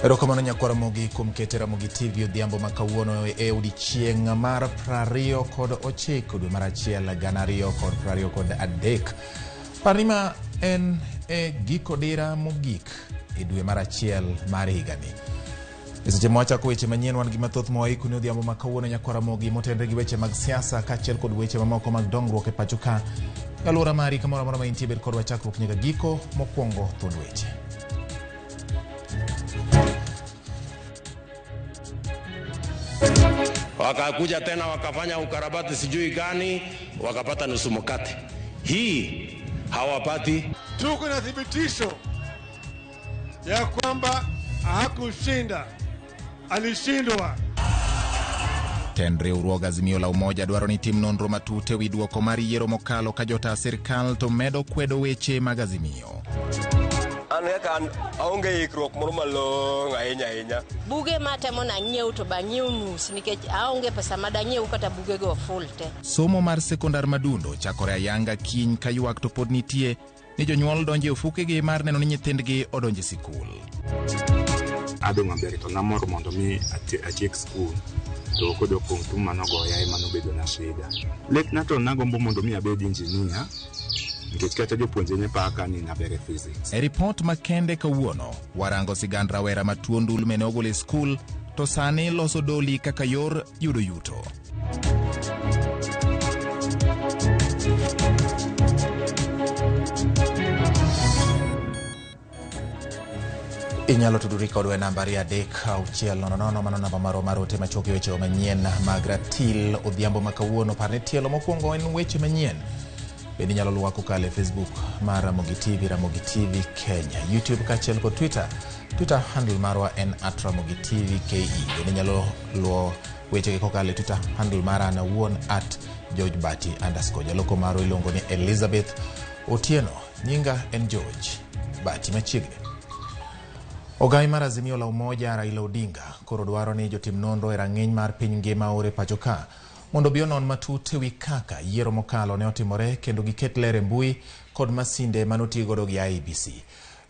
Erokamano nyakwar Ramogi kuom kete Ramogi TV odhiambo ma kawuono e odiechieng' mar 29 dwe mar 1 2023. Parni ma en e giko dira mogik e dwe mar 1 mar higani. E seche ma wachako weche manyien wan gi mathoth ma waikoni odhiambo ma kawuono nyakwar Ramogi motenre gi weche mag siasa kaachiel kod weche mamoko mag dongruok e pacho ka. E alwora mari kamoro amora ma intie bed kodwa chakruok nyaka giko mokwongo thuond weche. Wakakuja tena wakafanya ukarabati sijui gani, wakapata nusu mkate. Hii hawapati. Tuko na thibitisho ya kwamba hakushinda, alishindwa. Tend riwruog Azimio la Umoja dwaro ni tim nonro matut ewi duoko mar yiero mokalo ka jota sirkal to medo kwedo weche mag Azimio. An kaka an aonge ikruok moro malong'o ahinya ahinya. Buge matemo nang'iew to bang'iew nus nikech aonge pesa madang'iew kata bugego full te. Somo mar sekondar Madundo chakore ayanga kiny ka ywak to pod nitie ni jonyuol donjo e ofukegi mar neno ni nyithindgi odonjo e sikul. Adhi maber to namor mondo mi atiek skul to kodok kuom tuo manogoya ema nobedo na shida. Lekna to nagombo mondo mi abed engineer nikech kata jopuonje ne paka ni naber e physics. E ripot makende kawuono, warango sigand rawera ma tuo ndulme ne ogolo e skul to sani loso doli kaka yor yudo yuto. Inyalo tudori kodwa e namba 23600, mano namba marwa mar ote machuok e weche manyien mag ratil odhiambo ma kawuono. Par ni tielo mokwongo en weche manyien. Bende inyalo luwa kokalo e Facebook mar Ramogi TV, Ramogi TV Kenya, YouTube kaachiel kod Twitter. Twitter handle marwa en @RamogiTVKE. Bende inyalo luwo wechegi kokalo e Twitter handle mara an awuon @GeorgeBati_. Jaloko marwa iluongo ni Elizabeth Otieno. Nyinga en George Bati machiegni. Ogai mar Azimio la Umoja Raila Odinga koro dwaro ni jotim nonro e rang'iny mar piny ngima ore pacho ka mondo obi onon matut ewi kaka yiero mokalo ne otimore kendo giket ler e mbui kod masinde manotigodo gi IEBC.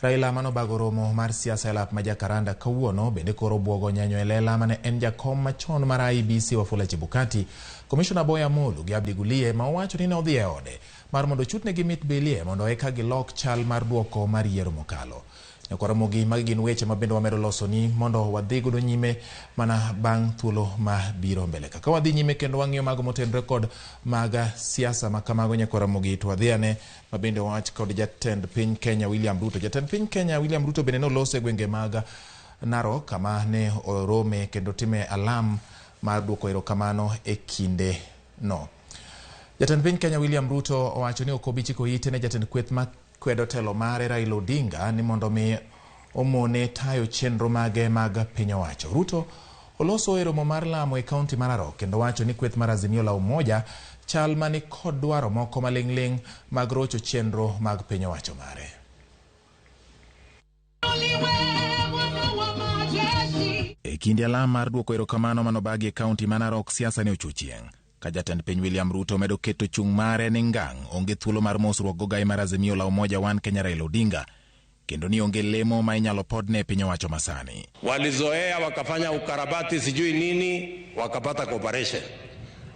Raila manobago romo mar siasa e lap ma Jacaranda kawuono bende koro obwogo nyanyo e lela mane en jakom machon mar IEBC Wafula Chebukati, Komishona Boya Amolo gi Abdi Gulie ma owacho ni ne odhi e ode mar mondo ochutnegi mit bilie mondo eka gilok chal mar duoko mar yiero mokalo. Nyakwar Ramogi, magi gin weche ma bende wamedo losoni mondo wadhi godo nyime mana bang' thuolo ma biro mbele. Kaka wadhi nyime kendo wang'iyo mago motenore kod mag siasa ma kamago nyakwar Ramogi, to wadhi ane ma bende wach kod jatend piny Kenya William Ruto. Jatend piny Kenya William Ruto bende noloso e gwenge mag Narok kama ne orome kendo time alam mar duoko erokamano e kinde no. Jatend piny Kenya William Ruto owacho ni ok obi chiko ite ne jatend kweth ma kwedo telo mare Raila Odinga ni mondo mi omone tayo chenro mage mag piny owacho. Ruto oloso e romo mar lamo e kaunti mar Narok kendo wacho ni kweth mar Azimio la Umoja chal mani kod dwaro moko maling'ling' mag rocho chenro mag piny owacho mare. E kinde alam mar duoko erokamano manobagi e kaunti ma Narok, siasa ne ochuo chieng'. Ka jatend piny William Ruto medo keto chung' mare ni ngang' onge thuolo mar mosruok gogai mar Azimio la Umoja One Kenya Raila Odinga kendo ni onge lemo ma inyalo podne e piny owacho masani. Walizoea wakafanya ukarabati sijui nini, wakapata cooperation.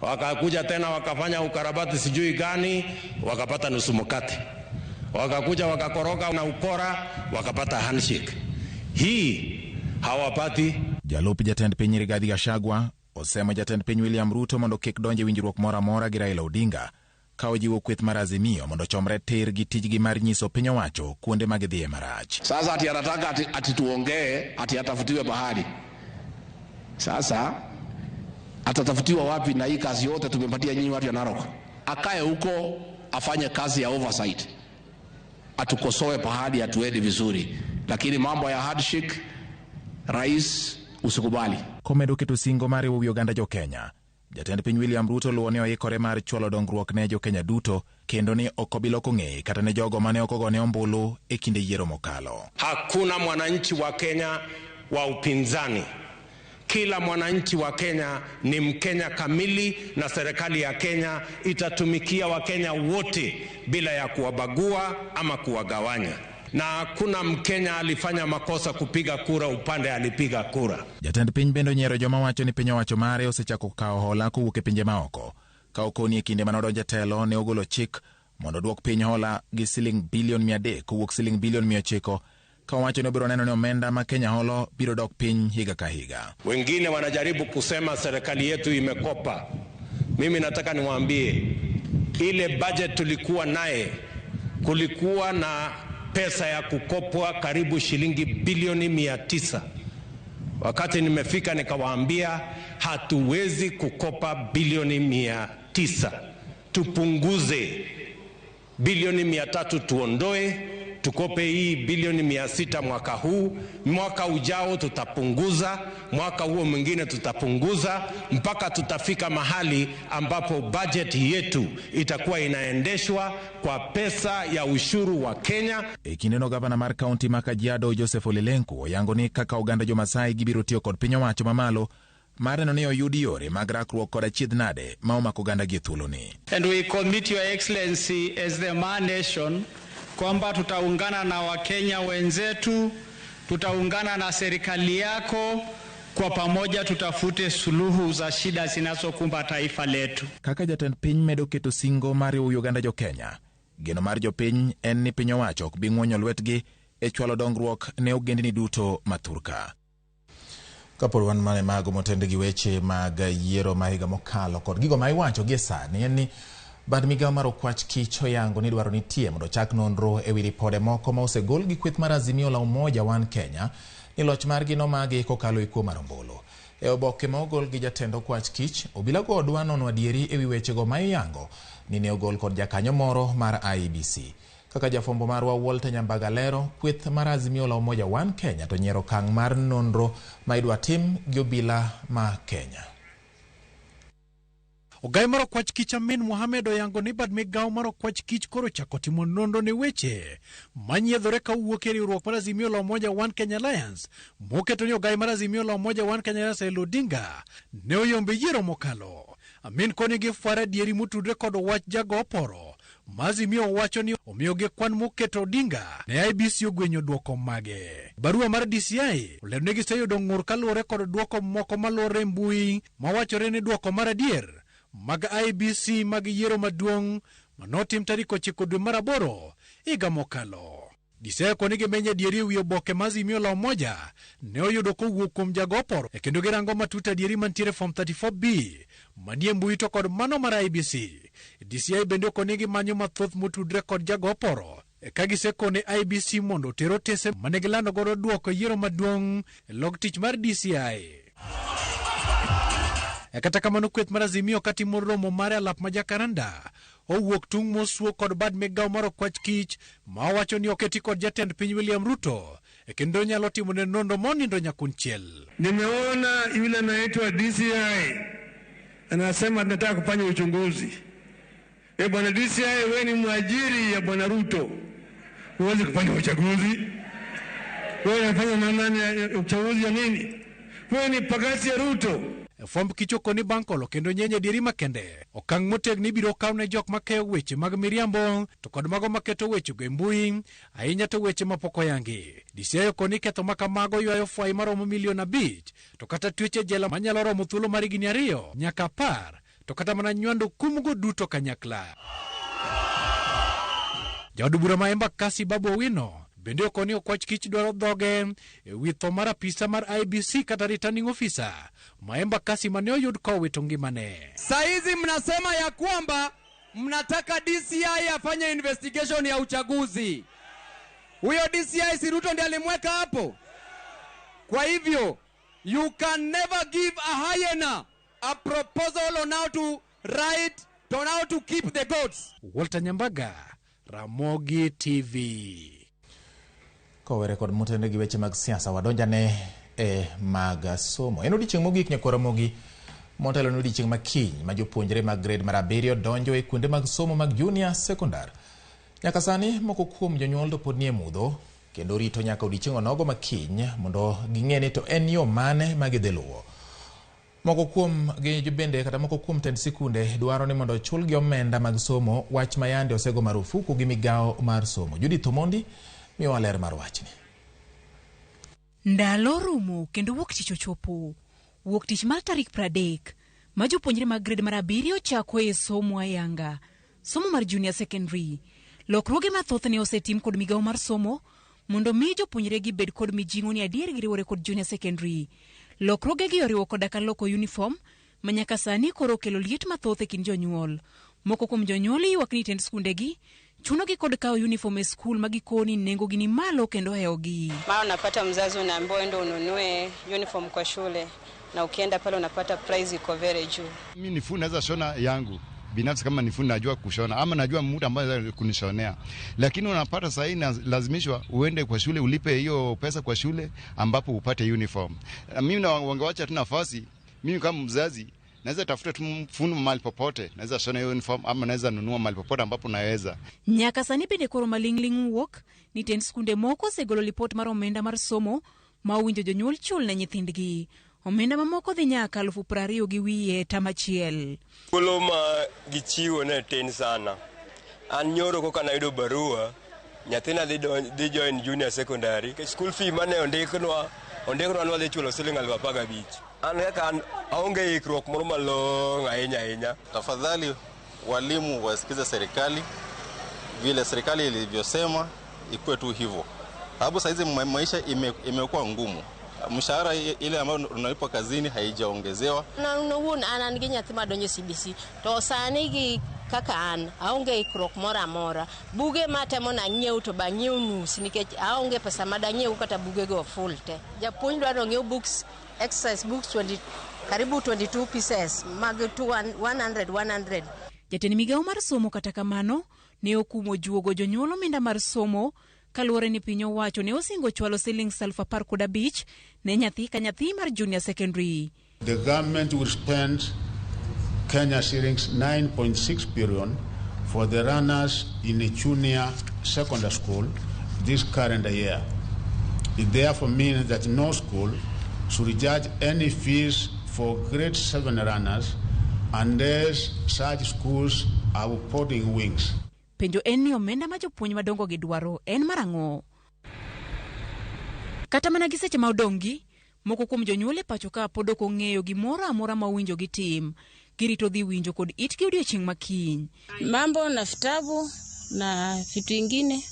Wakakuja tena wakafanya ukarabati sijui gani, wakapata nusu mkate. Wakakuja wakakoroga na ukora, wakapata handshake. Hii hawapati. Jalup jatend piny Rigathi Gachagua osemo jatend piny William Ruto mondo kik donj e winjruok moro amora gi Raila Odinga ka ojiwo kweth mar Azimio mondo ochomre tir gi tijgi mar nyiso piny owacho kuonde ma gidhiye marach. Sasa ati anataka ati tuongee ati atafutiwe bahari. Sasa atatafutiwa wapi na hii kazi yote tumepatia nyinyi watu ya Narok? Akae huko afanye kazi ya oversight, atukosoe pahali hatuendi vizuri, lakini mambo ya handshake, rais usikubali. Komedo keto singo mar riwo wi oganda jo Kenya, jatend piny William Ruto luwo ni oikore mar chwalo dongruok ne jo Kenya duto kendo ni ok obi loko ng'eye kata ne jogo mane ok ogone ombulu e kinde yiero mokalo. Hakuna mwananchi wa Kenya wa upinzani. Kila mwananchi wa Kenya ni Mkenya kamili, na serikali ya Kenya itatumikia Wakenya wote bila ya kuwabagua ama kuwagawanya. Na hakuna Mkenya alifanya makosa kupiga kura upande alipiga kura. Jatend piny bende onyiero joma wacho ni piny owacho mare osechako kawo hola kowuok e pinje maoko. Ka okoni e kinde manodonjo e telo ne ogolo chik mondo oduok piny hola gi siling bilion 300 kowuok siling bilion 900 ka owacho ni obiro neno ni omenda ma Kenya holo biro dok piny higa ka higa. Wengine wanajaribu kusema serikali yetu imekopa. Mimi nataka niwaambie ile budget tulikuwa naye, kulikuwa na pesa ya kukopwa karibu shilingi bilioni 900. Wakati nimefika nikawaambia hatuwezi kukopa bilioni 900, tupunguze bilioni 300 tuondoe, tukope hii bilioni 600 mwaka huu, mwaka ujao tutapunguza, mwaka huo mwingine tutapunguza, mpaka tutafika mahali ambapo budget yetu itakuwa inaendeshwa kwa pesa ya ushuru wa Kenya. E kindeno gavana mar kaunti ma Kajiado Joseph Ole Lenku oyango ni kaka oganda jo-Masai gibiro tiyo kod piny owacho mamalo mar neno ni oyud yore mag rakruok kod achiedh nade ma omako oganda gi e thuoloni. And we commit Your Excellency as the Maa Nation kwamba tutaungana na Wakenya wenzetu, tutaungana na serikali yako, kwa pamoja tutafute suluhu za shida zinazokumba taifa letu. Kaka jatend piny medo keto singo mar riwo oganda jo-Kenya, geno mar jopiny en ni piny owacho ok bi ng'wonyo lwetgi e chwalo dongruok ne ogendni duto ma thurka. Kapod wan mana e mago motend gi weche mag yiero ma higa mokalo kod gigo ma iwacho gie sani en ni bad migawo mar okwach kich oyango ni dwaro nitie mondo ochak nonro ewi ripode moko ma osegol gi kweth mar Azimio la Umoja One Kenya ni loch margi nomagi kokalo e kuo mar ombulu. E oboke ma ogol gi jatend okwach kich, obila go dwa nono adieri ewi wechego ma iyango ni ne ogol kod jakanyo moro mar IEBC. Kaka jafwambo marwa Walter Nyambaga lero, kweth mar Azimio la Umoja One Kenya to nyiero okang' mar nonro ma idwa tim gi obila ma Kenya. Ogai mar okwach kich Amin Mohamed oyango ni bad migawo mar okwach kich koro chako timo nonro ne weche manyiedhore kawuok e riwruok mar Azimio la Umoja One Kenya Alliance moketo ni ogai mar Azimio la Umoja One Kenya Alliance Raila Odinga ne oyombe yiero mokalo. Amin koni gifwaro adieri motudre kod wach jago oporo ma Azimio wacho ni omiyogi kwan moketo Odinga ne IEBC ogwenyo duoko mage. Barua mar DCI olero ni giseyudo ng'ur kaluwore kod duoko moko maluwore e mbui mawachore ni duoko mar adier mag IEBC mag yiero maduong' manotim tarik 9 dwe mar 8 higa mokalo. DCI koni gimenyo adieri ewi oboke ma Azimio la Umoja ne oyudo kowuok kuom jago oporo e kendo girango matut adieri mantiere form 34B manie mbui to kod mano mar IEBC. DCI bende okoni gimanyo mathoth motudre kod jago oporo ka gisekone IEBC mondo oter otese mane gilando godo duoko yiero maduong' e log tich mar DCI. Kata kamano kweth mar Azimio katimo romo mare alap ma Jacaranda owuok tung' mosuo kod bad migawo mar okwach kich ma owacho ni oketi kod jatend piny William Ruto e kendo nyalo timone nonro monindo nyakunchiel. Nimeona yule anaitwa DCI anasema tunataka kufanya uchunguzi. Bwana DCI, wewe ni mwajiri ya bwana Ruto, huwezi kufanya uchaguzi. Wewe unafanya na nani uchaguzi ya nini? Wewe ni pakasi ya Ruto. Fwamb kich okoni bang' kolo kendo nyenye adieri makende. Okang' motegno ibiro kaw ne jok makeyo weche mag miriambo to kod mago maketo wechego e mbui, ahinya to weche mapok oyangi. DCI okoni ketho ma kamago ywayo fwai maromo milion 5 to kata twech e jela manyalo romo thuolo mar higni 2 nyaka 10 to kata mana nywando kumgo duto kanyakla. Jaod bura ma Embakasi Babu Owino bende okoni okwach kich dwaro dhoge e wi tho mar apisa mar IEBC kata returning officer ma Embakasi mane oyud kowito ngimane. Saizi mnasema ya kwamba mnataka DCI afanye investigation ya uchaguzi. Huyo DCI si Ruto ndiye alimweka hapo? Kwa hivyo you can never give a hyena a proposal on how to write, on how to keep the goats. Walter Nyambaga, Ramogi TV. Kowere kod motende gi weche mag siasa wadonjane e mag somo. En odiechieng' mogik nyakwar Ramogi motelo ne odiechieng' ma kiny ma jopuonjre mag grade mar 7 donjo e kuonde mag somo mag junior secondary. Nyaka sani moko kuom jonyuol to pod nie mudho kendo rito nyaka odiechieng' onogo ma kiny mondo ging'e ni to en yo mane ma gidhi luwo. Moko kuom gi bende kata moko kuom tend sikunde dwaro ni mondo ochulgi omenda mag somo, wach ma yande osego marufuku gi migawo mar somo. Judith Omondi Miwa ler mar wachni. Ndalo rumo kendo wuok tich ochopo. Wuok tich mar tarik 30 ma jopuonjre mag grade mar 7 chako e somo ayanga. Somo mar junior secondary. Lokruoge mathoth ne osetim kod migawo mar somo mondo mi jopuonjre gi bed kod mijing'o ni adier giriwore kod junior secondary. Lokruoge gi oriwo koda ka loko uniform ma nyaka sani koro okelo liet mathoth e kind jonyuol. Moko kuom jonyuol ywak ni tend skundegi chunogi kod kawo uniform e skul ma gikoni nengogi ni malo kendo hewogi. Mara unapata mzazi unaambiwa ende ununue uniform kwa shule na ukienda pale unapata price iko very juu. Mimi ni fundi, naweza shona yangu binafsi, kama ni fundi najua kushona ama najua mtu ambaye anaweza kunishonea, lakini unapata sasa lazimishwa uende kwa shule ulipe hiyo pesa kwa shule ambapo upate uniform. Mimi na wangewacha tu nafasi, mimi kama mzazi naweza tafuta tu fundi mahali popote, naweza shona hiyo uniform ama naweza nunua mahali popote ambapo naweza. Nyaka sani bende koro maling'ling' wuok ni tend skunde moko osegolo lipot mar omenda mar somo ma owinjo jonyuol chul ne nyithindgi. Omenda mamoko dhi nyaka 20,000 tam achiel. Thuolo ma gichiwo ne tin sana. An nyoro koka nayudo barua, nyathina dhi join junior secondary. School fee mane ondiknwa ni wadhi chulo siling 15,000. An kaka an aonge ikruok moro malong'o ahinya ahinya. Tafadhali walimu wasikize serikali, vile serikali ilivyosema ikuwe tu hivyo. Sababu saizi maisha imekuwa ngumu. Mshahara ile ambayo unalipwa kazini haijaongezewa. Na wuon an an gi nyathi madonjo CBC to sani gi kaka an aonge ikruok moro amora. Buge matemo nang'iew to bang'iew nus nikech aonge pesa madang'iew kata bugego full te. Japuonj dwaro ng'iew books, exercise books 20, karibu 22 pieces mag 100 100. Jatend migawo mar somo kata kamano ne okumo juogo jonyuol omenda mar somo kaluwore ni piny owacho ne osingo chwalo siling 15,000 ne nyathi ka nyathi mar junior secondary. The government will spend Kenya shillings 9.6 billion for the runners in a junior secondary school this current year. It therefore means that no school should charge any fees for grade 7 runners unless such schools are reporting wings. Penjo en ni omenda ma jopuonj madongo gi dwaro en mar ang'o? Kata mana gi seche ma odong'gi, moko kuom jonyuol e pacho ka pod ok ong'eyo gimoro amora ma owinjo gitim. Girito dhi winjo kod itgi odiochieng' ma kiny. Mambo na vitabu na vitu ingine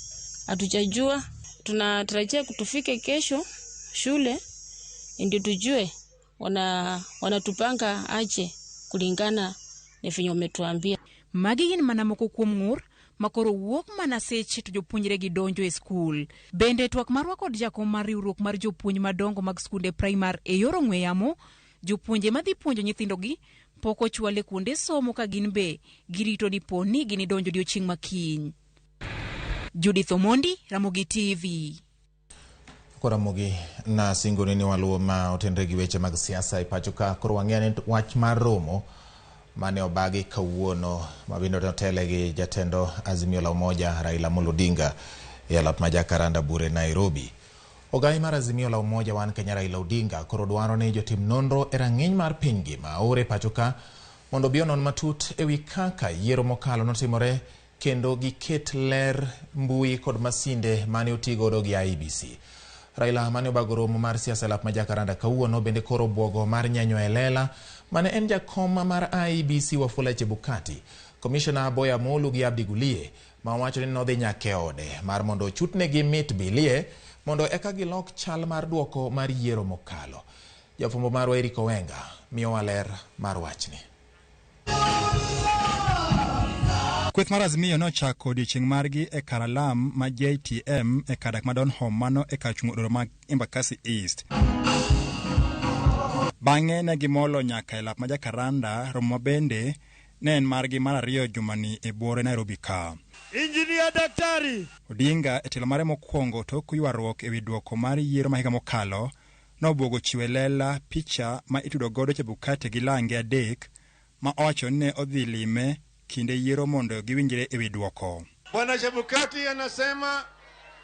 hatujajua. Tunatarajia kutufike kesho shule ndio tujue wanatupanga aje kulingana na venye wametuambia. Magi gin mana moko kuom ng'ur makoro wuok mana seche to jopuonjre gi donjo e skul. Bende twak marwa kod jakom mar riwruok mar jopuonj madongo mag skunde primar e yor ong'we yamo, jopuonje madhi puonjo nyithindogi pok ochwale kuonde somo ka gin be girito ni po ni ginidonjo odiochieng' ma kiny. Judith Omondi, Ramogi TV. Ramogi na singoni ni waluwo ma otenre gi weche mag siasa e pacho ka. Koro wang'eyo ni wach mar romo mane obagi kawuono mabende otele gi jatendo Azimio la Umoja Raila Amolo Odinga e alap ma Jacaranda Bure Nairobi. Ogai mar Azimio la Umoja wan Kenya Raila Odinga koro dwaro ni jotim nonro e rang'iny mar piny ngima ore pacho ka mondo obi onon matut ewi kaka yiero mokalo notimore kendo giket ler mbui kod masinde mane otigodo gi IEBC. Raila mane obago romo mar siasa e lap ma Jacaranda kawuono bende koro bwogo mar nyenyo e lela mane en jakom mar IEBC Wafula Chebukati, Komishona Boya Molu gi Abdi Gulie ma owacho ni nodhi nyaka e ode mar mondo ochutnegi mit bilie mondo eka gilok chal mar duoko mar yiero mokalo. Jafwambo marwa Eric Owenga miyowa ler mar wachni. Kweth mar Azimio nochako odiechieng' margi e kar alam ma JTM e kar dak ma Donholm mano e kar chung' od ma Embakasi East. Bang'e ne gimolo nyaka e lap ma Jacaranda, romo ma bende ne en margi mar ariyo jumani e buore Nairobi ka. Injinia Daktari Odinga e telo mare mokwongo tok ywaruok ewi duoko mar yiero ma higa mokalo nobwogo chiwo e lela picha ma itudo godo Chebukati gi lange adek ma owacho ni ne odhi lime kinde yiero mondo giwinjre ewi duoko. Bwana Chebukati anasema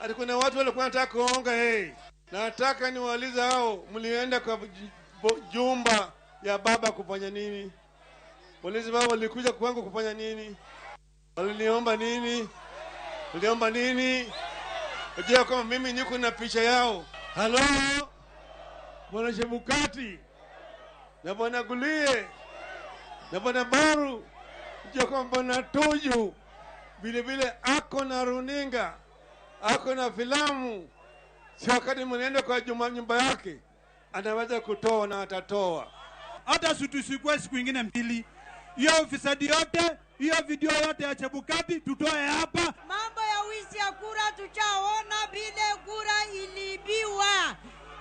ati kuna watu walikuwa wanataka kuonga yeye. Nataka niwaulize hao, mlienda kwa jumba ya baba kufanya nini? Polisi baba walikuja kwangu kufanya nini? Waliniomba nini? Waliomba nini? Unajua kama mimi niko na picha yao. Halo, Bwana Chebukati na Bwana Gulie na Bwana Baru, unajua kwamba Bwana Tuju vile vile ako na runinga, ako na filamu. Si wakati mnaenda kwa juma nyumba yake anaweza kutoa na atatoa. Hata tusikue siku ingine mbili, hiyo ufisadi yote, hiyo video yote ya Chebukati tutoe hapa. Mambo ya wizi ya kura tuchaona vile kura iliibiwa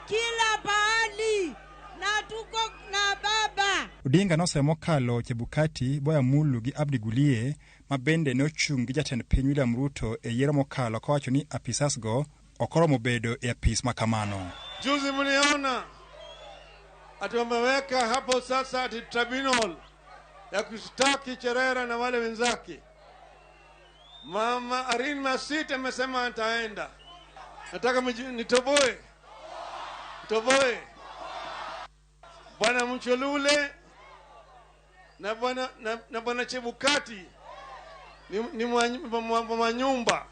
kila pahali, na tuko na baba. Odinga nosemo mokalo Chebukati, Boya Mulu gi Abdi Gulie ma bende ne ochung' gi jatend piny William Ruto e yiero mokalo kowacho ni apisas go ok oromo bedo e apis ma kamano. Juzi mliona ati wameweka hapo sasa ati tribunal ya kushtaki Cherera na wale wenzake. Mama Irene Masit amesema ataenda. Nataka nitoboe. Nitoboe. Bwana Mchelule na bwana na bwana Chebukati ni mwanyumba.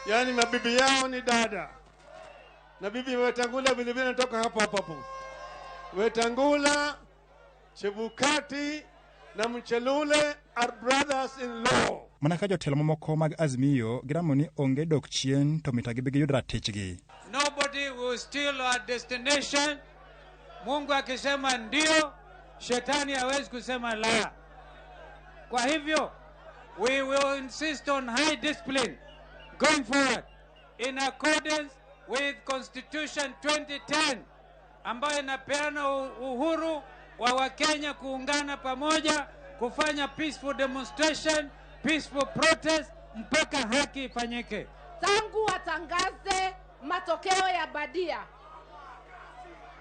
Yaani mabibi yao ni dada. Na bibi Wetangula vile vile anatoka hapo hapo hapo. Wetangula, Chebukati na Mchelule are brothers in law. Mana ka jotelo mamoko mag Azimio giramo ni onge dok chien to mita gibi giyud ratichgi. Nobody will steal our destination. Mungu akisema ndio, shetani hawezi kusema la. Kwa hivyo, we will insist on high discipline going forward in accordance with Constitution 2010 ambayo inapeana uhuru wa Wakenya kuungana pamoja kufanya peaceful demonstration, peaceful protest mpaka haki ifanyike. Tangu watangaze matokeo ya badia,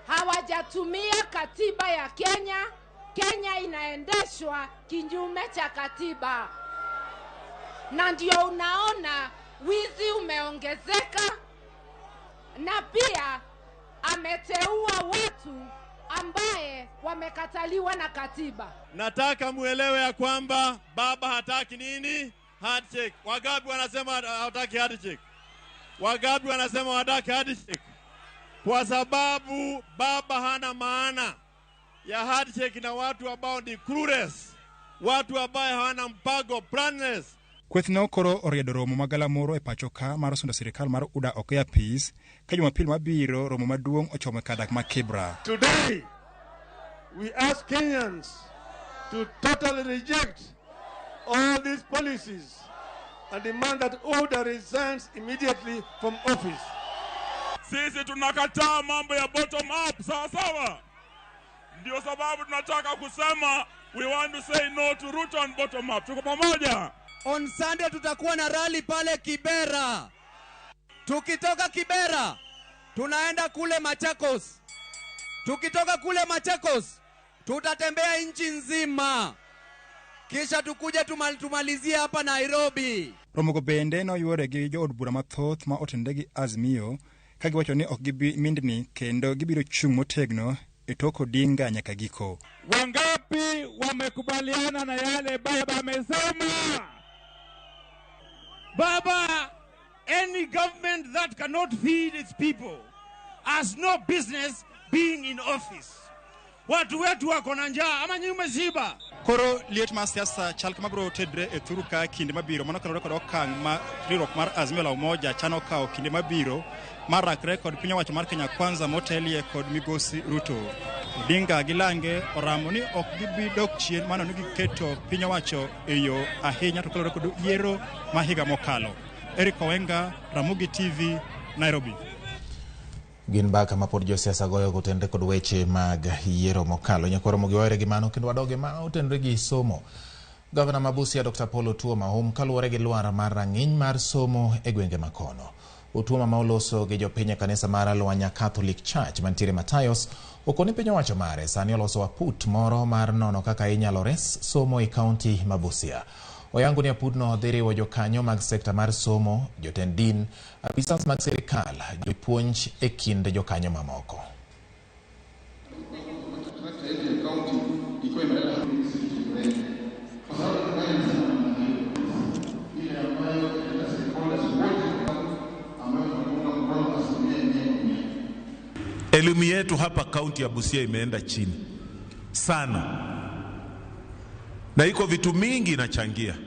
hawajatumia katiba ya Kenya. Kenya inaendeshwa kinyume cha katiba. Na ndio unaona wizi umeongezeka, na pia ameteua watu ambaye wamekataliwa na katiba. Nataka muelewe ya kwamba baba hataki nini? Handshake. Wagapi wanasema hataki handshake? Wagapi wanasema hataki handshake? Kwa sababu baba hana maana ya handshake na watu ambao ni clueless, watu ambao hawana mpango, planless. Kwethno koro oriedo romo ma galamoro e pacho ka mar sundo sirikal mar UDA ok e apis ka Jumapil mabiro romo maduong' ochomo e kar dak ma Kibra. Today we ask Kenyans to totally reject all these policies and demand that UDA resigns immediately from office. Sisi tunakataa mambo ya bottom up, sawa sawa. Ndio sababu tunataka kusema we want to say no to Ruto and bottom up. Tuko pamoja. On Sunday tutakuwa na rally pale Kibera. Tukitoka Kibera tunaenda kule Machakos. Tukitoka kule Machakos tutatembea nchi nzima. Kisha tukuje tumalizie hapa Nairobi. Romogo bende noyuore gi jood bura mathoth ma otende gi Azimio ka giwacho ni ok gibi mindni kendo gibiro chung' motegno e tok Odinga nyaka giko. Wangapi wamekubaliana na yale baba amesema? Baba, any government that cannot feed its people has no business being in office. Watu wetu wako na njaa ama nyinyi mmeshiba? Koro liet mar siasa chal kama biro tedre e thuru ka kinde mabiro mano kaluwore kod okang' ma riwruok mar Azimio la Umoja chano kawo kinde mabiro mar rakre kod piny owacho mar Kenya Kwanza motelie kod migosi Ruto. Odinga gi Lange oramo ni ok gibi dok chien mano ni giketo piny owacho e yo ahinya to kaluwore kod yiero ma higa mokalo. Eric Owenga, Ramogi TV, Nairobi. Gin mbaka ma pod josiasa goyo kotenre kod weche mag yiero mokalo. Nyakwaro Ramogi wawere gi mano kendo wadoge ma otenre gi somo. Gavana ma Busia Dr. Paul Otuoma hum kaluwore gi lwar mar rang'iny mar somo e gwenge makono. Otuoma ma oloso gi jopiny e kanisa mar Lwanya Catholic Church mantiere Matayos okoni piny owacho mare sani oloso aput moro mar nono kaka inyalo res somo e kaunti ma Busia. Oyango ni aputno dhi riwo jokanyo mag sekta mar somo, jotend din, apisas mag sirikal, jopuonj e kind jokanyo mamoko. Elimu yetu hapa kaunti ya Busia imeenda chini sana, na iko vitu mingi inachangia.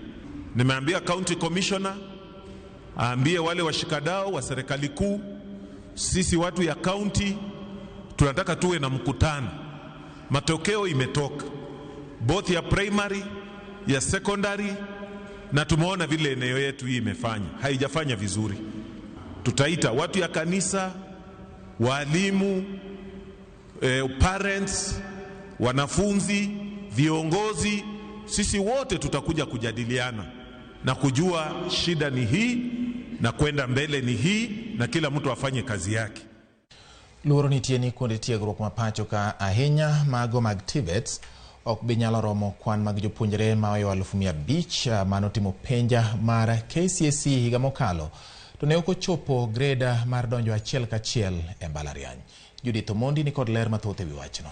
Nimeambia county commissioner aambie wale washikadau wa serikali kuu, sisi watu ya kaunti tunataka tuwe na mkutano. Matokeo imetoka both ya primary ya secondary, na tumeona vile eneo yetu hii imefanya, haijafanya vizuri. Tutaita watu ya kanisa, walimu, parents, wanafunzi, viongozi, sisi wote tutakuja kujadiliana na kujua shida ni hii na kwenda mbele ni hii, na kila mtu afanye kazi yake. Luoro nitie ni kuonde tiegruok ma pacho ka ahinya mago mag TVETs ok bi nyalo romo kwan mag jopuonjre maoyo 500,000 manotimo penja mar KCSE higa mokalo to ne ok ochopo greda mar donjo achiel kachiel e mbalariany. Judith Omondi ni kod ler mathoth e wi wachno.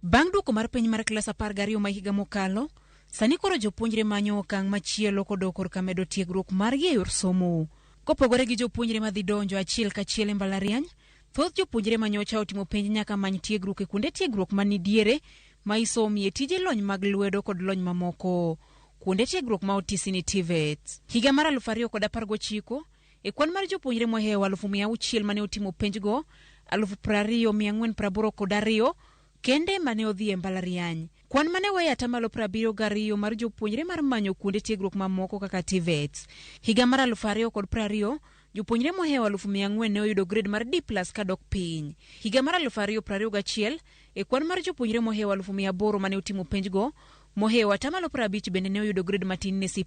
Bang' duoko mar penj mar klas 12 ma higa mokalo, sani koro jopuonjre manyo okang' machielo kodok korka medo tiegruok margi e yor somo. Kopogore gi jopuonjre madhi donjo achiel kachiel e mbalariany, thoth jopuonjre manyocha otimo penj nyaka many tiegruok e kuonde tiegruok manidiere ma isomie tije lony mag lwedo kod lony mamoko. Kuonde tiegruok ma otisi ni TVETs. Higa mar 2019, e kwan mar jopuonjre mohewo 600,000 mane otimo penjgo, 20,482 kende mane odhi e mbalariany. Kwan mane weyo atamalo 72 mar jopuonjre mar manyo kuonde tiegruok mamoko kaka TVETs. Higa mar 2020, jopuonjre mohewo 400,000 ne oyudo grade mar D+ kadok piny. Higa mar 2021, e kwan mar jopuonjre mohewo 800,000 mane otimo penjgo, mohewo atamalo 50 bende ne oyudo grade matin ne C+.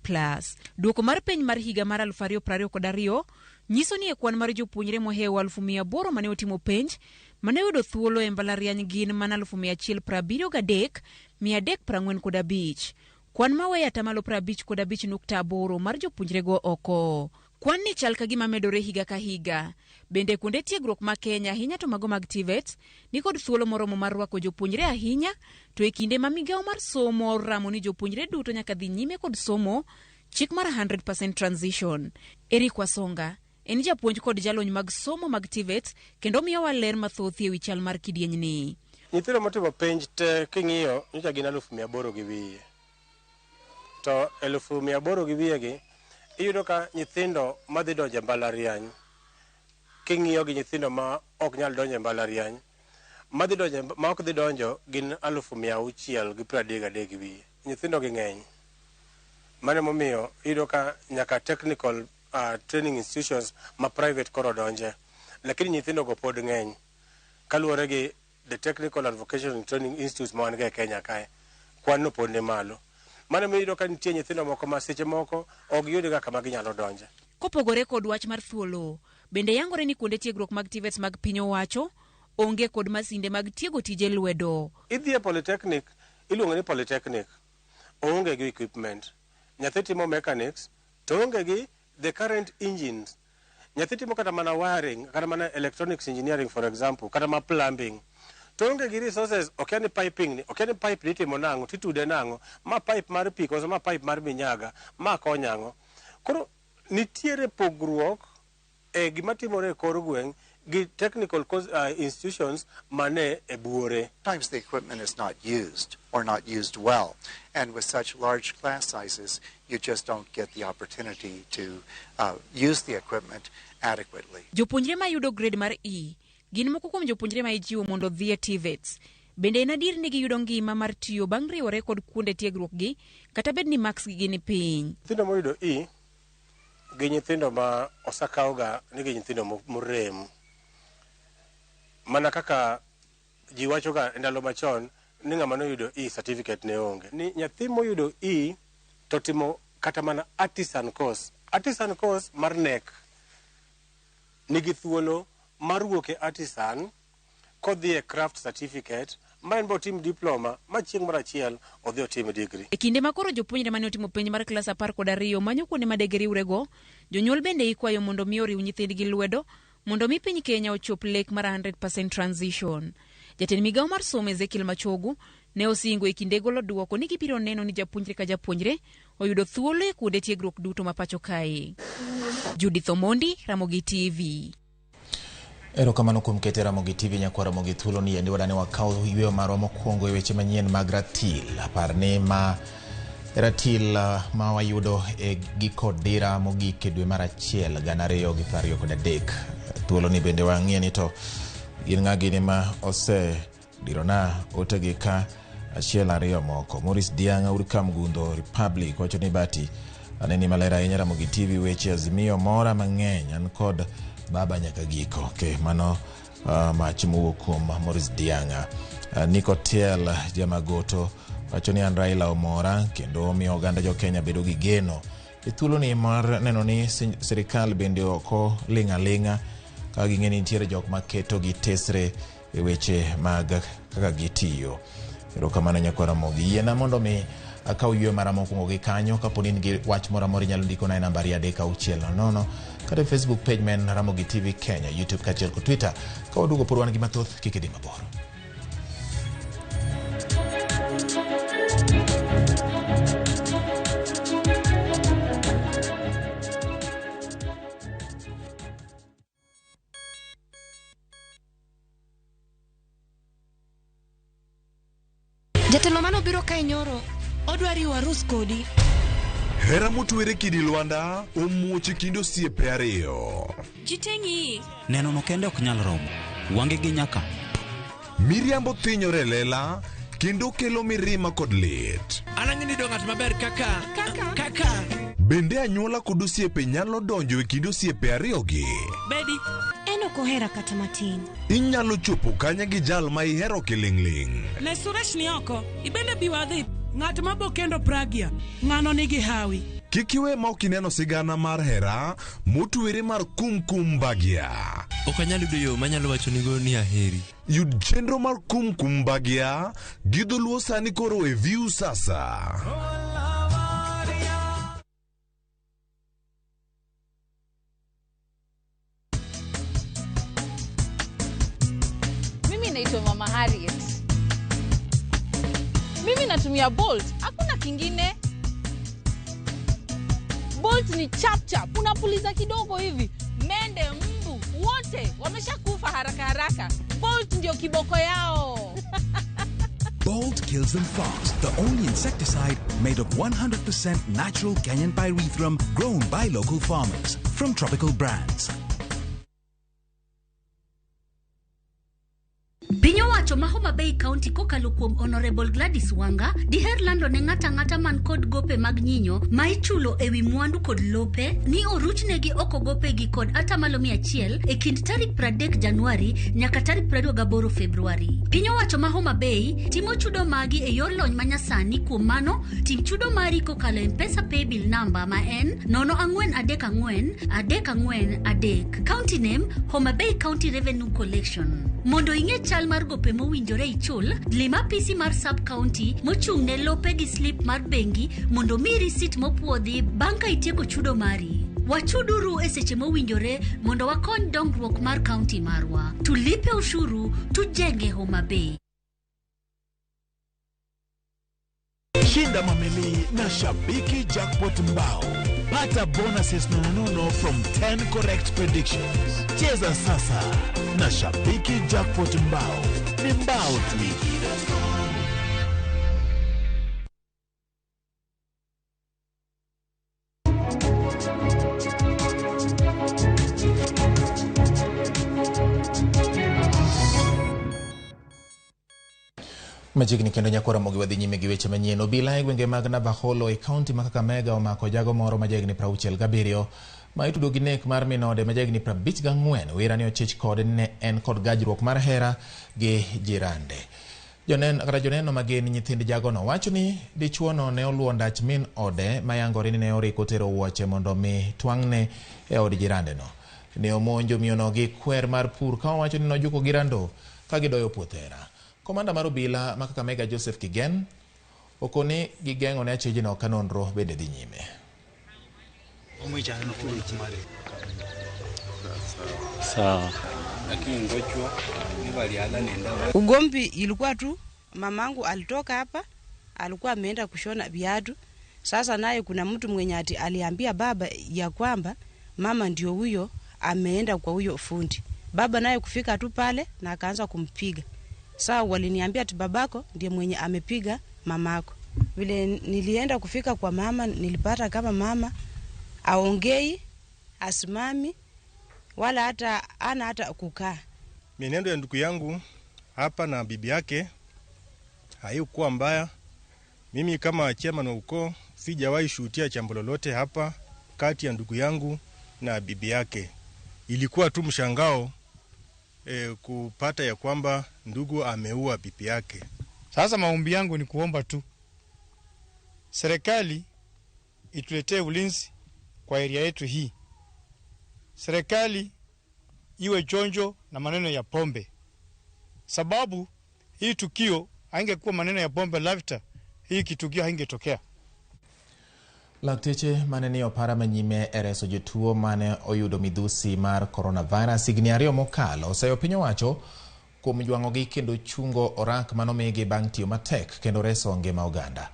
Duoko mar penj mar higa mar 2022 nyiso ni e kwan mar jopuonjre mohewo 800,000 mane otimo penj, mane oyudo thuolo e mbalariany gin mana 173,345. Kwan maweyo atamalo 55.8 mar jopuonjrego oko. Kwan ni chal ka gima medore higa ka higa. Bende kuonde tiegruok ma Kenya ahinya to mago mag TVETs nikod thuolo moromo mar rwako jopuonjre ahinya, to e kinde ma migawo mar somo oramo ni jopuonjre duto nyaka dhi nyime kod somo, chik mar 100% transition. Eric Wasonga en japuonj kod jalony mag somo mag TVETs kendo miyowa ler mathoth e wi chal mar kidienyni. Nyithindo motimo penj te king'iyo nyocha gin 800,000 gi wiye. To 800,000 gi wiye gi iyudo ka nyithindo madhi donjo e mbalariany king'iyo gi nyithindo ma ok nyal donjo e mbalariany madhi donjo ma ok dhi donjo gin 633 gi wiye. Nyithindo gi ng'eny. Mano emomiyo iyudo ka nyaka technical training institutions ma private koro donje, lakini nyithindo go pod ng'eny kaluwore gi the technical and vocational training institutes ma wan go e Kenya kae, kwan no pod ni malo. Mano emomiyo iyudo ka nitie nyithindo moko ma seche moko ok giyud ga kama ginyalo donje. Kopogore kod wach mar thuolo, bende yangore ni kuonde tiegruok mag TVETs mag piny owacho onge kod masinde mag tiego tije lwedo. Idhi e polytechnic, iluongo ni polytechnic, oonge gi equipment. Nyathi timo mechanics to oonge gi the current engines. Nyathi timo kata mana wiring, kata mana electronics engineering for example, kata ma plumbing. To onge gi resources, okia ni piping ni, okia ni pipe ni itimo nang'o, titude nang'o, ma pipe mar pi koso ma pipe mar minyaga, ma konyo ang'o. Koro nitiere pogruok e gima timore e kor gweng' gi technical institutions mane e buore. Sometimes the equipment is not used or not used well, and with such large class sizes, you just don't get the opportunity to use the equipment adequately. Jopuonjre mayudo grade mar E gin moko kuom jopuonjre ma ijiwo mondo odhi e TVETs. Bende en adier ni giyudo ngima mar tiyo bang' riwore kod kuonde tiegruok gi, kata bed ni marks gi ni piny. Nyithindo moyudo E gi nyithindo ma osakawga ni gi nyithindo morem. Mana kaka ji wachoga e ndalo machon ni ng'ama noyudo E certificate ne onge. Ni nyathi moyudo E to timo kata mana artisan course. Artisan course mar KNEC nigi thuolo mar wuok e artisan kodhi e craft certificate ma en bo otim diploma ma chieng' moro achiel odhi otim degree. E kinde ma koro jopuonjre mane otimo penj mar klas 12 manyo kuonde ma degiriwrego, jonyuol bende ikwayo mondo mi oriw nyithindgi lwedo mondo mi piny Kenya ochop lek mar 100% transition. Jatend migawo mar somo Ezekiel Machogu ne osingo e kinde golo duoko ni gibiro neno ni japuonjre ka japuonjre oyudo thuolo e kuonde tiegruok duto ma pacho kae. Judith Omondi, Ramogi TV. Erokamano kuom kete Ramogi TV nyakwa Ramogi thuolo ni endi wadani wakaw yweyo marwa mokwongo e weche manyien mag ratil. Apar ni ma ratil ma wayudo e giko dira mogik e dwe mar 1 2023. Thuolo ni bende wang'iye ni to gin ng'a gini ma osedirona otegi ka achiel ariyo moko. Maurice Dianga ur Kamgundo Republic wacho ni bati aneni maler ahinya Ramogi TV weche Azimio mora mang'eny an kod baba nyaka giko. Okay, mano mach mowuok kuom Maurice Dianga. Nico Tiel Jamagoto wacho ni an Raila omora kendo omiyo oganda jo Kenya bedo gi geno e thuolo ni mar neno ni sirikal bende ok ling' aling'a ka ging'e ni nitiere jok maketo gi tesre e weche mag kaka gitiyo. Erokamano nyakwa Ramogi. Yiena mondo mi akaw yweyo mara mokwongo gi kanyo. Kapo ni in gi wach moro amora inyalo ndikona e namba 360 kata e Facebook page men Ramogi TV Kenya, YouTube kaachiel kod Twitter. Ka waduogo pod wan gi mathoth, kik idhi mabor. Jatelo manobiro kae nyoro odwa riwo arus kodi. Hera motwere kidi lwanda omuoch e kind osiepe ariyo. Jiteng'i. Neno no kende ok nyal romo. Wange gi nyaka. Miriambo thinyore lela kendo kelo mirima kod lit. An ang'e ni do ng'at maber kaka kaka. Bende anyuola kod osiepe nyalo donjo e kind osiepe ariyogi. Bedi. En ok ohera kata matin. Inyalo chopo kanye gi jal ma ihero kiling'ling'. Ne Suresh ni oko. Ibende bi wadhi. Ng'at ma bo kendo Pragya. Ng'ano nigi hawi. Kik iwe ma ok ineno sigana mar hera motwere mar Kum Kum Bhagya. Ok anyal yudo yo manyalo wachonigo ni aheri. Yud chenro mar Kum Kum Bhagya gi dholuo sani koro e View Sasa. Mimi naitwa Mama Harriet. Mimi natumia Bolt, hakuna kingine. Bolt ni chap chap, unapuliza kidogo hivi, mende, mbu, wote wameshakufa haraka haraka. Bolt ndio kiboko yao. Bolt kills them fast, the only insecticide made of 100% natural Kenyan pyrethrum grown by local farmers from Tropical Brands. Piny owacho ma Homa Bay County kokalo kuom Honorable Gladys Wanga diher lando ne ng'ata ang'ata man kod gope mag nyinyo ma ichulo ewi mwandu kod lope ni oruchnegi oko gopegi kod 100% e kind tarik 30 Januari nyaka tarik 28 Februari. Piny owacho ma Homa Bay timo chudo magi e yor lony manyasani, kuom mano tim chudo mari kokalo M-Pesa paybill number ma en 0434 343. County name Homa Bay County Revenue Collection. Mondo ing'e chal mar gope mowinjore ichul, lim apisi mar sub county mochung' ne lope gi slip mar bengi mondo mi risit mopuodhi bang' ka itieko chudo mari. Wachuduru e seche mowinjore mondo wakony dongruok mar county marwa. Tulipe ushuru, tujenge Homa Bay. Shinda mamili na Shabiki Jackpot Mbao. Pata bonuses nononono from 10 correct predictions. Cheza sasa na Shabiki Jackpot Mbao. Ni mbao tu. Machiegni kendo nyakwa Ramogi wadhi nyime gi weche manyien. Obila e gwenge mag Navaholo e kaunti ma Kakamega omako jago moro ma jahigni 67 ma itudo gi nek mar minode ma jahigni 54. Wira ni ochich kode ne en kod gajruok mar hera gi jirande. Joneno ma gin nyithind jagono wacho ni dichuono ne oluwo ndach min ode mayangore ni ne oriko tero wuoche mondo mi twang'ne e od jirandeno. Ne omonjo miyono gi kwer mar pur ka owacho ni nojuko gi rando ka gidoyo puoth hera. Komanda mar obila ma Kakamega Joseph Kigen okoni gigeng'o ne achijno ka nonro bende dhi nyime. Ugomvi ilikuwa tu mamangu alitoka hapa, alikuwa ameenda kushona viatu. Sasa naye kuna mtu mwenye ati aliambia baba ya kwamba mama ndio huyo ameenda kwa huyo fundi. Baba naye kufika tu pale na akaanza kumpiga. Saa waliniambia ati babako ndiye mwenye amepiga mamako. Vile nilienda kufika kwa mama, nilipata kama mama aongei, asimami, wala hata ana hata kukaa. Mienendo ya ndugu yangu hapa na bibi yake haikuwa mbaya. Mimi kama chairman wa ukoo sijawahi shuhudia jambo lolote hapa kati ya ndugu yangu na bibi yake. Ilikuwa tu mshangao kupata ya kwamba ndugu ameua bibi yake. Sasa maombi yangu ni kuomba tu serikali ituletee ulinzi kwa area yetu hii. Serikali iwe chonjo na maneno ya pombe, sababu hii tukio haingekuwa maneno ya pombe lafta, hii kitukio haingetokea. Lakteche mane ni opara manyime e reso jotuo mane oyudo midhusi mar coronavirus higni 2 mokalo oseyo piny owacho kuom jwang'ogi kendo chungo orak manomigi bang' tiyo matek kendo reso ngima oganda.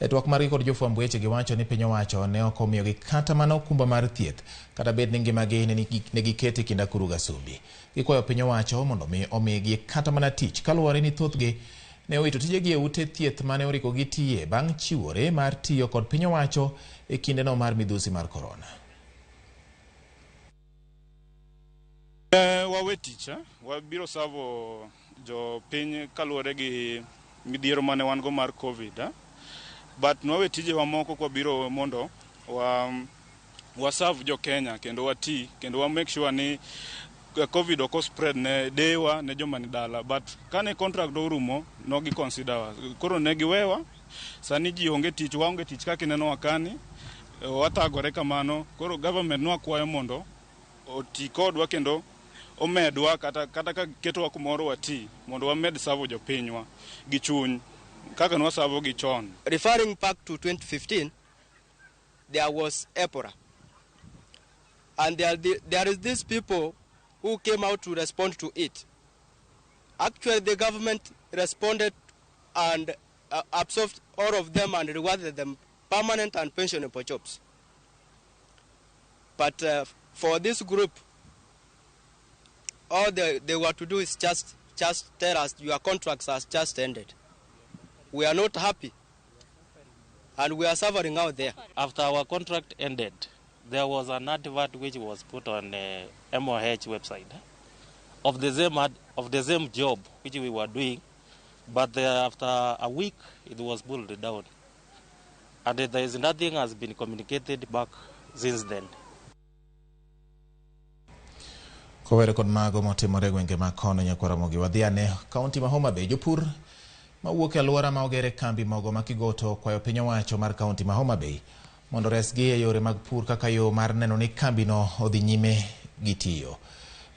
E twak margi kod jofwamb weche giwacho ni piny owacho ne ok omiyogi kata mana okumba mar thieth kata bed ni ngimagi ne giketo e kind akuru gasumbi. Gikwayo piny owacho mondo mi omigi kata mana tich kaluwore ni thothgi ne owito tijegi e ute thieth mane oriko gitiye bang' chiwore mar tiyo kod piny owacho e kindeno mar midhusi mar korona. Wawe tich, wabiro savo jopiny kaluwore gi midhiero mane wan go mar COVID. But nwawe tijewa moko kwabiro mondo waserve jo Kenya kendo wati kendo wa make sure ni COVID ok spread ne dewa ne joma ni dala. But kane contract orumo no gi consider wa. Koro ne giwewa, sani ji onge tich, waonge tich kaka ineno wakani, wathagore kamano. Koro government nwakwayo mondo oti kodwa kendo omedwa kata ka ketowa kumoro wati mondo wamed savo jopinywa gi chuny kaka nwasavo gi chon. Referring back to 2015, there was Ebola. And there is these people who came out to respond to it. Actually, the government responded and absorbed all of them and rewarded them permanent and pensionable jobs. But for this group, all they were to do is just tell us your contracts has just ended. We are not happy, and we are suffering out there. After our contract ended, there was an advert which was put on the MOH website of the same job which we were doing, but after a week it was pulled down, and there is nothing has been communicated back since then. Kowere kod mago motimore gwenge ma kono nyakwar Ramogi wadhi ane kaunti ma Homa Bay. Jopur mawuok e alwora ma ogere kambi mogo ma Kigoto kwayo piny owacho mar kaunti ma Homa Bay mondo resgi e yore mag pur kaka yo mar neno ni kambino odhi nyime gi tiyo.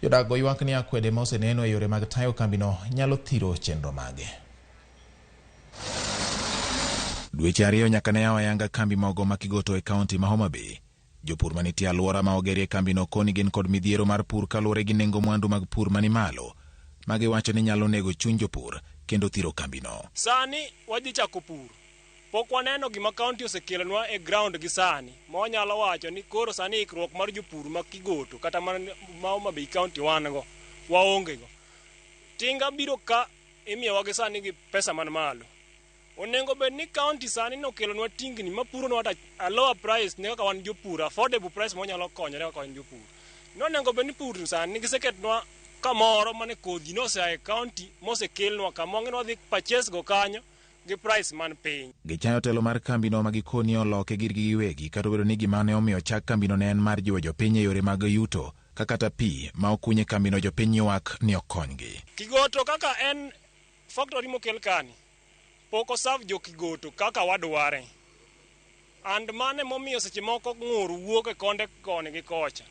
Jodak go ywak ni akwede ma oseneno e yore mag tayo kambino nyalo thiro chenro mage. Dweche 2 nyaka ne yaw ayanga kambi mogo ma Kigoto e kaunti ma Homa Bay. Jopur manitie alwora ma ogerie kambino koni gin kod midhiero mar pur kaluwore gi nengo mwandu mag pur mani malo magiwacho ni nyalo nego chuny jopur kendo thiro kambino. Sani wadhi chako pur. Pok waneno gima kaunti osekelonwa e ground gi sani ma wanyalo wacho ni koro sani ikruok mar jopur ma Kigoto kata ma Homa Bay kaunti wan go waonge go. Tinga biro ka imiyowa gi sani gi pesa man malo. Onego bed ni kaunti sani nokelonwa tingni mapuronwa at a lower price ne kaka wan jopur, affordable price ma wanyalo konyore kaka wan jopur. Nonego bed ni pur sani giseketnwa kamoro mane kodhi nosea e kaunti mosekelnwa kama wang'e ni wadhi purchase go kanyo gi price man piny. Gichayo telo mar kambino ma gikoni oloke girgi giwegi kata obedo ni gima ne omiyo chak kambino ne en mar jiwo jopiny e yore mag yuto ka kata pi ma okunye kambino jopiny ywak ni okonygi. Kigoto kaka en factory mokel kani pok oserve jo Kigoto kaka wadware. And mane momiyo seche moko ng'ur wuok e konde koni gi kocha.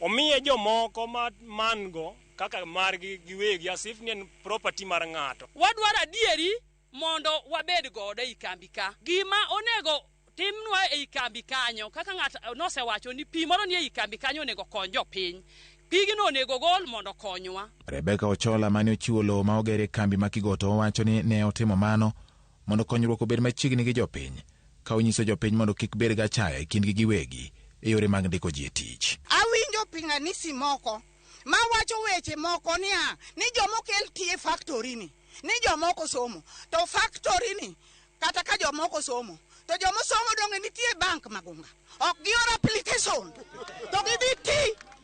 Omiye jomoko ma man go kaka margi giwegi as if ni en property mar ng'ato. Wadwaro adieri mondo wabed godo ei kambi ka. Gima onego timnwa ei kambi kanyo kaka ng'ato nosewacho ni pi moro ni ei kambi kanyo onego kony jopiny. Pigno onego gol mondo konywa. Rebecca Ochola mane ochiwo lowo ma ogere kambi ma Kigoto owacho ni ne otimo mano mondo konyruok obed machiegni gi jopiny ka onyiso jopiny mondo kik bed gi achaya e kindgi giwegi e yore mag ndiko ji e tich. Awinjo pinganisi moko Mawacho weche moko niya ni jomokel tie factory ni jomoko somo to factory ni kata ka jomoko somo to jomosomo donge nitie bank magunga ok gior application to gidhi ti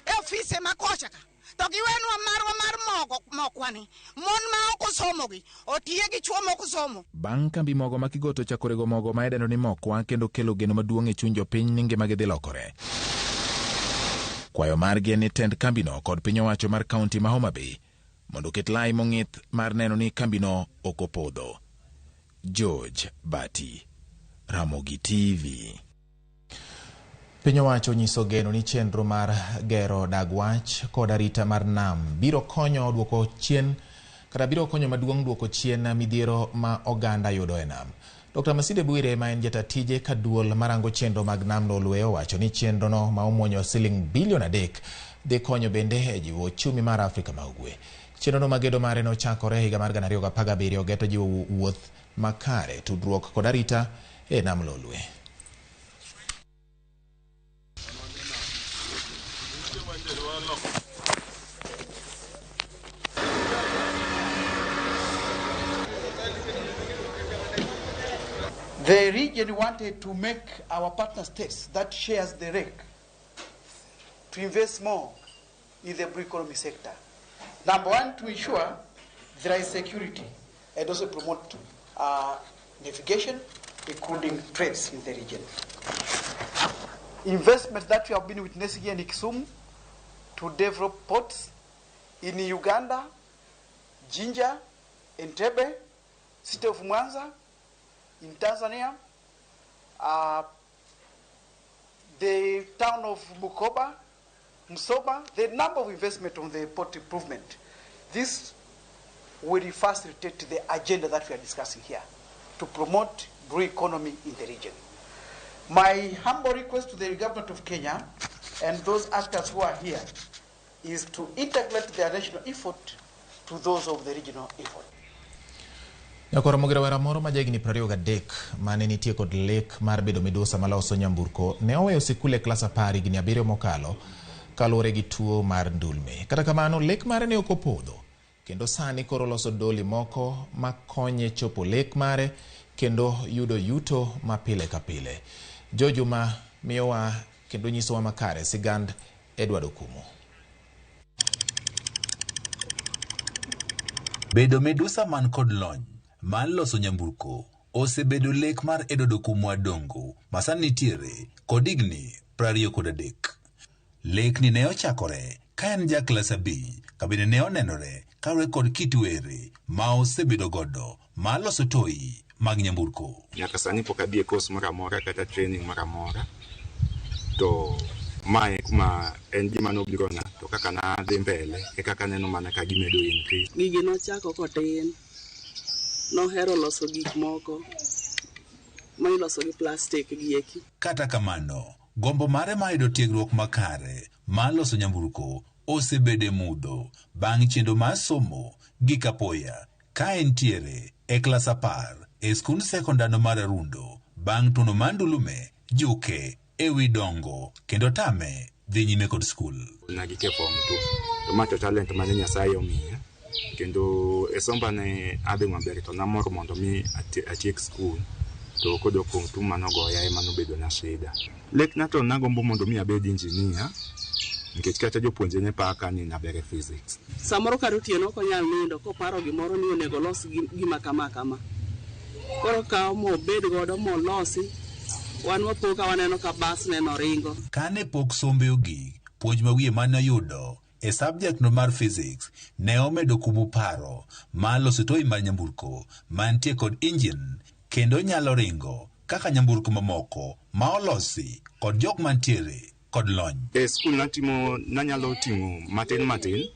e ofise makocha ka to giwenwa marwa mar mogo mokwani mon ma ok osomogi otiye gi chuo ma ok osomo. Bang' kambi mogo ma Kigoto chako rego mogo ma idendo ni mokwa kendo kelo geno maduong' e chuny jopiny ni ngimagi dhi lokore. Kwayo margi en ni tend kambino kod piny owacho mar kaunti ma Homa Bay mondo oket lai mong'ith mar neno ni kambino ok opodho. George Bati, Ramogi TV. Piny owacho nyiso geno ni chenro mar gero dag wach kod arita mar nam biro konyo duoko chien kata biro konyo maduong' duoko chien midhiero ma oganda yudo e nam. Dr. Masinde Bwire ma en jata tije ka duol marango chenro mag nam Lolwe owacho ni chenrono ma omuonyo siling bilion 3 dhi konyo bende e jiwo uchumi mar Afrika ma Ugwe. Chenrono ma gedo mare nochakore higa mar 2017 geto jiwo wuoth makare, tudruok kod arita e nam Lolwe. The region wanted to make our partner states that shares the lake to invest more in the blue economy sector. Number one, to ensure there is security and also promote navigation, including trades in the region. Investment that we have been witnessing here in Kisumu to develop ports in Uganda, Jinja, Entebbe, city of Mwanza, in Tanzania, the town of Bukoba, Msoba, the number of investment on the port improvement. This will facilitate the agenda that we are discussing here to promote blue economy in the region. My humble request to the government of Kenya and those actors who are here is to integrate their national effort to those of the regional effort. Nyakoro Mogera moro ma jahigni 23 mane nitie kod lek mar bedo midusa maloso nyamburko ne oweyo sikul e klas 10 higni 7 mokalo kaluwore gi tuo mar ndulme. Kata kamano lek mare ne ok opodho kendo sani koro loso doli moko makonye chopo lek mare kendo yudo yuto ma pile ka pile. Jojuma miyowa kendo nyisowa makare sigand Edward Okumu. Bedo midusa man kod lony mar loso nyamburko osebedo lek mar Edward Okumu Adongo ma sani nitiere kod higni 23. Lekni ne ochakore ka en ja klas 5 ka bende ne onenore kaluwore kod kit were ma osebedo godo mar loso toyi mag nyamburko. Nyaka sani pok adhi e course moro amora kata training moro amora, to mae kuma en gima nobirona to kaka nadhi mbele e kaka aneno mana ka gimedo increase. Gigi nochako kotin. Nohero loso gik moko ma iloso gi plastic gi eki. Kata kamano, gombo mare mar yudo tiegruok makare mar loso nyamburko osebedo e mudho bang' chenro mar somo gi kapoya ka entiere e klas 10 e skund sekondar mar Arundo bang' tuono mar ndulume juke ewi dongo kendo tame dhi nyime kod skul. Nagike form 2 to ma to talent mane Nyasaye omiya kendo e somba ne adhi maber to namor mondo mi atiek skul to kodok form 2 manogoya ema nobedo na shida. Lekna to nagombo mondo mi abed engineer nikech kata jopuonje ne paka ni naber e physics. Samoro kata otieno ok onyal nindo koparo gimoro ni onego olos gima kama kama. Koro kawo mobed godo molosi, wan wapo ka waneno ka bas neno ringo. Kane pok sombe ogik, puonj ma wiye mane oyudo e subject no mar physics ne omedo kumu paro mar loso toyi mar nyamburko mantie kod engine kendo nyalo ringo kaka nyamburko mamoko ma olosi kod jok mantiere kod lony. E skul natimo nanyalo ting'o matin matin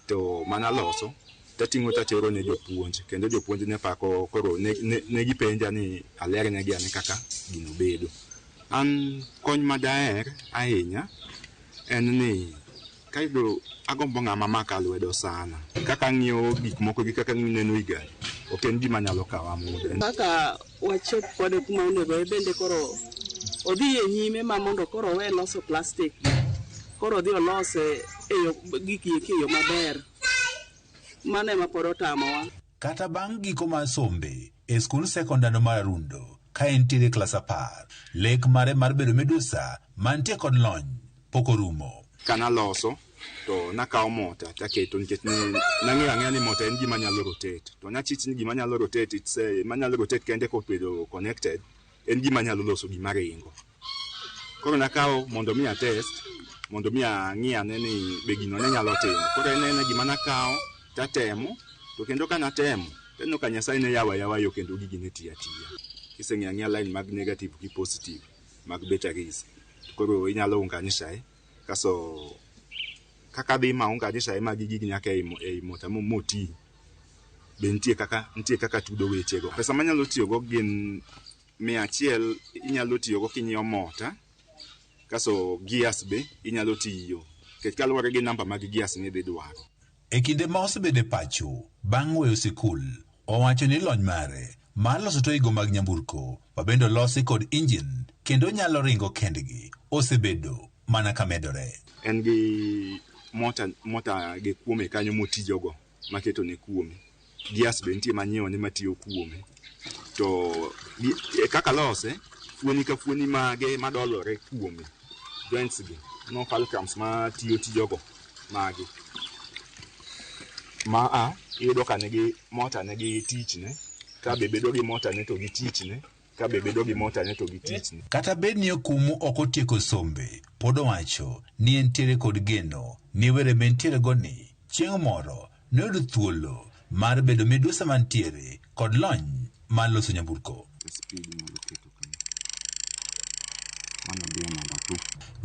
to mana loso tating'o tatero ne jopuonj kendo jopuonj ne pako koro ne gipenja ni alernegi ane kaka gino bedo. An kony madaher ahinya en ni kayudo agombo ng'ama maka lwedo sana kaka ang'iyo gik moko gi kaka neno i gari ok en gima nyalo kawa muda. Kaka wachop kode kuma onego en bende koro odhi e nyime ma mondo koro owe loso plastic koro odhi olose e gik eki e yo maber. Mano ema pod otamowa. Kata bang' giko mar sombe e skund sekondar mar Arundo ka entiere klas 10, lek mare mar bedo midusa mantie kod lony pok orumo. Kanaloso to nakawo mota taketo nikech nang'eyo ang'eya ni mota en gima nyalo rotate, to nachich ni gima nyalo rotate, it's manyalo rotate kende kobedo connected, en gima nyalo loso gima ringo. Koro nakawo mondo mi atest, mondo mi ang'i ane ni be gino ne nyalo timo. Koro en ena gima nakawo tatemo, to kendo ka natemo taneno ka Nyasaye ne yawo ayawa yo kendo gigi ne tiyo atiya. Kiseng'iyo ang'iya line mag negative gi positive mag batteries, koro inyalo unganisha kaso kaka dhi ma unganisha magi gigi nyaka ei mota moti. Be nitie kaka tudo wechego. Pesa manyalo tiyogo gin 100 inyalo tiyogo kinyiewo mota, kaso gears be inyalo tiyo nikech kaluwore gi namba mag gears midhi dwaro. E kinde ma osebedo e pacho bang' weyo sikul, owacho ni lony mare mar loso toigo mag nyamburko ma bende olosi kod injin kendo nyalo ringo kendgi osebedo mana ka medore. En gi mota gi kuome kanyo motijogo maketo ne kuome. Gears be nitie manyiewo ne matiyo kuome. To kaka lose, fuoni ka fuoni mage madolore kuome, joints gi, no fulcrums matiyo tijogo mage. Ma iyudo ka nigi mota nigi tichne, ka be bedo gi mota ne to gi tichne, ka be bedo gi mota ne to gi tichne. Kata bed ni Okumu ok otieko sombe, pod owacho ni entiere kod geno ni were mentiere go ni chieng' moro noyud thuolo mar bedo midusa mantiere kod lony mar loso nyamburko.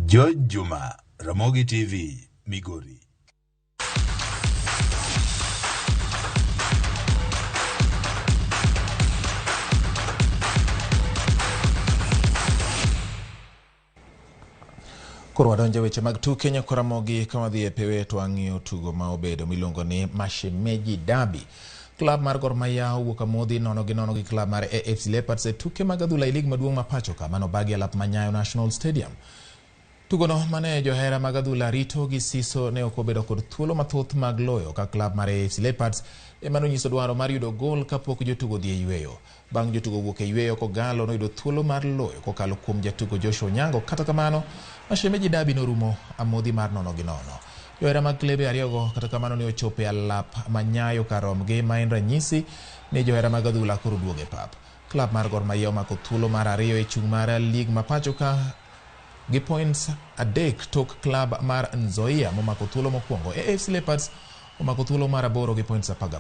George Juma, Ramogi TV, Migori. Koro wadonjo weche mag tuke nyako Ramogi ka wadhi e pewe to wang'iyo tugo ma obedo miluongo ni Mashemeji Derby. Klab mar Gor Mahia owuok amodhi 0-0 gi klab mar AFC Leopards e tuke mag adhula e lig maduong' ma pacho ka mano bagi alap ma Nyayo National Stadium. Tugono mane johera mag adhula rito gi siso ne ok obedo kod thuolo mathoth mag loyo ka klab mar AFC Leopards ema nonyiso dwaro mar yudo gol kapok jotugo dhi e yweyo. Bang' jotugo wuok e yweyo, Kogalo noyudo thuolo mar loyo kokalo kuom jatugo Joshua Onyango. Kata kamano, Mashemeji Derby norumo amodhi mar 0-0. Johera mag klebe ariyogo kata kamano ne ochopo e alap ma Nyayo kar romgi, ma en ranyisi ni johera mag adhula koro duogo e pap. Klab mar Gor Mahia omako thuolo mar 2 e chung' mar lig ma pacho ka gi points 3 tok klab mar Nzoia momako thuolo mokwongo. AFC Leopards omako thuolo mar 8 gi points 18.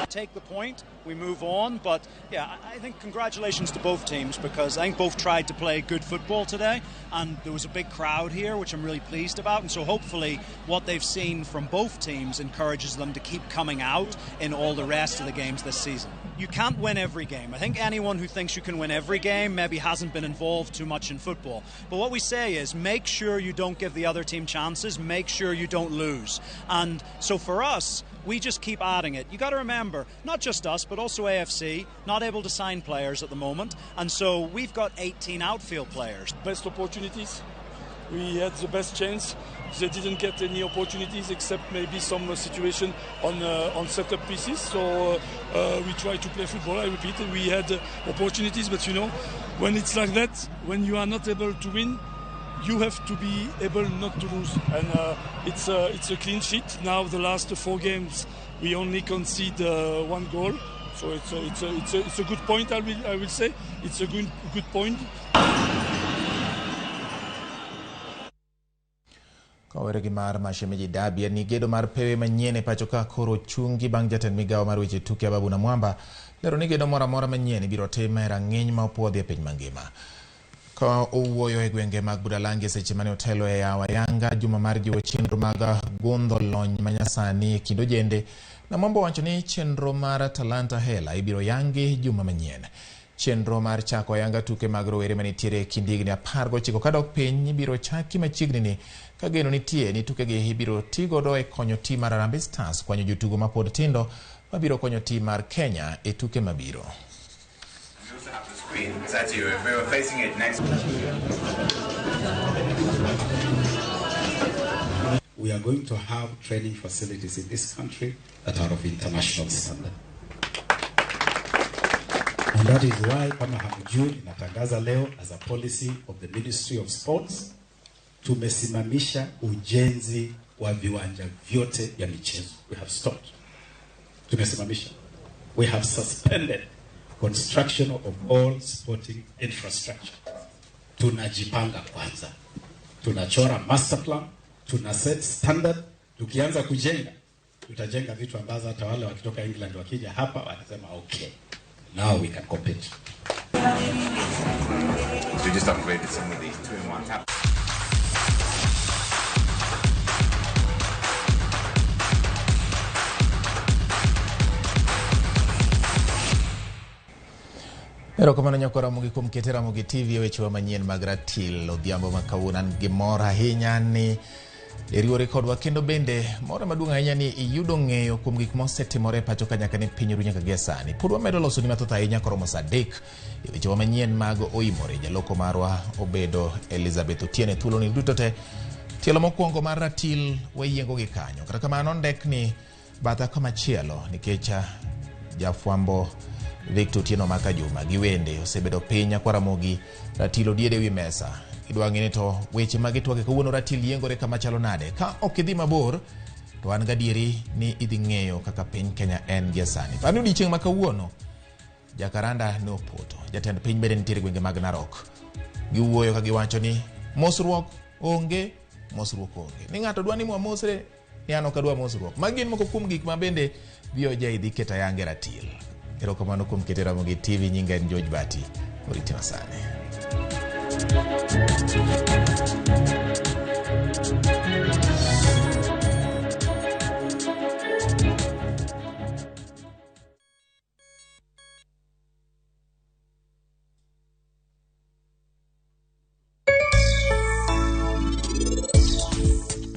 Take the point, we move on, but yeah, I think congratulations to both teams because I think both tried to play good football today, and there was a big crowd here, which I'm really pleased about, and so hopefully what they've seen from both teams encourages them to keep coming out in all the rest of the games this season. You can't win every game. I think anyone who thinks you can win every game maybe hasn't been involved too much in football. But what we say is make sure you don't give the other team chances, make sure you don't lose. And so for us, we just keep adding it. You got to remember, not just us, but also AFC, not able to sign players at the moment. And so we've got 18 outfield players. Best opportunities. We had the best chance. They didn't get any opportunities except maybe some situation on setup pieces. So we try to play football. I repeat, we had opportunities, but you know, when it's like that, when you are not able to win, you have to be able not to lose. And it's a clean sheet. Now the last 4 games, we only concede 1 goal. So it's a good point. I will say it's a good point. Kowere gi mar Mashemeji Derby en ni gedo mar pewe manyien e pacho ka koro chungi bang' jatend migawo mar weche tuke Ababu Namwamba lero ni gedo moro amora manyien ibiro tim e rang'iny ma opuodhi e piny mangima. Ka owuoyo e gwenge mag Budalangi seche mane otelo e yawo ayanga juma mar jiwo chenro mag gundho lony manyasani e kind ojende, Namwamba owacho ni chenro mar Talanta Hela ibiro yangi juma manyien. Chenro mar chako ayanga tuke mag rowere manitiere e kind higni 19 kadok piny ibiro chaki machiegni ni ka geno nitie ni tukegi ibiro ti godo e konyo tim mar Harambee Stars kwanyo jotugo mapod tindo mabiro konyo tim mar Kenya e tuke mabiro. We also have the screen. It's actually, if we were facing it next. We are going to have training facilities in this country that are of international standard. And that is why kama hamjui, natangaza leo as a policy of the Ministry of Sports, tumesimamisha ujenzi wa viwanja vyote vya michezo. We have stopped. Tumesimamisha. We have suspended construction of all sporting infrastructure. Tunajipanga kwanza. Tunachora master plan, tuna set standard. Tukianza kujenga, tutajenga vitu ambazo hata wale wakitoka England wakija hapa watasema okay, now we can compete. So we just upgraded some of these 2-in-1 tablets. Erokamano nyakwa Ramogi kuom kete Ramogi TV e wechewa manyien mag ratil odhiambo ma kawuono. An gi mor ahinya ni iriwori kodwa kendo bende mor maduong' ahinya ni iyudo ng'eyo kuom gik mosetimore e pacho ka nyaka ne piny ru nyaka gie sani. Pod wamedo loso ni mathoth ahinya koromo sa 3 e wechewa manyien mag oimore. Jaloko marwa obedo Elizabeth Otieno e thuoloni duto te. Tielo mokwongo mar ratil wayiengo gi kanyo. Kata kamano ndekni batha kamachielo nikech jafwambo Victor Otieno Maka Juma gi wende osebedo piny nyakwa Ramogi ratil odiede wi mesa. Idwa ng'e ni to weche mag twak kawuono ratil yiengore kama chalo nade. Ka ok idhi mabor to an gadieri ni idhi ng'eyo kaka piny Kenya en gie sani. Par ni odiechieng' ma kawuono Jacaranda ne opoto. Jatend piny bende nitiere gwenge mag Narok. Giwuoyo ka giwacho ni mosruok onge, mosruok onge. Ni ng'ato dwa ni mwamosre, ni an ok adwa mosruok. Magi gin moko kuom gik ma bende VOJ dhi keto ayanga e ratil. Erokamano kuom kete Ramogi TV. Nyinga en George Bati. Orite masani.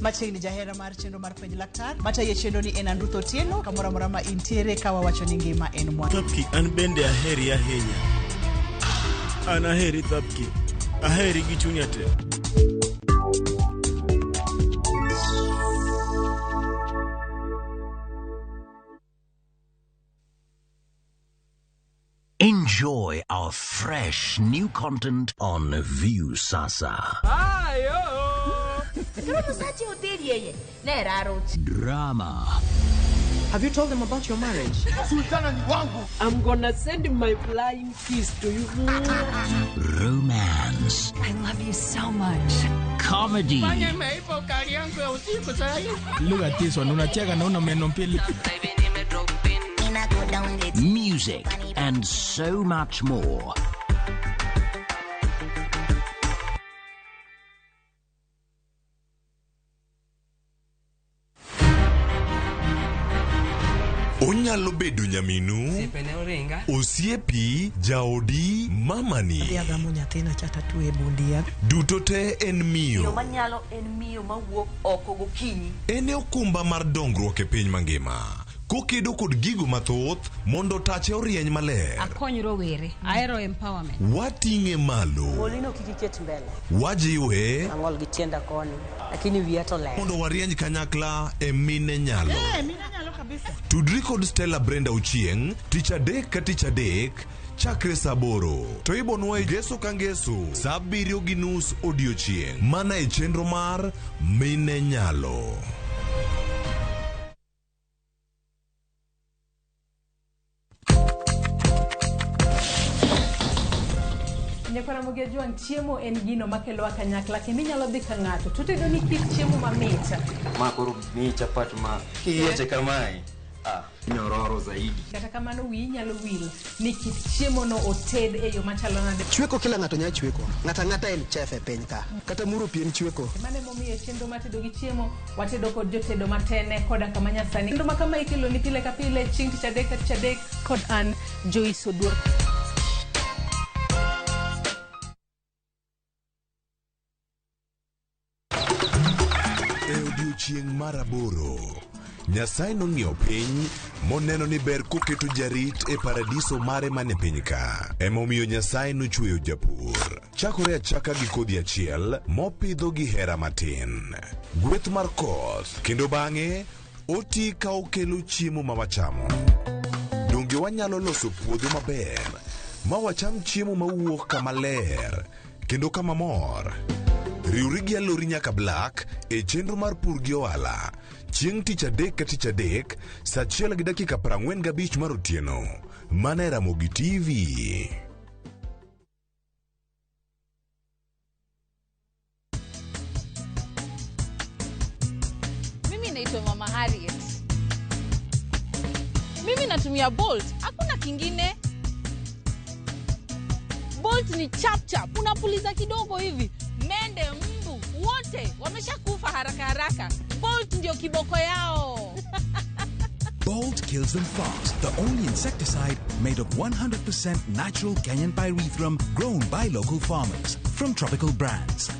Machiegni jahera mar chenro mar penj laktar matayo chenro ni en Andruth Otieno kamoro amora ma intiere ka wawacho ni ngima en mwandu. Thapki an bende aheri ahinya. An aheri Thapki. Aheri gi chunya te. Enjoy our fresh new content on Viusasa. Drama. Have you told them about your marriage? Sultana ni wangu. I'm gonna send my flying kiss to you. Romance. I love you so much. Comedy. Look at this one. Unacheka na una meno mbili. Music and so much more. Onyalo bedo nyaminu, osiepi, jaodi, mamani. Adhi agamo nyathina cha tatwe e bundia. Duto te en miyo. Manyalo en miyo mawuok oko gokinyi. En e okumba mar dongruok e piny mangima. Kokedo kod gigo mathoth mondo tache orieny maler. Akony rowere, ahero empowerment. Wating'e malo. Golino kik iket mbele. Wajiwe. Ang'ol gi tienda koni, lakini wiya to ler. Mondo warieny kanyakla e mine nyalo. Mine nyalo kabisa. Tudri kod Stella Brenda Ochieng' tich adek ka tich adek chakre saa 8 to ibonwa e ngeso ka ngeso saa 7:30 odiochieng' mana e chenro mar Mine Nyalo. Nyakwara Ramogi Ajwang', chiemo en gino makelowa kanyakla kendo inyalo dhi ka ng'ato to otedo ni kit chiemo mamit. Ma koro miyi chapat ma kiyieche kamae, nyororo zaidi. Kata kamano wiyi nyalo wil ni kit chiemo no oted e yo machalo nade. Chweko kila ng'ato nyalo chweko. Ng'ato ang'ata en chef e piny ka. Kata muro pi en chweko. Mano emomiyo chenro mar tedo gi chiemo watedo kod jotedo matene koda kama nyasani. Chenro ma kama ikelo ni pile ka pile chieng' tich adek ka tich adek kod an Joyce Oduor. E odiochieng' mar 8, Nyasaye nong'iyo piny moneno ni ber koketo jarit e paradiso mare mane piny ka. Emomiyo Nyasaye nochweyo japur. Chakore achaka gi kodhi achiel mopidho gi hera matin. Gweth mar koth kendo bang'e oti ka okelo chiemo ma wachamo. Donge wanyalo loso puodho maber ma wacham chiemo mawuok kama ler kendo kama mor? Riwri gi Alori nyaka Black e chenro mar pur gi ohala chieng' tich adek ka tich adek saa 1:45 mar otieno mana e Ramogi TV. Mimi naitwa Mama Harriet. Mimi natumia Bolt, hakuna kingine. Bolt ni chap chap, unapuliza kidogo hivi, mende, mbu wote wameshakufa haraka haraka. Bolt ndio kiboko yao. Bolt kills them fast, the only insecticide made of 100% natural Kenyan pyrethrum grown by local farmers from Tropical Brands.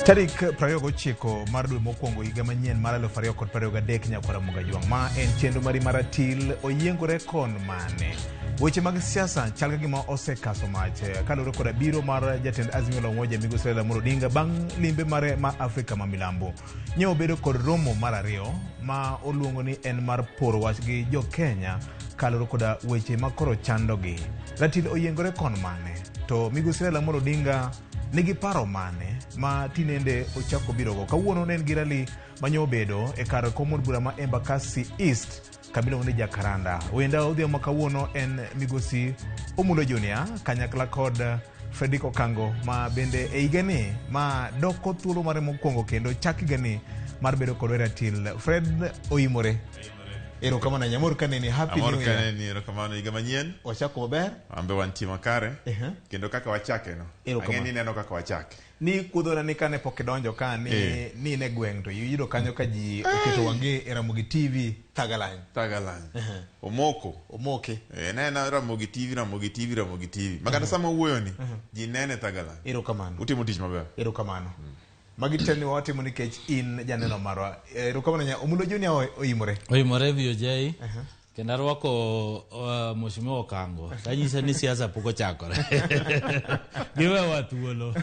Tarik 29 mar dwe mokwongo higa manyien mar 2023 nyakwara Mugajwang' ma en chenro mari mar ratil oyiengore kon mane. Weche mag siasa chal ka gima osekaso mach kaluwore koda biro mar jatend Azimio la Umoja migosi Raila Amolo Odinga bang' limbe mare ma Afrika ma Milambo. Nye obedo kod romo mar ariyo ma oluongo ni en mar poro wach gi jo Kenya kaluwore koda weche ma koro chandogi. Ratil oyiengore kon mane? To migosi Raila Amolo Odinga nigi paro mane ma tinende ochako birogo? Kawuono ne en gi rally manyo obedo e kar kom od bura ma Embakasi East kamiluongo ni Jacaranda. Wenda odhiambo ma kawuono en migosi Omulo Junior kanyakla kod Fredrick Okango ma bende e higani ma doko thuolo mare mokwongo kendo chak higani mar bedo kodwa e ratil. Fred oimore. Erokamano ahinya. Amor kaneni. Happy Amor New Year. kaneni, erokamano higa manyien. Wachako maber. An be wantie makare. Kendo kaka wachake no. Erokamano. Ang'e ni ineno kaka wachake. Ni kuodhona ni kane pok idonjo ka ni Eh. ni ne gweng' to iyudo kanyo ka ji oketo wang'e e Ramogi TV Thagalany. Thagalany. Omoko. Omoke. Eh, nena Ramogi TV, Ramogi TV, Ramogi TV. Ma kata sama wuoyo ni, ji nene Thagalany. Erokamano. Utimo tich maber. Erokamano. Magi te ni watimo nikech in janeno marwa. Erokamano nya Omulo Junior oimore. Oimore VOJ. Kendo arwako Mheshimiwa Okango. Tanyise ni siasa pok ochakore. Giwewa thuolo.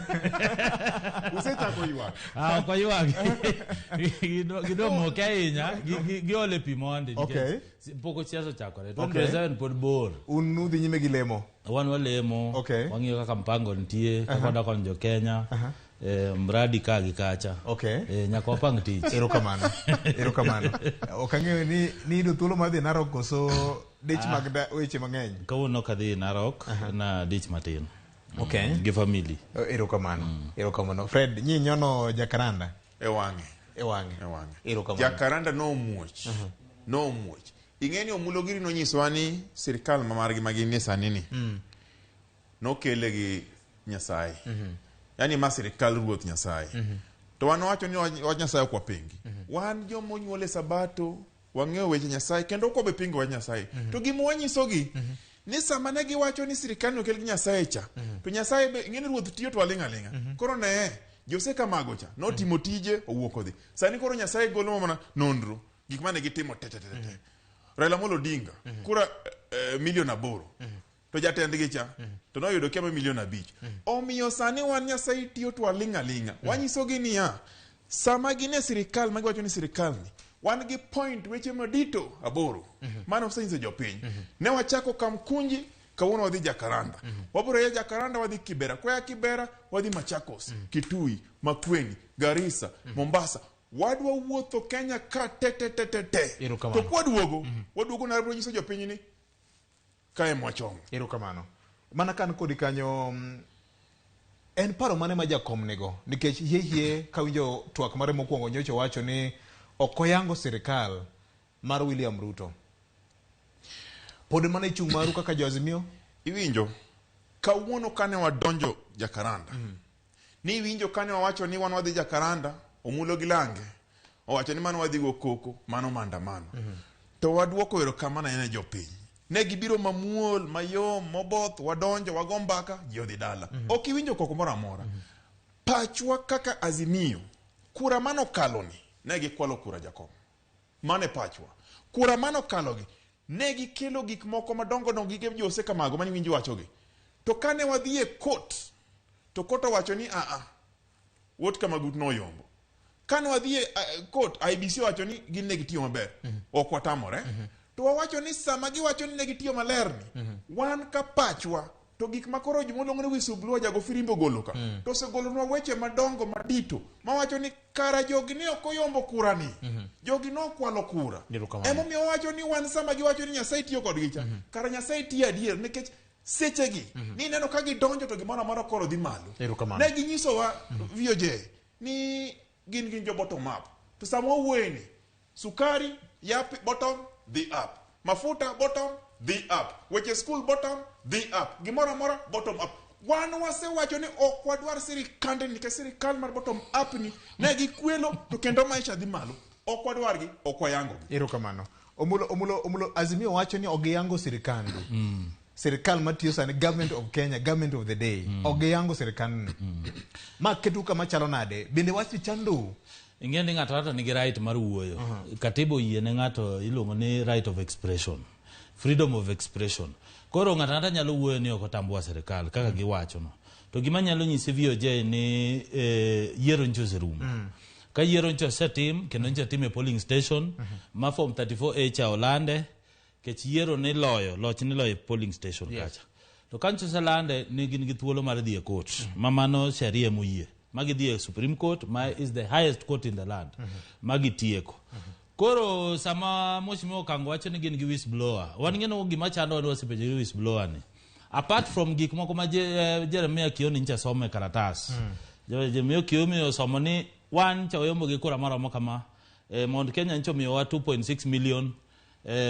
Usechako ywak. Ah, ok oywag. Gidwa moke ahinya. Giole pi mondi. Okay. Pok siasa ochakore. Okay. 2027 pod bor. Un udhi nyime gi lemo. Wan walemo. Okay. Wang'iyo kaka mpango nitie, kaka wadwa konyo jo Kenya. Mradi ka gi kacha. Okay. Nyaka wapang tich. Erokamano. Erokamano. Ok ang'eyo ni ni yudo thuolo mar dhi Narok koso dich mag weche mang'eny. Kawuono ok adhi Narok, na dich matin. Okay. Gi family. Erokamano. Erokamano. Fred, nyi nyono Jacaranda. E wang'e. E wang'e. E wang'e. Erokamano. Jacaranda nomuoch. Nomuoch. Ing'e ni Omulo giri nonyisowa ni sirikal ma margi ma ginie sani ni. Nokele gi Nyasaye. Yani ma sirikal ruoth Nyasaye. To wan wacho ni wach Nyasaye ok wapingi. Wan joma onyuol e Sabato, wang'eyo weche Nyasaye kendo ok wabe pingo wach Nyasaye. To gima wanyisogi ni sama ne giwacho ni sirikal nokel gi Nyasaye cha, to Nyasaye be ing'e ni ruoth tiyo to waling' aling'a. Koro ne Jose Kamago cha notimo tije owuok odhi. Sani koro Nyasaye golo mana nonro gik mane gitimo te te te te. Raila Amolo Odinga kura milion 8. To jatendgi cha to noyudo kiama milion 5. Omiyo sani wan Nyasaye tiyo to waling' aling'a. Wanyisogi niya, sama gin e sirikal ma giwacho ni sirikal ni, wan gi point weche madito 8. Mano osenyiso jopiny. Ne wachako Kamkunji, kawuono wadhi Jacaranda. Wabiro ya Jacaranda wadhi Kibera. Koya Kibera wadhi Machakos, Kitui, Makueni, Garissa, Mombasa. Wadwa wuotho Kenya ka te te te te te. To kwaduogo, waduogo na nyiso jopiny ni kae mwachomo. Erokamano. Mana kan kodi kanyo en paro mane ma jakom nigo? Nikech hie hie kawinjo twak mare mokwongo nyocha wacho ni ok oyango sirikal mar William Ruto. Pod mana ichung' maru kaka jo Azimio? Iwinjo, kawuono kane wadonjo Jacaranda. Ni iwinjo kane wawacho ni wan wadhi Jacaranda, Omulo gi Lange. Owacho ni mano wadhi go koko, mano maandamano. To waduoko erokamano ahinya ne jopiny. Ne gibiro mamuol, mayom, moboth, wadonjo, wago mbaka, ji odhi dala. Ok iwinjo koko moro amora. Pachwa kaka Azimio, kura manokaloni, ne gikwalo kura Jakom. Mano e pachwa. Kura manokalogi, ne gikelo gik moko madongo dongo gige Jose Kamago mane iwinjo wachogi. To kane wadhi e court, to court owacho ni aa, Wuod Kamagut noyombo. Kane wadhi e court, IEBC owacho ni gin ne gitiyo maber. Ok watamore. To wawacho ni sama giwacho ni ne gitiyo maler ni, wan ka pachwa, to gik ma koro joma luongo ni whistleblower jago firimbi ogolo ka, to osegolonwa weche madongo madito mawacho ni kara jogi ne ok oyombo kura ni, jogi ne okwalo kura. Emomiyo wawacho ni wan sama giwacho ni Nyasaye tiyo kodgi cha, kara Nyasaye tiyo adier nikech sechegi ni neno ka gidonjo to gimoro amora koro dhi malo. Ne ginyisowa VOJ ni gin jo bottom up. To sama wawuoye ni sukari ya bottom dhi up, mafuta bottom dhi up, weche school bottom dhi up, gimoro amora bottom up. Wan wasewacho ni ok wadwar sirikande nikech sirikal mar bottom up ni ne gikwelo to kendo maisha dhi malo. Ok wadwargi, ok wayangogi. Erokamano. Omulo, Omulo, Omulo, Azimio wacho ni ok giyango sirikande. Sirikal matiyo sani, government of Kenya, government of the day. Ok giyango sirikandni. Ma ketu kama chalo nade? Bende wach chandou? Ing'e ni ng'ato ng'ato nigi right mar wuoyo. Katiba oyie ne ng'ato iluongo ni right of expression. Freedom of expression. Koro ng'ato ang'ata nyalo wuoyo ni ok otambua sirikal kaka giwacho no. To gima nyalo nyisi VOJ ni yiero nyocha oserumo. Ka yiero nyocha osetim kendo nyocha otim e polling station ma form 34A cha olande kech yiero ni loyo loch ni loyo e polling station kacha. To ka nyocha oselande ni gin gi thuolo mar dhi e court ma mano sheria moyie. Ma gidhi e Supreme Court ma is the highest court in the land. Ma gitieko. Koro sama Mheshimiwa Okango wacho ni gin gi whistleblower, wan ng'eno gima chando wan wasepenjo gi whistleblower ni. Apart from gik moko ma Jeremiah Kioni ncha somo e karatas. Jeremiah Kioni osomo ni wan cha wayombo gi kura maromo kama, Mount Kenya ncha omiyowa 2.6 million,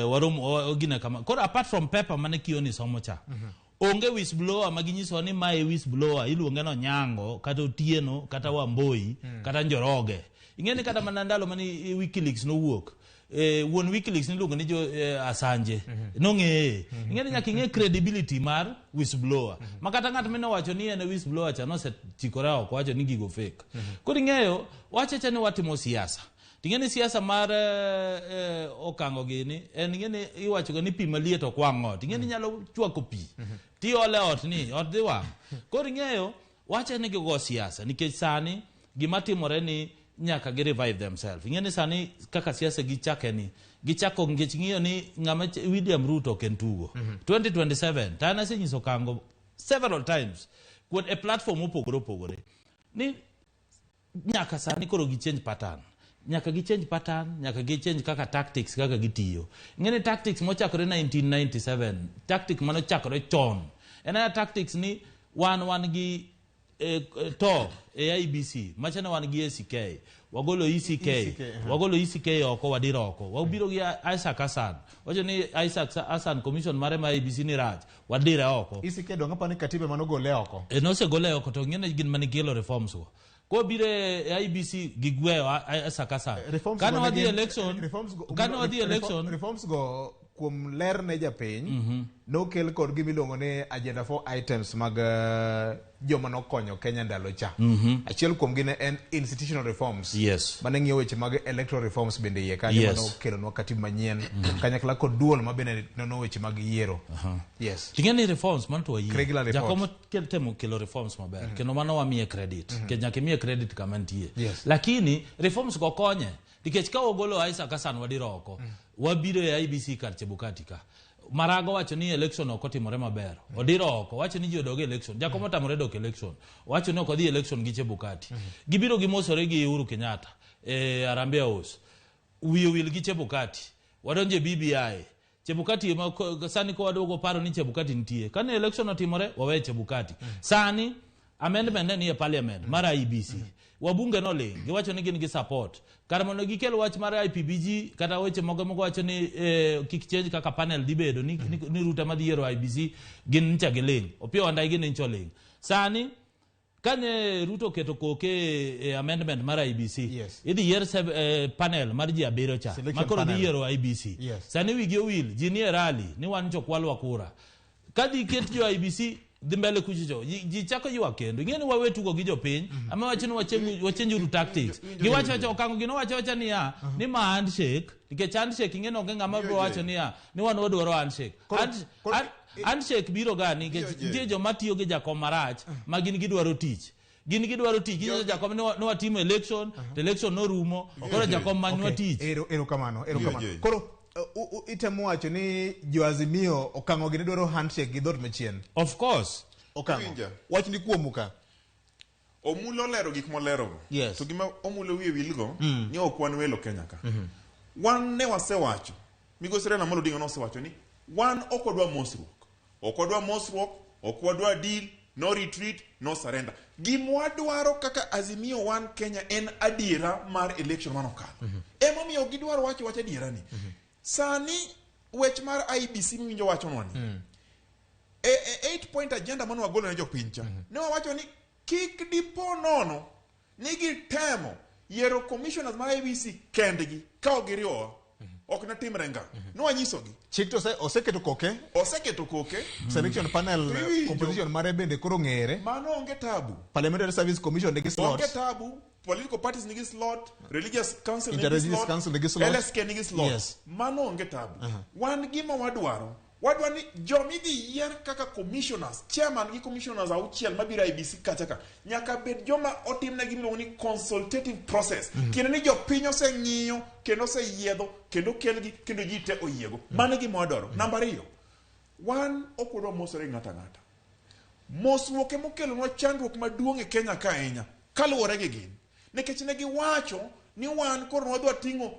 waromo gine kama. Koro apart from paper mane Kioni somo cha, onge whistleblower ma ginyisowa ni mae whistleblower iluonge ni Onyango kata Otieno kata Wamboi kata Njoroge. Ing'e ni kata mana ndalo mane WikiLeaks nowuok, wuon WikiLeaks niluongo ni Assange nong'eye. Ing'e ni nyaka ing'e credibility mar whistleblower. Ma kata ng'at mane owacho ni en whistleblower cha nosechikore oko wacho ni gigo fake. Koro ing'eyo wachacha ni watimo siasa. Ting'e ni siasa mar Okango gini en ing'e ni iwacho ga ni pi maliet ok wang' ot. Ing'e ni nyalo chwako pi tiole ot ni ot dhi wang'. Koro ing'eyo wacha ni gigo siasa nikech sani gima timore ni nyaka gi revive themselves. Ing'e ni sani kaka siasa gichake ni gichako nikech ng'iyo ni ng'ama William Ruto ok en tugo. 2027 to an asenyiso Okango several times kuon e platform mopogore opogore ni nyaka sani koro gi change pattern. Nyaka gi change pattern, nyaka gi change kaka tactics kaka gitiyo. Ing'e ni tactics mochakore 1997, tactic manochakore chon. En aya tactics ni wan gi to e IEBC, macha ne wan gi ACK, wagolo ECK, wagolo ECK oko wadiro oko. Wabiro gi Isaac Hassan. Wacho ni Isaac Hassan commission mare ma IEBC ni rach, wadire oko. ECK donge apani katiba manogole oko. Nosegole oko to ng'e gin mane gikelo reforms go. Kobiro e IEBC gigweyo Isaac Hassan. Kane wadhi election, kane wadhi election, reforms go kuom ler ne japiny nokel kod gima iluongo ni agenda 4 items mag joma nokonyo Kenya ndalo cha. Achiel kuom gi ne en institutional reforms. Mane ng'iyo weche mag electoral reforms bende iye kanyo mane okelonwa katiba manyien kanyakla kod duol ma bende nono weche mag yiero. Ting'e ni reforms mano to wayie. Regular report. Jakom temo kelo reforms maber kendo mano wamiye credit. Nikech nyaka imiye credit kama nitie. Lakini reforms go konye nikech ka ogolo Isaac Hassan wadiro oko, wabiro e IEBC kar Chebukati ka. Marago wacho ni election ok otimore maber. Odiro oko, wacho ni ji odog e election. Jakom otamore dok election. Wacho ni ok odhi election gi Chebukati. Gibiro gimosore gi Uhuru Kenyatta e Harambee House. Wiye wil gi Chebukati. Wadonjo e BBI. Chebukati ema sani ko waduogo paro ni Chebukati nitie. Kane election otimore, wawe Chebukati. Sani amendment ne ni e parliament mar IEBC. Wabunge noling, giwacho ni gin gi support. Kar mondo gikel wach mar IPBG kata weche moko moko wacho ni kik change kaka panel dhi bedo ni Ruto ema dhi yiero IEBC, gin ncha giling. Opiyo Wandayi gin ncha oling. Sani Kane Ruto oketo koke e amendment mar IEBC, idhi yier panel mar ji abiriyo cha, Selection ma koro dhi panel. yiero IEBC. Sani wigi owil, ji nie rally ni wan jokwalwa kura. Ka dhi ket jo IEBC dhi mbele kuchicho, ji chako ywak kendo. Ing'e ni wawe tugo gi jopiny, ama wacho ni wachenjuru tactics. Giwacho wacha okang'o gino wacho wacha niya, ni ma handshake, nikech handshake ing'e ni onge ng'ama biro wacho niya, ni wan wadwaro handshake. Handshake biro ga nikech nitie joma tiyo gi jakom marach ma gin gidwaro tich. Gin gidwaro tich, ginyiso jakom ni watimo election, to election norumo, koro jakom manywa tich. Erokamano, erokamano. Koro itemo wacho ni jo Azimio okang'o gi ne dwaro handshake gi dhoot machien. Of course. Okang'o. Iwinja? Wach ni kuomu ka. Omulo olero gik molerogo. To gima Omulo wiye wilgo ni ok wan welo Kenya ka. Wan ne wasewacho, Migosi Raila Amolo Odinga nosewacho ni wan ok wadwa mosruok. Ok wadwa mosruok, ok wadwa deal, no retreat, no surrender. Gima wadwaro kaka Azimio One Kenya en adiera mar election manokalo. Emomiyo gidwaro wacho wach adiera ni. Sani wech mar IEBC miwinjo wachonwa ni. E 8 point agenda mane wagolo ne jopiny cha. Ne wawacho ni kik dipo nono ni gitemo yiero commissioners mar IEBC kendgi ka ok giriwowa. Ok notimre ngang'. Ne wanyisogi. Chik to oseketo koke. Oseketo koke. Selection panel Iwinjo. composition mare bende koro ng'ere. Mano onge tabu. Parliamentary Service Commission nigi slot. Onge tabu. Political parties nigi slot, religious council nigi Interreligious slot, council nigi slot. LSK nigi slot. Mano onge tabu. Wan gima wadwaro, wadwa ni jomidhi yier kaka commissioners, chairman gi commissioners auchiel mabiro IEBC kacha ka, nyaka bed joma otimne gimiluongo ni consultative process. Tiende ni jopiny oseng'iyo, kendo oseyiedho, kendo kelgi, kendo ji te oyiego. Mano e gima wadwaro. Namba ariyo, wan ok wadwa mosore gi ng'ato ang'ata. Mosruok ema okelonwa chandruok maduong' e Kenya ka ahinya, kaluwore gi gin. Nikech ne giwacho ni wan koro wadwa ting'o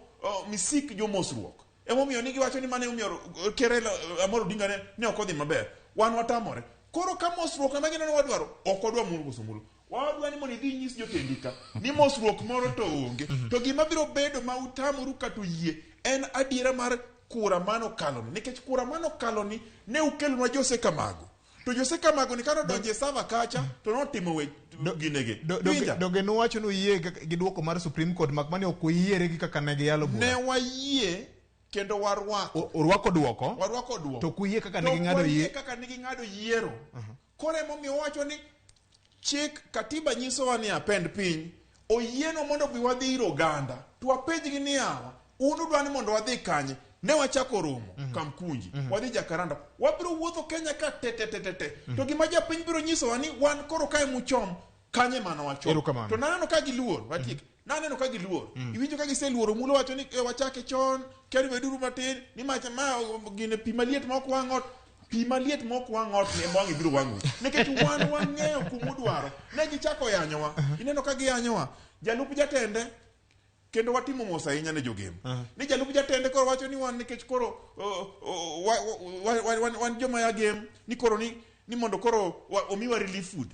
misik jomosruok. Emomiyo ni giwacho ni mano emomiyo Ker Raila Amolo Odinga ne ok odhi maber. Wan watamore. Koro ka mosruok ema gineno wadwaro, ok wadwa moro koso mulo. Wadwa ni mondo idhi inyis jotendi ka ni mosruok moro to onge. To gima biro bedo ma utamoru kata uyie en adiera mar kura mano kaloni. Nikech kura mano kaloni ne ukelonwa Jose Kamago. To Jose Kamago ni kane odonjo e sava kacha to notimo we ginege. Winja? Donge nuwacho ni uyie gi duoko mar Supreme Court mak mane ok uyiere gi kaka ne giyalo bura. Ne wayie kendo warwako. Urwako duoko. Warwako duoko. To ok uyie kaka ne To ging'ado ok wayie yie. kaka ne ging'ado yiero. Koro emomiyo wawacho ni chik katiba nyisowa ni apend piny oyienwa mondo bi wadhi ir oganda to wapenjgi ni yawa un udwa ni mondo wadhi kanye ne wachako romo Kamkunji wadhi Jakaranda wabiro wuotho Kenya ka te te te te te to gima japiny biro nyisowa ni wan koro kae muchom kanye mano wachom Erokamano. to naneno ka giluor watiek naneno ka giluor iwinjo ka giseluoro mulo wacho ni wachake chon kendo beduru matin ni macha ma gine pi maliet ma ok wang' ot pi maliet ma ok wang' ot ni ema wang' ibiro wang'o nikech wan wang'eyo kumudwaro ne gichako yanyowa ineno ka giyanyowa jalup jatende kendo watimo mos ahinya ne jogem ni jalup jatende koro wacho ni wan nikech koro wan joma ya gem ni koro ni mondo koro omiwa relief food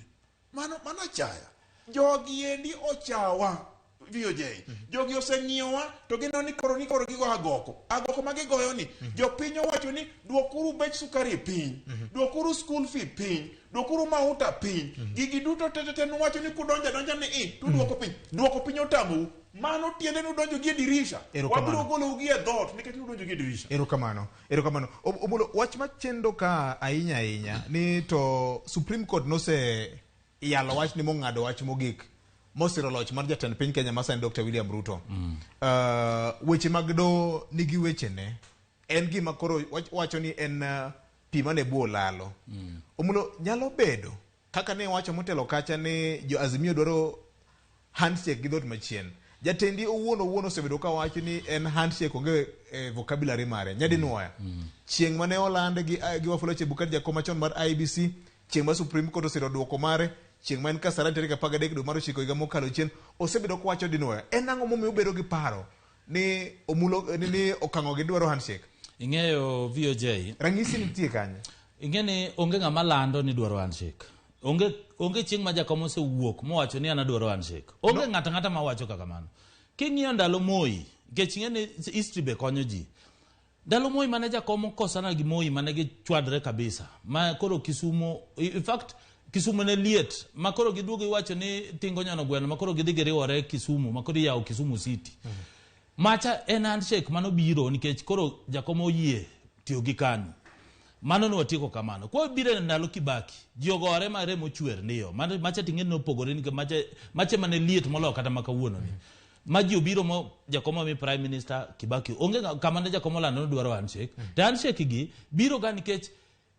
mano achaya jogi endi ochawa VOJ jogi oseng'iyowa to gineno ni koro gigo agoko ma gigoyo ni jopiny owacho ni duokuru bech sukari piny duokuru school fee piny duokuru mauta piny gigi duto te nuwacho ni kudonjo adonja ni i tuduoko piny duoko piny otamou mano tiende nudonjo gi e dirisha wabiro golou gi e dhoot nikech nudonjo gi e dirisha Erokamano. Erokamano. Omulo, wach machendo ka ahinya ahinya ni to Supreme Court nose yalo wach ni mong'ado wach mogik mosiro loch mar jatend piny Kenya masani Dr. William Ruto. Weche mag doho nigi wechene. En gima koro wacho ni en pi mane bwo lalo. Omulo, nyalo bedo kaka ne wacho motelo kacha ni jo Azimio dwaro handshake gi dhoot machien. Jatendi owuon osebedo ka wacho ni en handshake onge vocabulary mare. Nyadinuoya. Chieng' mane olande gi Wafula Chebukati jakom machon mar IEBC, chieng' ma Supreme Court osiro duoko mare, chieng' ma en Kasarani tarik 13 dwe mar 9 higa mokalo chien, osebedo kowacho dinuoya. En ang'o momiyo ubedo gi paro ni omulo ni okang'o gi dwaro handshake? Ing'eyo VOJ. Ranyisi nitie kanye? Ing'e ni onge ng'ama lando ni dwaro handshake. Onge chieng' ma jakom osewuok mowacho ni an adwaro handshake. Onge ng'ato ang'ata mawacho kaka mano. King'iyo ndalo Moi, nikech ing'e ni history be konyo ji. Ndalo Moi mane jakom okosana gi Moi mane gichwadre kabisa. Ma koro Kisumo, in fact Kisumu ne liet ma koro giduogo iwacho ni tingo nyono gweno ma koro gidhi giriwore Kisumu ma koro iyawo Kisumu City. Macha en handshake manobiro nikech koro Jakom oyie tiyo gi KANU. Mano ne watieko kamano. Kwa biro e ndalo Kibaki, ji ogore ma remo chwer ndiyo. Mano macha ting'e ne opogore nikech macha, macha mane liet moloyo kata ma kawuono ni. Ma ji obiro mo Jakom omi Prime Minister Kibaki. Onge kama ne Jakom olando ni dwaro handshake. To handshake gi biro ga nikech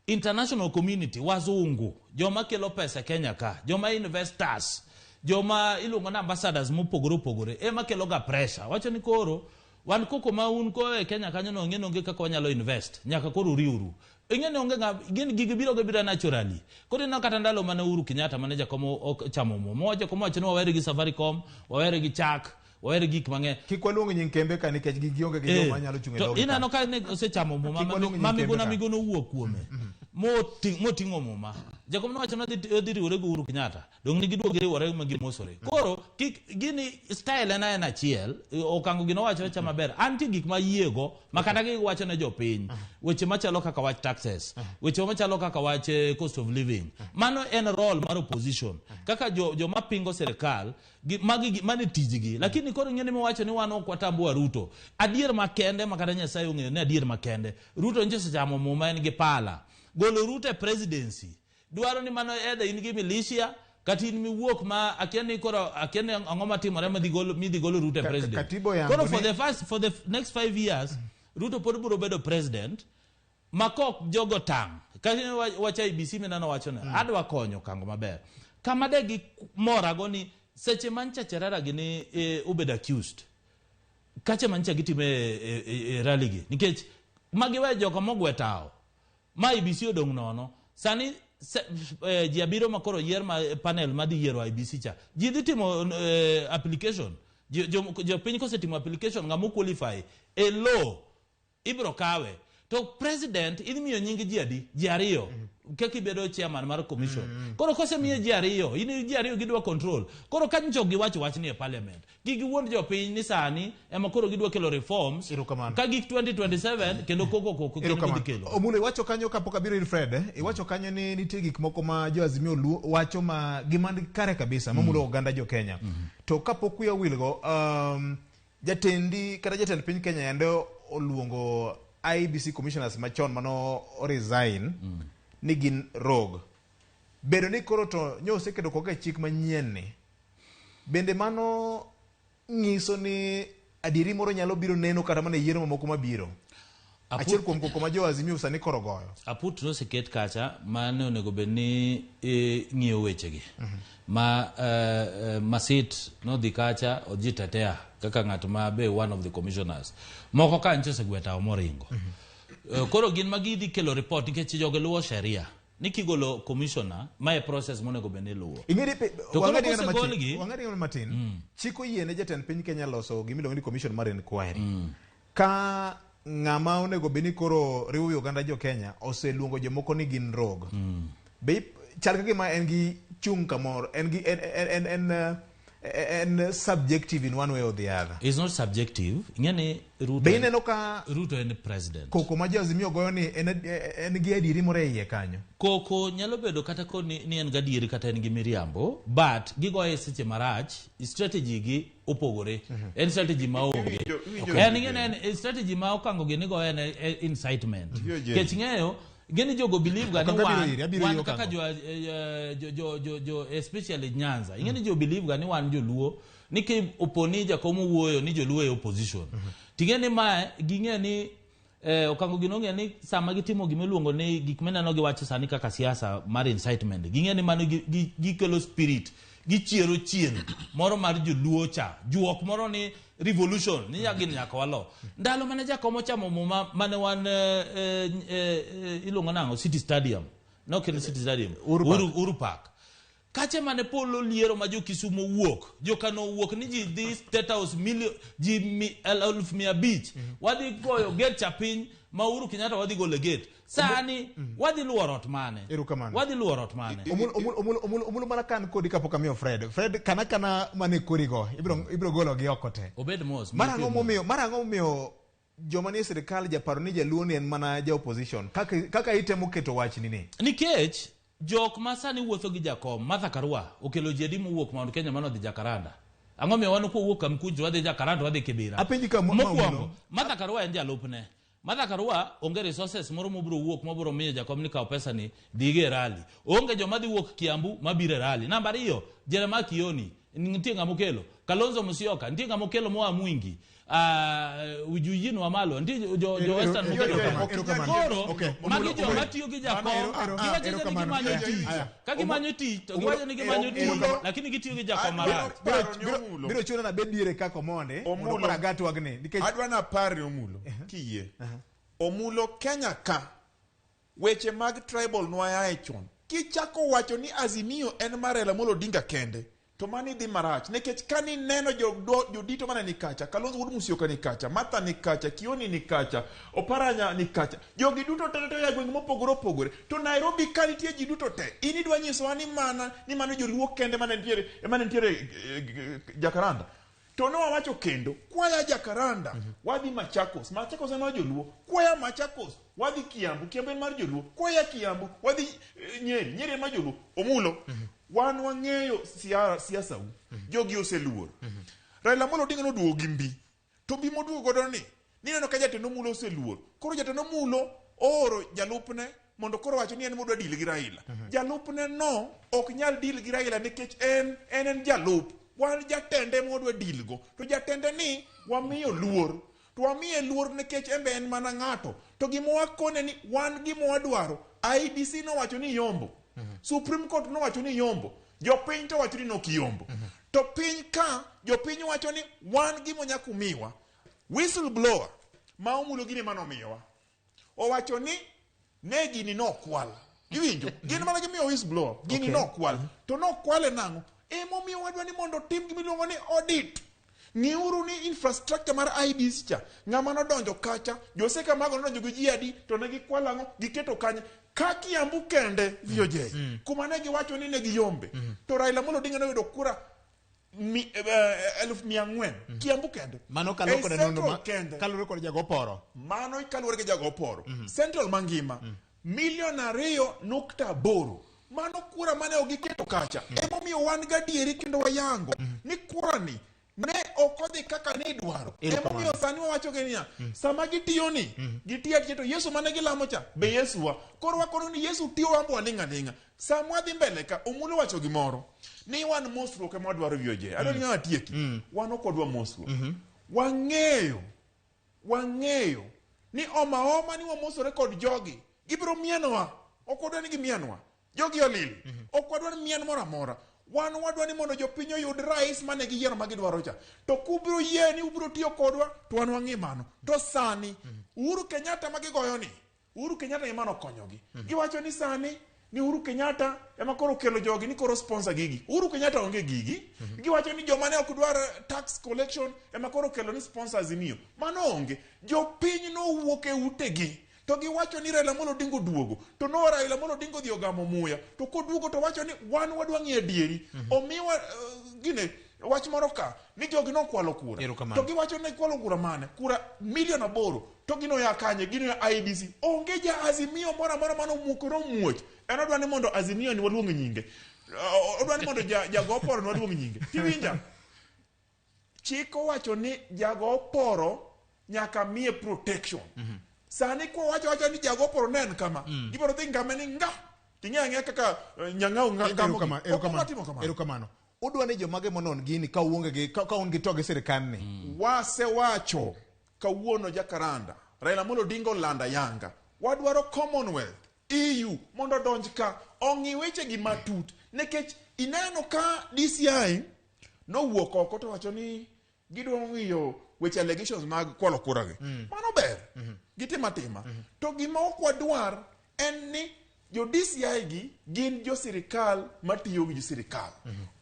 international community, wazungu, joma kelo pesa Kenya ka, joma investors, joma iluongo ni ambassadors mopogore opogore ema kelo ga pressure. Wacho ni koro wan koko ma un ko e Kenya kanyo no ing'e onge kaka wanyalo invest, nyaka koro uriwru. Ing'e ni onge ng'a gin gigi biro ga bira naturally. Koro ineno kata ndalo mane Uhuru Kenyatta mane Jakom ochamo muma. Owacho Jakom owacho ni wawere gi Safaricom, wawere gi chak, wawere gik mang'eny. Kik waluong nying kembe ka nikech gionge gi joma nyalo chung' e To dhogi ka. ineno ka ne osechamo muma Kik waluong nying ma kembe Miguna ka. Miguna owuok kuome. Moting'o muma. Jakom nowacho ni odhi riwore gi Uhuru Kenyatta. Dong' ne giduogo giriwore ma gimosore. Koro kik gini style en aena achiel, Okango gino wacho awacha maber. Antie gik ma ayiego ma kata giwacho ne jopiny. Weche machalo kaka wach taxes, weche machalo kaka wach cost of living. Mano en role mar opposition. Kaka joma pingo sirikal, magi mane tijgi. Lakini koro ing'e ni miwacho ni wan ok watambua Ruto. Adier makende ma kata Nyasaye ong'eyo ni adier makende. Ruto nyiso osechamo muma en gi pala. Golo Ruto e presidency. Dwaro ni mano either in gi militia kata in miwuok ma akia ni koro akia ni ang'o matimore madhi golo midhi golo Ruto e president. Katiba oyango Koro for the next 5 years Ruto pod biro bedo president ma kok jogo tang'. Kata wach IBC mineno wacho ni adwa konyo Okango maber. Kama de gi morago ni seche man cha Cherera gini obedo accused. Kache mancha gitime e rally gi nikech magiwe jogo mogwe tawo. Ma IBC odong' nono. Sani ji abiriyo ma koro yier ma panel madhi yiero IBC cha. Ji dhi timo application. Jopiny kosetimo application ng'ama qualify e law ibro kawe. To president idhi miyo nying ji adi? Ji ariyo. Kaka ibedo chairman mar commission. Koro kosemiye ji ariyo, in ji ariyo gidwa control. Koro ka nyocha giwacho wach ni e parliament, kik giwuond jopiny ni sani ema koro gidwa kelo reforms. Ka gik 2027 kendo koko koko kendo gidhi kelo. Omulo iwacho kanyo kapok abiro ir Fred, iwacho kanyo ni nitie gik moko ma jo Azimio wacho ma gima ni kare kabisa mamulo oganda jo Kenya. To kapok wiya owilgo, jatendi kata jatend piny Kenya yande oluongo IEBC commissioners machon mano resign ni gin rogue. Bedo ni koro to nyo oseketo koka e chik manyien ni, bende mano nyiso ni adieri moro nyalo biro neno kata mana e yiero mamoko mabiro? Achiel kuom koko ma jo Azimio sani koro goyo. Aput noseket kacha mane onego bed ni ng'iyo wechegi. Ma Masit nodhi kacha odhi tetea kaka ng'at ma be one of the commissioners. Moko ka nche osegwe tawo moringo. Koro gin ma gidhi kelo report nikech jogi luwo sheria. Ni kigolo commissioner, mae process monego bed ni iluwo. Ing'e To koro kosegolgi wang'adi ng'ano matin. Chik oyie ne jatend piny Kenya loso gimiluongo ni commission mar inquiry. Ka ng'ama onego bed ni koro riwo wi oganda jo Kenya oseluongo jomoko ni gin rogue. Be chal ka gima en gi chung' kamoro, en gi en subjective in one way or the other. It's not subjective. Ing'e ni Ruto Be ineno ka Ruto en president. Koko ma jo Azimio goyo ni en gi adieri moro e iye kanyo. Koko nyalo bedo kata ko ni en gadieri kata en gi miriambo, but gigoye seche marach, strategy gi opogore. En strategy ma onge. En ing'e ni en strategy ma Okango gi nigoyo en incitement. Kech ng'eyo, ng'e ni jogo believe ga ni Okango abiro iri, abiro wan iri kaka Okango. jo, especially Nyanza. Ing'e ni jo believe ga ni wan joluo, ni ki opo ni Jakom owuoyo ni joluo e opposition. Ting'e ni mae, ging'e ni Okango gino ng'e ni sama gitimo gima iluongo ni gik mineno giwacho sani kaka siasa mar incitement, ging'e ni mano gikelo spirit, gichiero chien moro mar joluo cha, juok moro ni revolution, ni gin nyaka walo. Ndalo mane Jakom ochamo muma mane wan iluongo nang'o City Stadium. No, ok en City Stadium. Uhuru Park. Uhuru Park. Kache mane polo liero ma jo Kisumu wuok, jo Kano wuok ni ji dhi State House million, ji 500,000. Wadhi goyo gate cha piny ma Uhuru Kenyatta wadhi golo e gate. Sani wadhi luoro ot mane? Erokamano. Wadhi luoro ot mane? Omulo mana kan kodi kapok amiyo Fred. Fred kana kana mane kori go, ibiro golo gi oko te. Obed mos, Mar ang'o mos. momiyo, mar ang'o momiyo joma nie sirikal japaro ni jaluo ni en mana ja opposition? Kaka itemo keto wachni ni. Nikech Jok ma sani wuotho gi jakom, Martha Karua, okelo ji adi mowuok Mount Kenya manodhi Jakaranda? Ang'o miyo wan kwawuok Kamkunji wadhi Jakaranda wadhi Kibera? Apenji ka Mokwongo, Martha Karua en jalupne. Martha Karua onge resources moro mobiro wuok mobiro miyo jakom ni kaw pesa ni dhigo e rally. Onge joma dhi wuok Kiambu mabiro e rally. Namba ariyo, Jeremiah Kioni nitie ng'ama okelo. Kalonzo Musyoka nitie ng'ama okelo moa Mwingi. Eugene Wamalwa nitie jo Western mokelo. Koro magi joma tiyo gi jakom giwacho ni gimanyo tich. Ka gimanyo tich to giwacho ni gimanyo tich lakini gitiyo gi jakom marach. Biro chuno na bed diere kaka Omondi mondo koro aga twagni nikech adwa na par ni Omulo kiyie. Omulo Kenya ka weche mag tribal nwayae chon. Kichako wacho ni Azimio en mar Raila Amolo Odinga kende, to mano idhi marach nikech kani neno jodito mane ni kacha, Kalonzo wuod Musyoka ni kacha, Martha ni kacha, Kioni ni kacha, Oparanya ni kacha, jogi duto te te ya gwenge mopogore opogore. To Nairobi ka nitie ji duto te, in idwa nyisowa ni mana ni mano joluo kende mane nitiere Jakaranda. To ne wawacho kendo, kwaya Jakaranda, wadhi Machakos, Machakos en mar joluo, kwaya Machakos, wadhi Kiambu, Kiambu en mar joluo, kwaya Kiambu, wadhi Nyeri, Nyeri en mar joluo. Omulo, wan wang'eyo siasa u, jogi oseluor. Raila Amolo Odinga noduogo gi mbi, to mbi moduogo godo ni, nineno ka jatend Omulo oseluor. Koro jatend Omulo ooro jalupne mondo koro wacho ni en modwa deal gi Raila. Jalupne no ok nyal deal gi Raila nikech en en jalup. Wan jatende modwa deal go. To jatende ni wamiyo luor. To wamiye luor nikech en be en mana ng'ato. To gima wakone ni wan gima wadwaro. IEBC nowacho ni yombo. Supreme Court nowacho ni yombo. Jopiny to wacho ni nokiyombo. To piny ka jopiny wacho ni wan gima nyaka umiwa. Whistleblower ma Omulo gini manomiyowa. Owacho ni ne gini nokwal. Iwinjo? Gin mana gimiyo whistleblower. Gini nokwal. To nokwale nang'o? Emomiyo wadwa ni mondo tim gimiluongo ni audit. Ng'iuru ni infrastructure mar IEBC cha, ng'ama nodonjo kacha, Jose Kamago nodonjo gi ji adi, to ne gikwalo ang'o, giketo kanye. Ka Kiambu kende, VOJ, kuma ne giwacho ni ne giyombe, to Raila Amolo Odinga noyudo kura 400,000 Kiambu kende. Mano kaluwore kod jago poro. Mano kaluwore gi jago poro. Central mangima, 2.8 million. Mano kura mane ok giketo kacha. Emomiyo wan gadieri kendo wayango ni kura ni ne ok odhi kaka ne idwaro. Emomiyo sani wawacho gi niya, sama gitiyo ni, gitiyo atiya to Yesu mane gilamo cha, be Yesu wa. Koro wakono ni Yesu tiyo wambo waling' aling'a. Sama wadhi mbele ka, Omulo wacho gimoro. Ni wan mosruok ema wadwaro VOJ. Adwa ni atieki. Wan ok wadwa mosruok. Wang'eyo ni oma oma ni wamosore kod jogi. Gibiro mienowa. Ok wadwa ni gimienwa. Jogi olil. Ok wadwa ni mien moro amora. Wan wadwa ni mondo jopiny oyud rais mane giyiero ma gidwaro cha. To kubiro yie ni ubiro tiyo kodwa, to wan wang'i mano. To sani, Uhuru Kenyatta ma gigoyo ni, Uhuru Kenyatta ema nokonyogi. Giwacho ni sani ni Uhuru Kenyatta ema koro okelo jogi ni koro sponsor gigi. Uhuru Kenyatta onge gigi. Giwacho ni joma ne ok dwar tax collection ema koro okelo ni sponsor Azimio. Mano onge. Jopiny nowuok e utegi. To giwacho ni Raila Amolo Odinga oduogo. To no Raila Amolo Odinga odhi ogamo muya. To koduogo to wacho ni wan wadwa ng'iyo adieri. Omiwa gine wach moro ka ni jogi nokwalo kura. To giwacho ni kwalo kura mane? Kura 8 million. To gino ya kanye? Gino ya IEBC. Onge ja Azimio moro amora mano omukore omuoch. En odwa ni mondo Azimio ni waluong nyinge. Odwa ni mondo jago oporo ni waluong nyinge. Tiwinja? Chik owacho ni jago oporo nyaka miye protection. Sani kwa wacho ni jago oporo ne en kama. Gibiro dhi ngame ni nga. Ting'e ang'eya kaka nyang'au ngamo. Erokamano. Udwa ni jomage monon gini ka uonge gi ka un gi to gi sirkal ni. Wasewacho kawuono Jakaranda, Raila Amolo Odinga olanda yanga. Wadwaro Commonwealth, EU mondo odonj ka ong'i weche gi matut nikech ineno ka DCI nowuok oko to wacho ni gidwa ng'iyo weche allegations mag kwalo kura gi. Mano ber. Gitimo atima. To gima ok wadwar en ni jo DCI gi gin jo sirikal matiyo gi jo sirikal.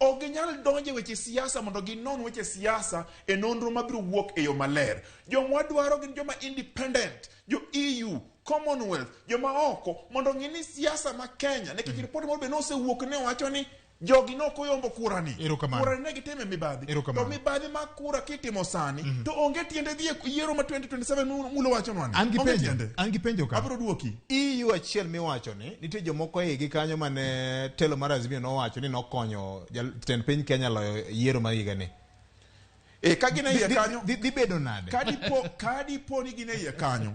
Ok ginyal donjo e weche siasa mondo ginon weche siasa e nonro mabiro wuok e yo maler. Joma wadwaro gin joma independent, jo EU, Commonwealth, joma oko mondo ng'i ni siasa ma Kenya nikech ripot moro be nosewuok ne wacho ni Jogi nok oyombo kura ni. Erokamano. Kura ni ne gitime mibadhi. To Erokamano. mibadhi mar kura kitimo sani to onge tiende dhi e yiero ma 2027 mulo wachonwa ni. An gi Onge penjo. tiende. An gi penjo ka. Abiro duoki. EU achiel miwacho ni nitie jomoko e igi kanyo mane telo mar Azimio nowacho ni nokonyo jatend piny Kenya loyo yiero mar higa ni. E ka gin e iye kanyo Dhi bedo nade? Ka dipo ni gin e iye kanyo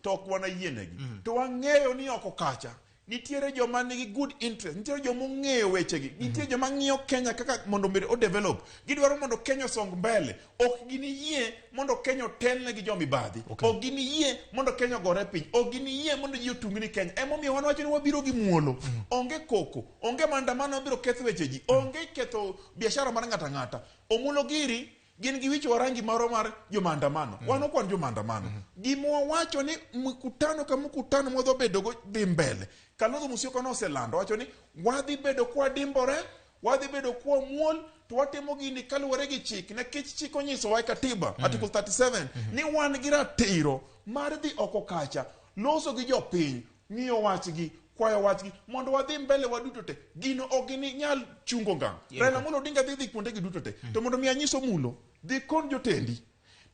to ok wanayienegi. To wang'eyo ni oko kacha nitiere joma nigi good interest, nitiere joma ong'eyo wechegi, nitie joma ng'iyo Kenya kaka mondo obed o develop. Gidwaro mondo Kenya osong mbele. Ok giniyie mondo Kenya otelne gi jomibadhi. Ok giniyie mondo Kenya ogore piny. Ok giniyie mondo ji otungni Kenya. Emomiyo wan wacho ni wabiro gi muolo. Onge koko, onge maandamano mabiro ketho weche ji, onge ketho biashara mar ng'ato ang'ata. Omulo giri gin gi wicho rangi moro mar jomaandamano. Wan ok wan jomaandamano. Gima wawacho ni mkutano ka mkutano mwadhi bedogo dhi mbele. Kalonzo Musyoka noselando wacho ni wadhi bedo kwadimbore, wadhi bedo kwamuol, to watimo gini kaluwore gi chik. Nikech chik onyisowa e katiba, Article 37, ni wan gi ratiro mar dhi oko kacha, loso gi jopiny, ng'iyo wachgi, kwayo wachgi, mondo wadhi mbele waduto te. Gino ok gininyal chungo ngang'. Raila Amolo Odinga dhi dhi kuonde gi duto te. To mondo mi anyis Omulo, dhi kon jotendi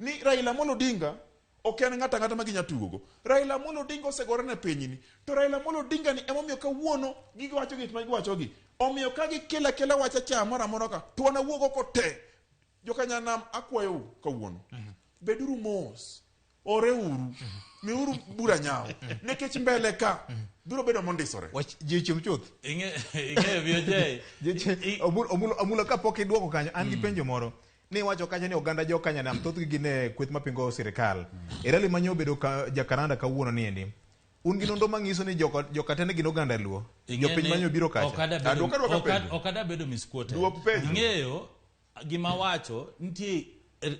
ni Raila Amolo Odinga ok en ng'ato ang'ata ma ginya tugogo. Raila Amolo Odinga osegore ne pinyni. To Raila Amolo Odinga ni emomiyo kawuono giwacho gik ma giwachogi. Omiyo ka gikelo akela wach acha moro amora ka, to wan awuog oko te. Jokanyanam akwayou kawuono. Beduru mos. Oreuru. Miuru bura nyawo. Nikech mbele ka biro bedo mondisore. Wach ji ochiem chuth. Ing'eyo BOJ. Omulo kapok iduoko kanyo, an gi penjo moro. Ni iwacho kacha ni oganda jo Kanyanam thothgi gin e kweth mapingo sirikal. E rally manyo obedo ka Jacaranda kawuono ni endi. Un gi nonro manyiso ni jokatende gin oganda Luo. Jopiny manyo biro kacha. Ok ada bedo misquoted. Ing'eyo gima wacho nitie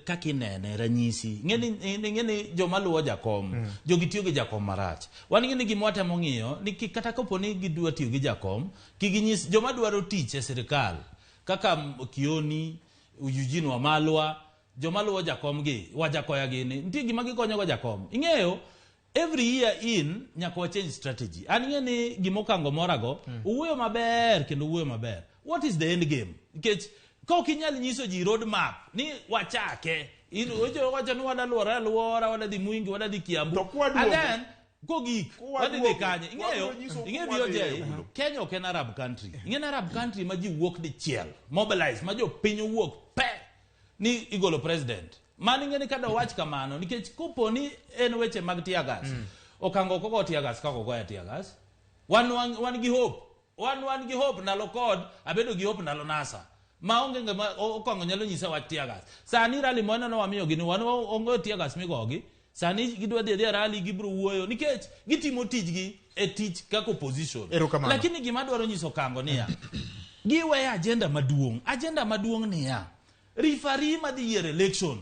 kaka inene ranyisi. Ing'e ni joma luwo jakom, jogi tiyo gi jakom marach. Wan ing'e ni gima watemo ng'iyo ni kata kapo ni gidwa tiyo gi jakom, kik ginyis joma dwaro tich e sirikal kaka Kioni, Eugene Wamalwa, joma luwo jakom gi, Wajakoya gini, nitie gima gikonyo go jakom. Ing'eyo every year in nyaka wa change strategy. An ing'e ni gima Okango morago, owuoyo maber kendo owuoyo maber. What is the end game? Nikech ka ok inyal nyiso ji road map ni wachake, wacho ni wada luore aluora, wada dhi Mwingi, wada dhi Kiambu. And then kogik wadhi dhi kanye? Ing'eyo ing'eyo BOJ, Kenya ok en Arab country. Ing'e ni Arab country ma ji wuok dichiel, mobilize, ma jopiny owuok pe ni igolo president. Mano ing'e ni kada wach kamano nikech kopo ni en weche mag tear gas. Okango ok ogo tear gas kaka ogoya tear gas. Wan wan gi hope. Wan gi hope ndalo kod abedo gi hope ndalo NASA. Ma onge ng'ama Okango nyalo nyisa wach tear gas. Sani rally mwaneno wamiyo gini wan onge tear gas migogi. Sani gidwa dhi adhiya rally gibiro wuoyo nikech gitimo tijgi e tich kaka opposition. Lakini gima adwaro nyiso Okango niya, giweyo agenda maduong'. Agenda maduong' niya, referee madhi yiero election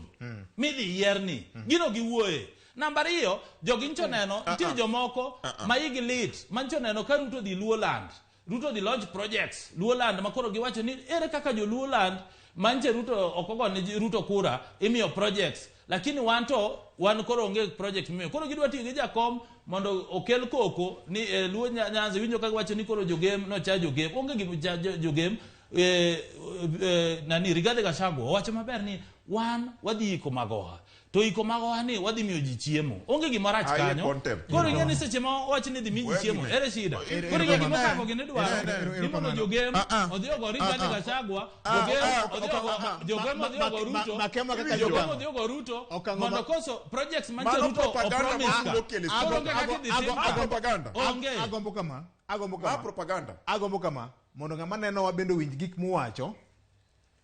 midhi yier ni gino giwuoye. Namba ariyo, jogi ncho neno nitie jomoko ma igi lit mancho neno ka Ruto dhi Luoland. Ruto dhi launch projects Luoland ma koro giwacho ni ere kaka jo Luoland manche Ruto ok ogone Ruto kura imiyo projects, lakini wan to wan koro onge project miyo. Koro gidwa tiyo gi jakom mondo okel koko ni Luo Nyanza winjo ka giwacho ni koro jogem nocha jogem onge gi jogem. Nani Rigathi Gachagua owacho maber ni wan wadhi iko magoha to iko magoha ni wadhi miyo ji chiemo onge gima rach kanyo. Koro ing'e ni seche ma owach ni dhi mi ji chiemo ere shida. Koro ing'e gima Okango gini dwaro ni mondo jogem odhi ogo Rigathi Gachagua, jogem odhi ogo Ruto, jogem odhi ogo Ruto mondo koso projects mantie Ruto opromise ka. Koro onge kaka idhi tim ka. Onge. Agombo kama, agombo kama. Propaganda. Agombo kama mondo ng'ama nenowa bende owinj gik muwacho.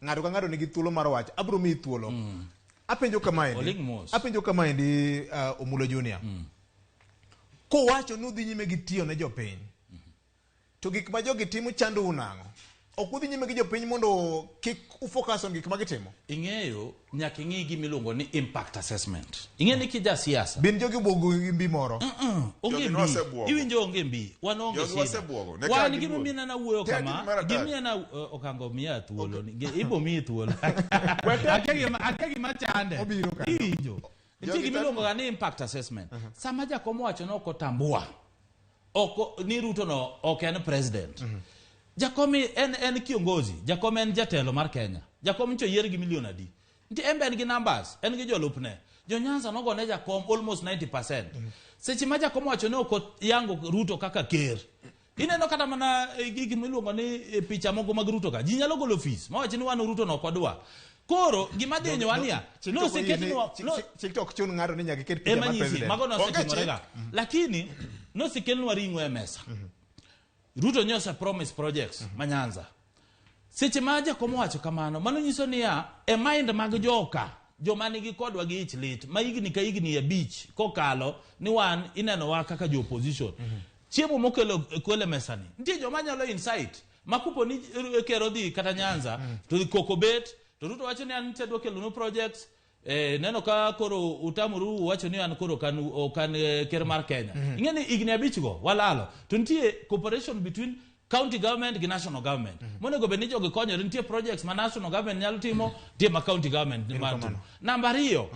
Ng'ato ka ng'ato nigi thuolo mar wacho. Abiro miyi thuolo. Apenjo kamaendi. Apenjo kamaendi Omulo Junior. Kowacho ni udhi nyime gi tiyo ne jopiny. To gik ma jogi timo chandou nang'o? Ok udhi nyime gi jopiny mondo kik ufocus on gik ma gitimo? Ing'eyo nyaka ing'i gima iluongo ni impact assessment. Ing'e ni kija siasa. Bin jogi obwogo gi mbi moro. Onge mbi. Iwinjo onge mbi. Wan onge shida. Wan gima miyo na wuoyo kama, gima miyo na Okango miya thuolo ni. Ibo miyi thuolo. Akia gima chande. Iwinjo. Nitie gima iluongo ga ni impact assessment. Sama jakom owacho ni ok otambua, ok ni Ruto no ok en president. Jakom en kiongozi, Jakom en jatelo mar Kenya. Jakom ncho yier gi milion adi. Nitie en be en gi numbers, en gi jolupne. Jo Nyanza nogone Jakom almost 90%. Seche ma Jakom owacho ni ok oyango Ruto kaka ker. Ineno kata mana gik miluongo ni picha moko mag Ruto ka. Ji nyalo golo fees. Mawach ni wan Ruto no ok wadwa. Koro gima dhi hinyowa niya, noseketnwa chik to ok chun ng'ato ni nyaka iket picha mar president. Mago nosetimore ga. Lakini nosekelnwa ring'o e mesa. Ruto nyosa promise projects ma Nyanza. Seche ma Jakom owacho kamano, mano nyiso niya, e mind mag joka, joma nigi kodwa gi ich lit, ma higni ka higni 5 kokalo ni wan inenowa kaka jo opposition. Chiemo mokelo kele mesani. Nitie joma nyalo insight, ma kopo ni ker odhi kata Nyanza, to koko bet, to Ruto wacho ni an nitie adwa kelonu projects, neno ka koro utamuru wacho ni an koro kan ker mar Kenya. Ing'e ni higni 5 go walalo. To nitie cooperation between county government gi national government. Monego bed ni jogi konyore, nitie projects ma national government nyalo timo, nitie ma county government nyalo timo. Namba 2,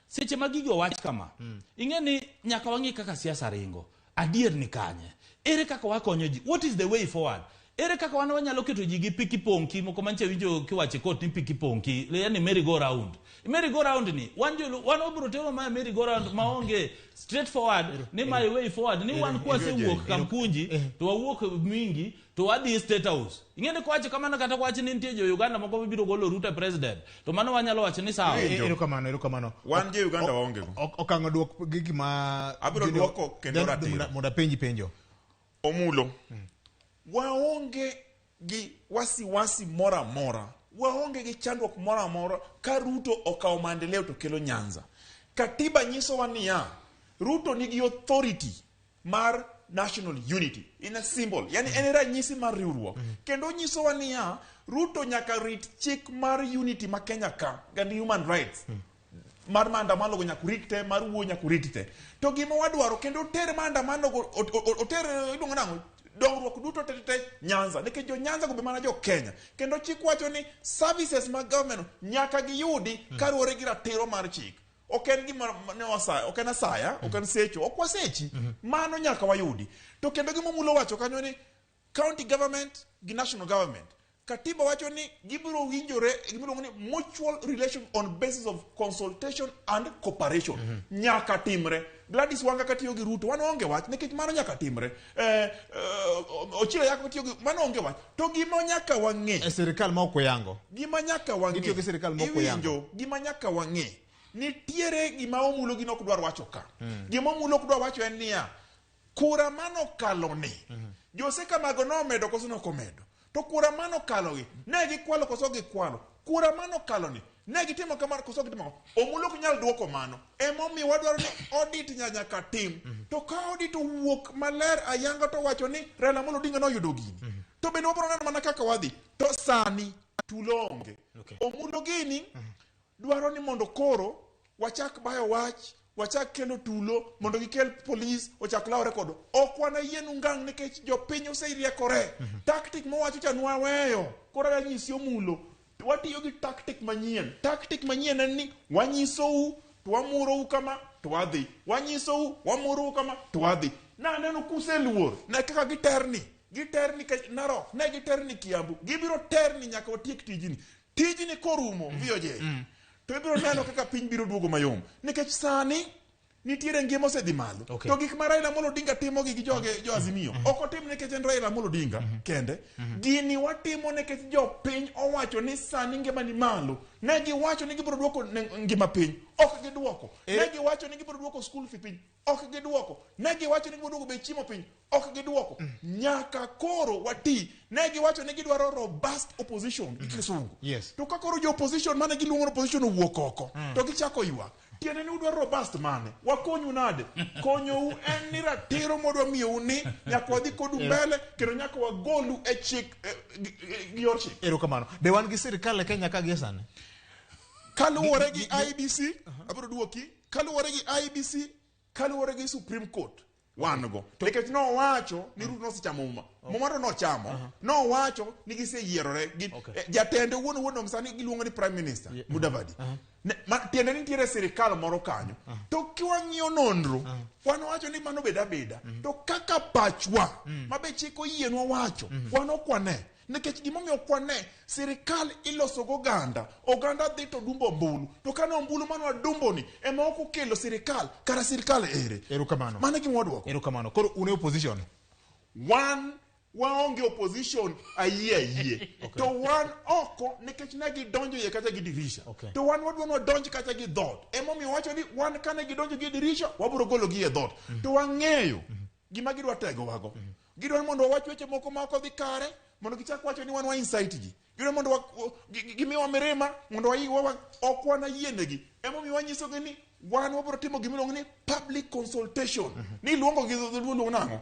seche ma gigo wach kama, ing'e ni nyaka wang'i kaka siasa ringo. Adier ni kanye? Ere kaka wakonyo ji? What is the way forward? Ere kaka wan wanyalo keto ji gi piki ponki moko manche winjo kiwacho e court ni piki ponki, yani merry go round. Merry go round ni wan jolu wan obro temo ma merry go round maonge straight forward ni my way forward ni wan kwasewuok Kamkunji to wawuok Mwingi to wadhi State House. Ing'e ni kwacho kamano kata kwach ni nitie jo Uganda moko mabiro golo Ruto president to mano wanyalo wacho ni sawa. Erokamano. Wan jo Uganda waonge go. Okang' oduok gi gima abiro duoko kendo ratiro. Mondo apenji penjo. Omulo. Waonge gi wasiwasi moro amora, waonge gi chandruok moro amora ka Ruto okawo maendeleo to kelo Nyanza. Katiba nyisowa niya, Ruto nigi authority mar national unity in a symbol, yani en ranyisi mar riwruok. Kendo nyisowa niya, Ruto nyaka rit chik mar unity ma Kenya ka, and human rights. Mar maandamano go nyaka urit te, mar wuoyo nyaka urit te. To gima wadwaro kendo oter maandamano go, oter iluongo nang'o? Dongruok duto te Nyanza, nikech jo Nyanza go be mana jo Kenya. Kendo chik wacho ni services mag government nyaka giyudi kaluwore gi ratiro mar chik. Ok en gima ne osaya, ok en asaya, ok en secho, ok wasechi. Mano nyaka wayudi. To kendo gima Omulo wacho kanyo ni county government gi national government. Katiba wacho ni gibiro winjore gimiluongo ni mutual relation on basis of consultation and cooperation. Nyaka timre. Gladys Wanga katiyo gi Ruto, wan onge wach nikech mano nyaka timre. Ochilo Yako katiyo gi mano onge wach. To gima nyaka wang'e. E sirikal ma ok oyango. Gima nyaka wang'e. Gitiyo gi sirikal ma ok oyango. Iwinjo, gima nyaka wang'e. Nitiere gima Omulo gino ok dwar wacho ka. Gima Omulo ok dwar wacho en niya, kura manokalo ni. Jose Kamago nomedo koso nokomedo. To kura manokalo gi, ne gikwalo koso gikwalo. Kura manokalo ni, ne gitimo kamano koso gitimo kamano. Omulo ok nyal duoko mano. Emomiyo wadwaro ni audit nyaka tim. To ka audit owuok maler ayanga to wacho ni Raila Amolo Odinga noyudo gini. To bende wabiro neno mana kaka wadhi. To sani tulo onge. Omulo gini dwaro ni mondo koro wachak bayo wach, wachak kelo tulo mondo gikel polis ochak lawre kodo. Ok wanayienu ngang' nikech jopiny oseriekore. Tactic mowacho cha nwaweyo. Koro anyisi Omulo, watiyo gi tactic manyien. Tactic manyien en ni wanyisou to wamurou kama to wadhi. Wanyisou, wamurou kama to wadhi. Naneno kuseluor, ne kaka giterni. Giterni Narok, ne giterni Kiambu. Gibiro terni nyaka watiek tijni. Tijni korumo, VOJ. To ibiro neno kaka piny biro duogo mayom. Nikech sani nitiere ngima osedhi malo. To gik ma Raila Amolo Odinga timo gi joge jo Azimio, ok otim nikech en Raila Amolo Odinga kende. Gini watimo nikech jopiny owacho ni sani ngima ni malo. Ne giwacho ni gibiro duoko ngima piny, ok giduoko. Ne giwacho ni gibiro duoko school fee piny, ok giduoko. Ne giwacho ni gibiro duoko bei chiemo piny, ok giduoko. Nyaka koro wati. Ne giwacho ni gidwaro robust opposition gi kisungu. To ka koro jo opposition mane giluongo ni opposition owuok oko, to gichako ywak. Tiende ni udwaro robust mane? Wakonyu nade? Konyou en ni ratiro modwa miyou ni nyaka wadhi kodu mbele kendo nyaka wagolu e chik gi yor chik. Erokamano. Be wan gi sirikal e Kenya ka gie sani? Kaluwore gi IEBC, abiro duoki. Kaluwore gi IEBC, kaluwore gi Supreme Court, wan go. Nikech nowacho ni Ruto nosechamo muma. Muma to nochamo. Nowacho ni giseyierore. Jatende wuon wuon sani giluongo ni Prime Minister, Mudavadi. Tiende ni nitiere sirikal moro kanyo. To kiwang'iyo nonro, wan wacho ni mano bed abeda. To kaka pachwa, mabe chik oyienwa wacho, wan ok wane. Nikech gimomiyo ok wane, sirikal iloso goganda, oganda dhi to dumbo ombulu. To kane ombulu mane wadumboni, ema ok okelo sirikal, kara sirikal ere. Erokamano. Mano e gima wadwoko. Erokamano. Koro un e opposition? Wan waonge opposition ayie ayie. To wan oko nikech ne gidonjo iye kacha gi dirisha. To wan wadwa ni wadonj kacha gi dhoot. Emomiyo wacho ni wan kane gidonjo gi dirisha, wabiro gologi e dhoot. To wang'eyo gima gidwa tegowago. Gidwa ni mondo wawach weche moko ma ok odhi kare, mondo gichak wacho ni wan wa incite ji. Gidwa mondo gimiwa mirima, mondo ok wanayienegi. Emomiyo wanyisogi ni wan wabiro timo gimiluongo ni public consultation. Ni iluongo gi dholuo luongo nang'o?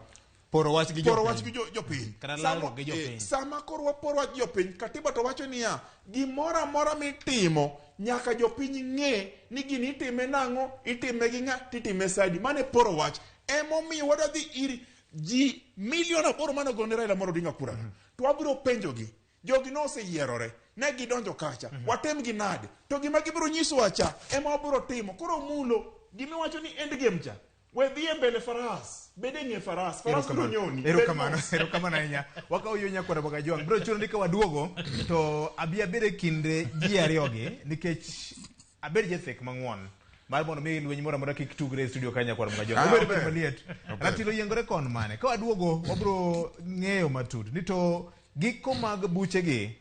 Poro wach gi Poro jopiny. wach gi jopiny. Kata lalruok gi jopiny. Sama koro waporo wach gi jopiny, katiba to wacho niya, gimoro amora mitimo nyaka jopiny ng'e ni gini itime nang'o, itime gi ng'a, titime sadi. Mano e poro wach. Emomiyo wadwa dhi ir ji milion 8 mane ogone Raila Amolo Odinga kura. To wabiro penjogi. Jogi noseyierore, ne gidonjo kacha, watim gi nade? To gima gibiro nyisowa cha, ema wabiro timo. Koro mulo, gimiwacho ni end game cha, we dhi e mbele faras, bed e ng'e faras, faras biro nyoni. Erokamano, erokamano ahinya. Wakawo yo nyakwara Bagajuang. Biro chuno ni ka waduogo to abi abed e kind ji ariyogi nikech abed jathek mang'won mar mondo mi lweny moro amora kik tugre e studio ka nyakwara Bagajuang. Obed Ober. maliet. Ober. Ratilo yiengore kon mane. Ka waduogo wabiro ng'eyo matut ni to giko mag buchegi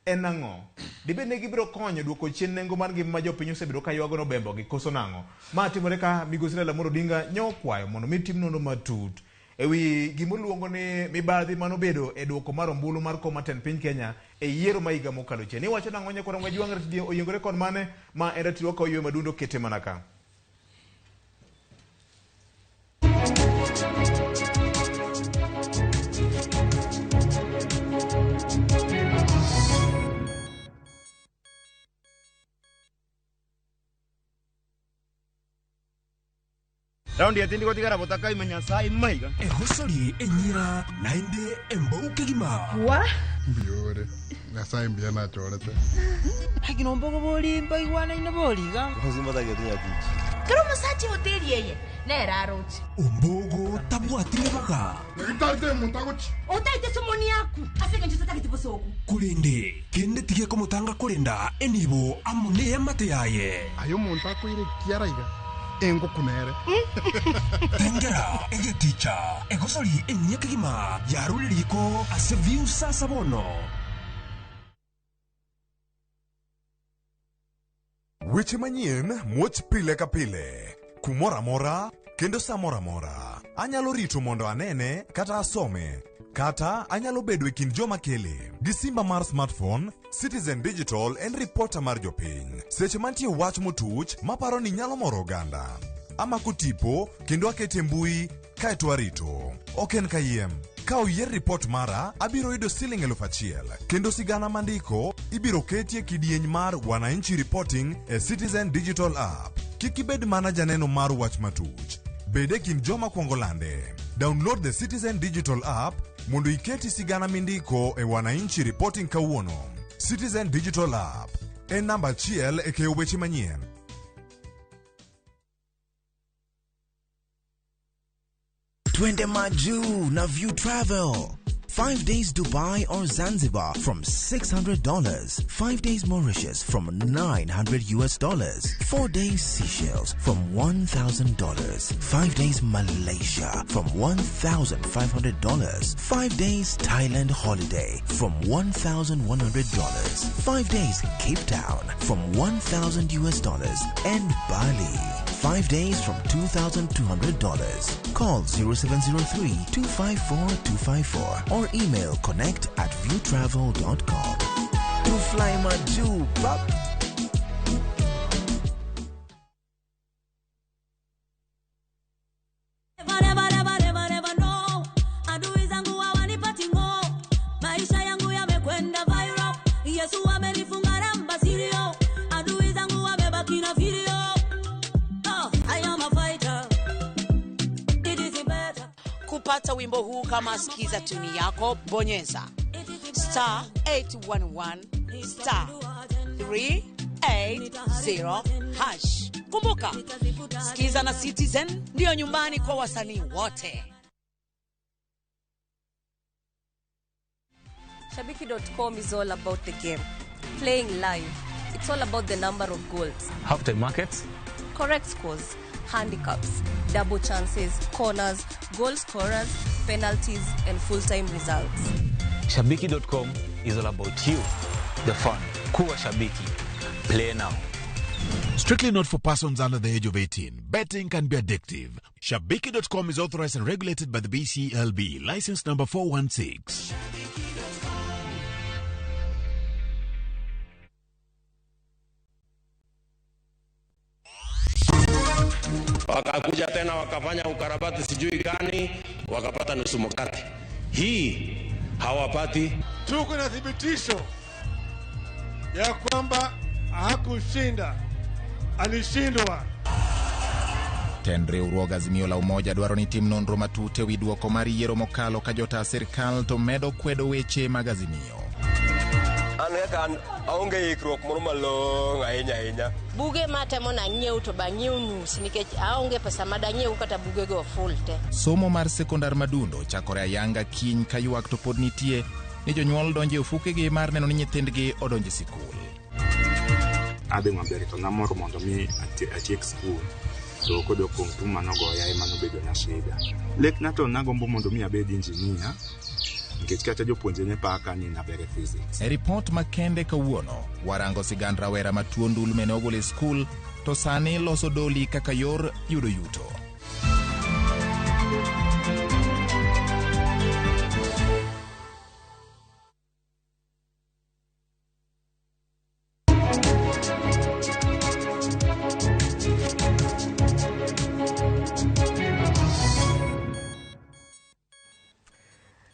en ang'o? Dibed ni gibiro konyo duoko chien nengo mar ngima ma jopiny osebedo ka ywago nobembogi koso nang'o? Ma timore ka migosi Raila Amolo Odinga nyokwayo mondo mi tim nonro matut ewi gimoluongo ni mibadhi manobedo e duoko mar ombulu mar kom mar tend piny Kenya e yiero ma higa mokalo chien. Iwacho nang'o nyakwara Mwajwang' Ratidi oyiengore kon mane ma en ratiro ka oywe madundo kete mana ka. Raundi yatindi gotigara botaka imenya sai maiga. Egosori enyira naende embouke gima. Wa? Mbiore. Nyasaye mbiya nachorete. Agino mbogo bolimba igwana ine boliga. Kero musache hoteli yeye nera aroche. Ombogo tabwatire baga. Ngitarite muntu agochi. Otaite somoni yaku. Aseke ncho tatagete bosoku. Kurinde kende tige komutanga kurinda enibo amune yamate yaye. Ayo muntu akwire kiaraiga. Engo kunere. Tengera egeticha egosori enyeke gima yaruririko ase view sasa bono. Weche manyien muoch pile ka pile, kumoro amora kendo sa moro amora. Anyalo rito mondo anene kata asome, kata anyalo bedo e kind joma kele. Gi simba mar smartphone, Citizen Digital en ripota mar jopiny. Seche mantie wach motuch maparo ni nyalo moro oganda. Amako tipo kendo akete mbui kaeto arito. Ok en kayiem. Ka oyier ripot mara, abiro yudo siling 1000 kendo sigana mandiko ibiro ketie kidieny mar Wananchi Reporting e Citizen Digital App. Kik ibed mana janeno mar wach matuch. Bed e kind joma kwongo lande. Download the Citizen Digital App mondo iketi sigana mindiko e Wananchi Reporting kawuono. Citizen Digital App en namba 1 e keyo weche manyien. Twende Maju na View Travel. 5 days Dubai or Zanzibar from $600. 5 days Mauritius from $900. 4 days Seychelles from $1,000. 5 days Malaysia from $1,500. 5 days Thailand holiday from $1,100. 5 days Cape Town from $1,000 and Bali. 5 days from $2,200. Call 0703-254-254 or email connect@viewtravel.com. To fly Maju, pap. Never, never, never, never, never know. Adui zangu hawanipati ngo. Maisha yangu yamekwenda viral. Yesu amenifunga namba sirio. Adui zangu wamebaki na video. Oh, I am a fighter. It is better. Kupata wimbo huu kama sikiza tuni yako, bonyeza star 811 star 3 280 hash. Kumbuka, Skiza na Citizen ndiyo nyumbani kwa wasanii wote. Shabiki.com is all about the game. Playing live. It's all about the number of goals. Halftime markets. Correct scores, handicaps, double chances, corners, goal scorers, penalties, and full-time results. Shabiki.com is all about you, the fun. Kuwa Shabiki. Play now. Strictly not for persons under the age of 18. Betting can be addictive. Shabiki.com is authorized and regulated by the BCLB. License number 416. Wakakuja tena wakafanya ukarabati sijui gani, wakapata nusu mkate. Hii hawapati. Tuko na thibitisho ya kwamba hakushinda, alishindwa. Tend riwruog Azimio la Umoja dwaro ni tim nonro matut ewi duoko mar yiero mokalo ka jota sirkal to medo kwedo weche mag Azimio. An kaka an aonge ikruok moro malong'o ahinya ahinya. Buge matemo nang'iew to bang'iew nus nikech aonge pesa madang'iew kata bugego full te. Somo mar sekondar Madundo chakore ayanga kiny ka ywak to pod nitie ni jonyuol donjo e ofukegi mar neno ni nyithindgi odonjo e sikul. Adhi maber to namor mondo mi atiek skul to kodok kuom tuo manogoya ema nobedo na shida. Lekna to nagombo mondo mi abed injinia nikech kata jopuonje ne paka ni naber e physics. E ripot makende kawuono, warango sigand rawera ma tuo ndulme ne ogolo e skul to sani loso doli kaka yor yudo yuto.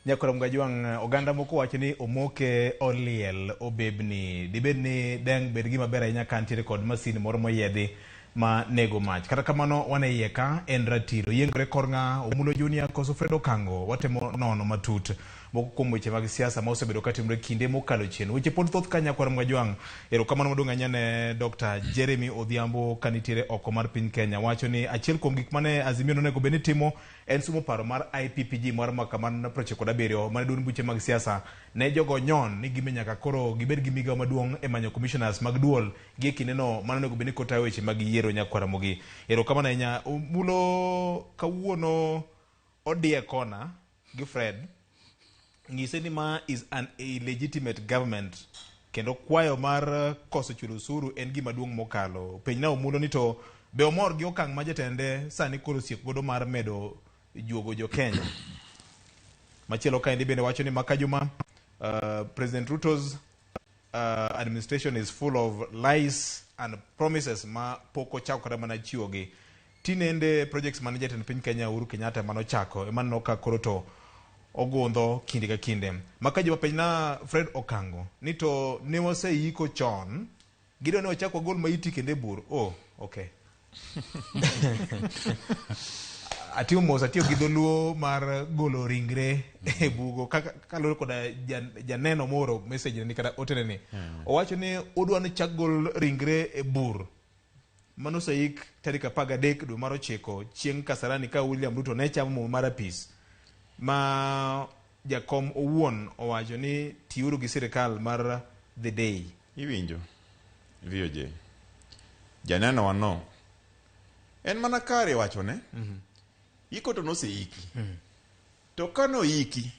Nyakora Mgajwang', oganda moko wacho ni omoke oliel obebni. Dibed ni deng' bed gima ber ahinya ka ntiere kod masin moro moyiedhi ma nego mach. Kata kamano wan e iye ka en ratiro. Yiengore kor ng'a Omulo Junior koso Fred Okango watemo nono matut moko kuom weche mag siasa ma osebedo katimore kinde mokalo chien. Weche pod thoth ka Nyakwar Mgajwang'. Erokamano maduong' ahinya ne Dr. Jeremy Odhiambo kanitiere oko mar piny Kenya. Wacho ni achiel kuom gik mane Azimio nonego bed ni timo en sumo paro mar IPPG mar mwaka mar 97 mane duond buche mag siasa ne jogo nyon ni gime nyaka koro gibed gi migawo maduong' e manyo commissioners mag duol gi e kindeno mane onego bed ni kotayo weche mag yiero Nyakwar Ramogi. Erokamano ahinya. Omulo kawuono odie kona gi Fred ng'ise ni ma is an illegitimate government kendo kwayo mar koso chulo osuru en gima duong' mokalo. Penjna Omulo ni to be omor gi okang' ma jatende sani koro osiek godo mar medo juogo jo Kenya. Machielo kaendi bende wacho ni Makajuma, President Ruto's administration is full of lies and promises ma pok ochako kata mana chiwogi. Tinende projects mane jatend piny Kenya Uhuru Kenyatta manochako ema neno ka koro to ogundho kinde ka kinde. Makajuma penjna Fred Okango ni to ne waseiko chon gidwa ni wachak wagol maiti kendo e bur. Oh, okay. Atiyo mos, atiyo gi dholuo mar golo ringre e bugo kaluwore koda janeno moro message ni kata otene ni. Owacho ni odwa ni chak gol ringre e bur manoseik tarik 13 dwe mar 9 chieng' Kasarani ka William Ruto ne chamo muma mar apis ma jakom owuon owacho ni tiuru gi sirikal mar the day. Iwinjo VOJ janeno wano en mana kare wachone. Iko to noseiki. To kanoiki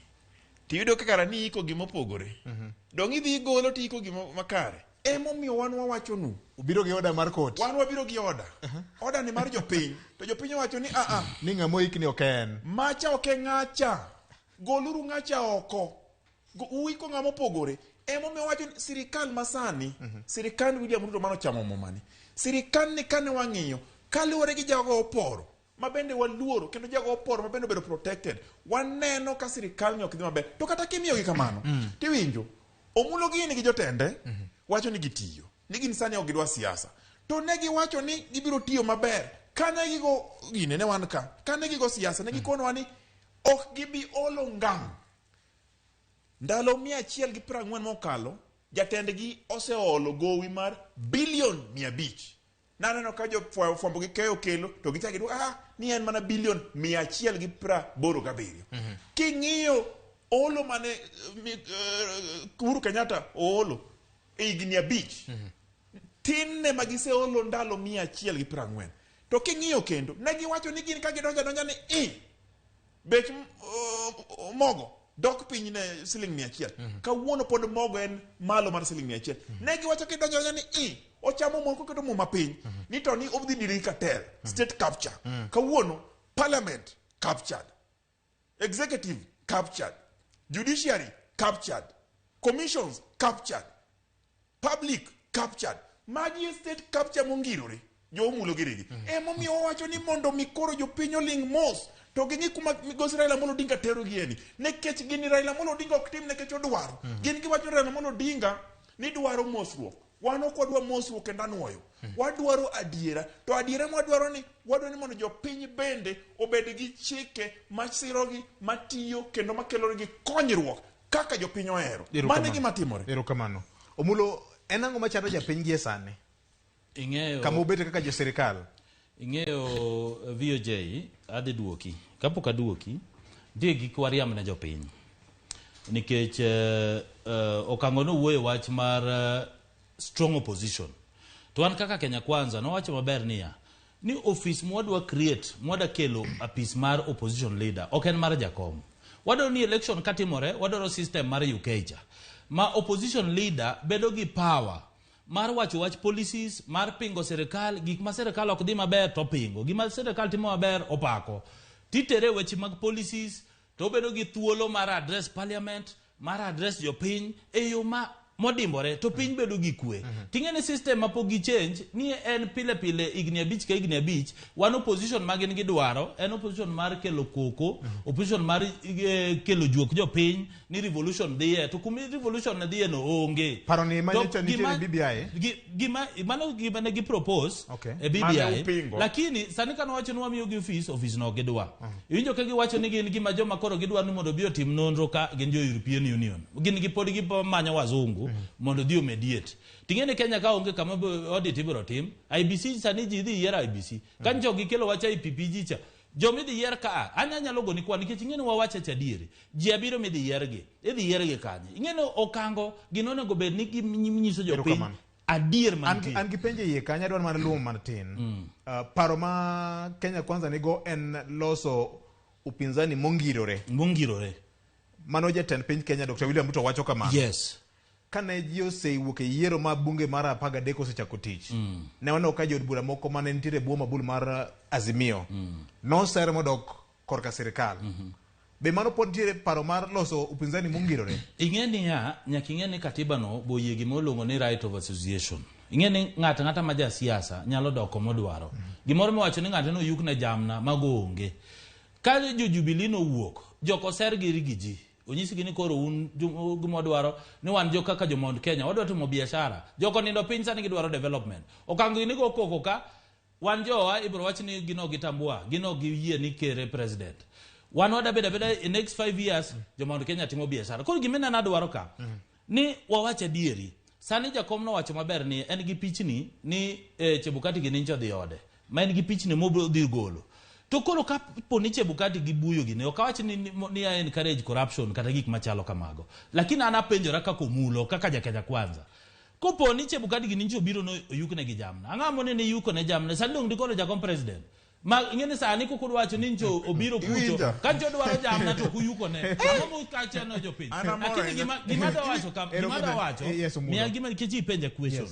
tiyudo kaka ni iko gimopogore. Dong' idhi igolo to iko gima makare. Emomiyo wan wawachonu. Ubiro gi oda mar kot. Wan wabiro gi oda. Oda ni mar jopiny. To jopiny owacho ni a Ni ng'ama oik ni ok en. Macha ok e ng'acha. Goluru ng'acha oko. Uiko ng'ama opogore. Emomiyo wacho ni sirikal masani, sirikand William Ruto manochamo mumani. Sirikand ni kane wang'iyo, kaluwore gi jago oporo ma bende waluoro kendo jago oporo ma bende obedo protected. Waneno ka sirikal ni ok dhi maber. To kata kimiyogi kamano, tiwinjo, Omulo gini gi jotende wacho ni gitiyo. Ni gin sani ok gidwa siasa. To ne giwacho ni gibiro tiyo maber. Kane gigo gine ne wan ka. Kane gigo siasa ne gikonowa ni ok gibi olo ngang'. Ndalo 140 mokalo Jatendgi oseolo gowi mar bilion 500. Naneno ka jofwambo gi keyo kelo to gichako giduoko ni en mana bilion 187. King'iyo olo mane Uhuru Kenyatta oolo e higni 5, tin ne ma giseolo ndalo 140. To king'iyo kendo, ne giwacho ni gin ka gidonjo adonja ni bech mogo dok piny ne siling 100. Kawuono pod mogo en malo mar siling 100. Ne giwacho kidonjo adonja ni ochamo moko keto muma piny. Ni to ni odhi diri cartel, state capture. Kawuono parliament captured, executive captured, judiciary captured, commissions captured, public captured. Magi e state capture mongirore. Jo omulo girigi. Emomiyo wawacho ni mondo mi koro jopiny oling' mos to ging'i kuma migosi Raila Amolo Odinga tero gieni. Nikech gini Raila Amolo Odinga ok tim nikech odwaro. Gin giwacho ni Raila Amolo Odinga ni dwaro mosruok. Wan ok wadwa mosruok kendo anuoyo. Wadwaro adiera. To adiera mwadwaro ni wadwaro ni mondo jopiny bende obed gi chike masirogi, matiyo kendo makelonegi konyruok kaka jopiny ohero. Mano e gima timore. Erokamano. Omulo, en ang'o machando japiny gie sani? Ing'eyo Kama ubete kaka jo sirikal. Ing'eyo VOJ adhi duoki. Kapok aduoki, nitie gik wariamb ne jopiny. Nikech Okang'o nowuoyo wach mar strong opposition. To wan kaka Kenya Kwanza nowacho maber niya, ni office mwadwa create, mwadwa kelo apis mar opposition leader, ok en mar jakom. Wadwaro ni election katimore, wadwaro system mar UK cha. Ma opposition leader bedo gi power mar wacho wach policies, mar pingo sirikal, gik ma sirikal ok dhi maber to pingo, gima sirikal timo maber opako. Titere weche mag policies, to obedo gi thuolo mar address parliament, mar address jopiny e yo ma modimbore to piny bedo gi kwe. Ting'e ni system ma pok gi change ni en pile pile higni 5 ka higni 5 wan opposition ma gin gidwaro en opposition mar kelo koko, opposition mar kelo juok jopiny ni revolution dhiye to kuma revolution ne dhiye no onge. Paro ni ma nyocha nitiere BBI? Gima mano gima ne gi propose e BBI, lakini sani kane wacho ni wamiyo gi office no gidwa. Iwinjo ka giwacho ni gin gima joma koro gidwaro ni mondo obi otim nonro ka gin jo European Union. Gin gi pod gimanyo wazungu mondo odhi omediate. Ting'e ni Kenya ka onge kama audit ibiro tim, IBC sani ji dhi yiero IBC. Ka nyocha gikelo wach IPPG cha, joma idhi yier ka an anyalo goni kwan nikech ing'e ni wawacho acha adieri. Ji abiriyo midhi yiergi, idhi yiergi kanye? Ing'e ni Okango gino onego bed ni ginyiso jopiny adier mantie. An gi penjo iye kanyo adwaro mana luwo matin. Paro ma Kenya Kwanza nigo en loso upinzani mongirore. Mongirore. Mano jatend piny Kenya Dr. William Ruto wacho kamano. Yes. Kane ji osewuok e yiero ma bunge mar 13 osechako tich. Ne waneno ka jood bura moko mane nitiere bwo mabul mar Azimio. Noser modok korka sirikal. Be mano pod nitiere paro mar loso upinzani mongirore? Ing'e niya, nyaka ing'e ni katiba no boyie gima iluongo ni right of association. Ing'e ni ng'ato ang'ata ma jasiasa nyalo doko modwaro. Gimoro miwacho ni ng'ato noyuk ne jamna, mago onge. Ka jo Jubilee nowuok, jok oser gi gi ji. Onyisgi ni koro un gima wadwaro ni wan jo kaka jo Mount Kenya, wadwa timo biashara. Jok onindo piny sani gidwaro development. Okango gi nigo koko ka, wan jowa ibiro wach ni gino gitambua, gino giyie ni kere president. Wan wada bedo abeda in next 5 years, jo Mount Kenya timo biashara. Koro gima ineno adwaro ka, ni wawach adieri. Sani jakom nowacho maber ni en gi pichni ni Chebukati gi Nincho dhi ode. Ma en gi pichni mobiro golo. To koro ka po ni Chebukati gi Buyo gini, ok awach ni I encourage corruption kata gik machalo kamago. Lakini an apenjora kaka Omulo, kaka ja Kenya Kwanza. Kopo ni Chebukati gi Nincho obiro no oyukne gi jamna. Ang'o mone ni yuko ne jamna? Sani dong' dikoro jakom president. Ma ing'e ni sani kok udwacho ni Ncho obiro kucho. Ka Ncho dwaro jamna to kuyuko ne. Ang'o mukachano jopiny? Lakini gima adwa wacho kam, gima adwa wacho, miya gima nikech ipenja question.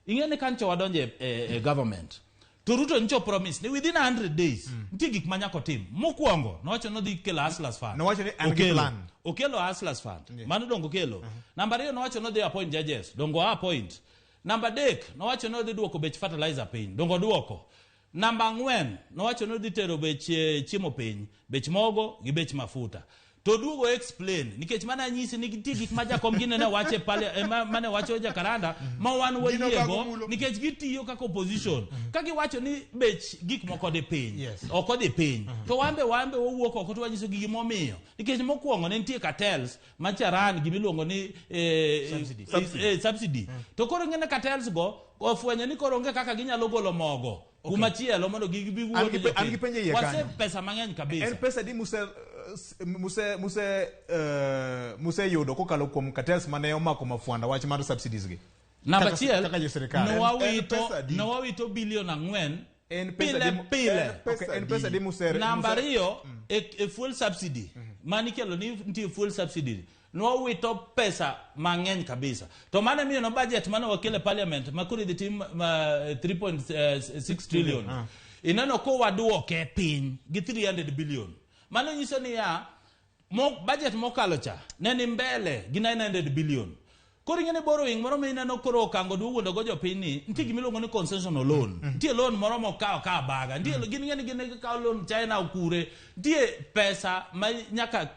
Ing'e ni ka Ncho wadonjo e government, to Ruto ncho promise ni within 100 days nitie gik ma nyaka otim. Mokwongo nowacho ni odhi kelo Hustlers Fund. Nowacho ni an gi plan. Okelo Hustlers Fund. Mano dongo okelo. Namba 2 nowacho ni odhi appoint judges. Dongo appoint. Namba 3 nowacho ni odhi duoko bech fertilizer piny. Dongo duoko. Namba 4 nowacho ni odhi tero bech chiemo piny, bech mogo gi bech mafuta. To duogo explain nikech mana nyisi ni nitie gik ma jakom gine ne wache pale mane wacho Jakaranda ma wan wayiego nikech gitiyo kaka opposition ka giwacho ni bech gik moko dhi piny ok odhi piny to wambe wawuok oko to wanyiso gi gimomiyo nikech mokwongo ne nitie cartels macharan gimiluongo ni subsidy to koro ng'ene cartels go ofwenyo ni koro onge kaka ginyalo golo mogo kumachielo mondo gibi wuo wase pesa mang'eny kabisa. En pesa di muse yudo kokalo kuom cartels mane omako mafuanda wach mar subsidies gi. Namba achiel nowawito bilion 4 pile pile. En pesa di muse. Namba 2 e fuel subsidy mani kelo ni nitie fuel subsidy nowawito pesa mang'eny kabisa. To mane miyo no budget mane wakele parliament makoro idhi tim 3.6 trillion ineno ko waduoke piny gi 300 billion. Mano nyiso ni ya budget mokalo cha ne ni mbele gi 900 billion. Koro ing'e ni borrowing moro ma ineno koro okango dwa wuondo go jopiny ni nitie gimiluongo ni concessional loan. Nitie loan moro mokawo ka baga. Nitie gin ing'e ni gin gikawo loan China okure. Nitie pesa ma nyaka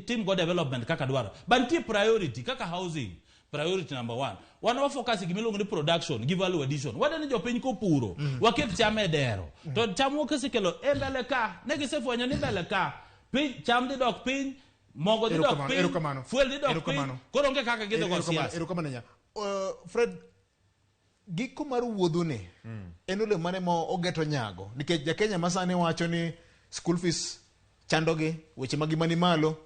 tim go development kaka dwaro. But nitie priority kaka housing. Priority number 1. Wan wa focus gimiluongo ni production gi value addition. Wadwa ni jopiny kopuro waket cham e dero. To cham wakesekelo e mbele ka ne gisefwenyo ni mbele ka piny cham dhi dok piny. Mogo dhi dok piny, fuel dhi dok piny, koro onge kaka gidhi go siasa. Erokamano nya. Fred, giko mar wuodhuni en olemo mane ma ogeto nyago? Nikech ja Kenya ma sani wacho ni school fees chandogi, weche mag ngima ni malo,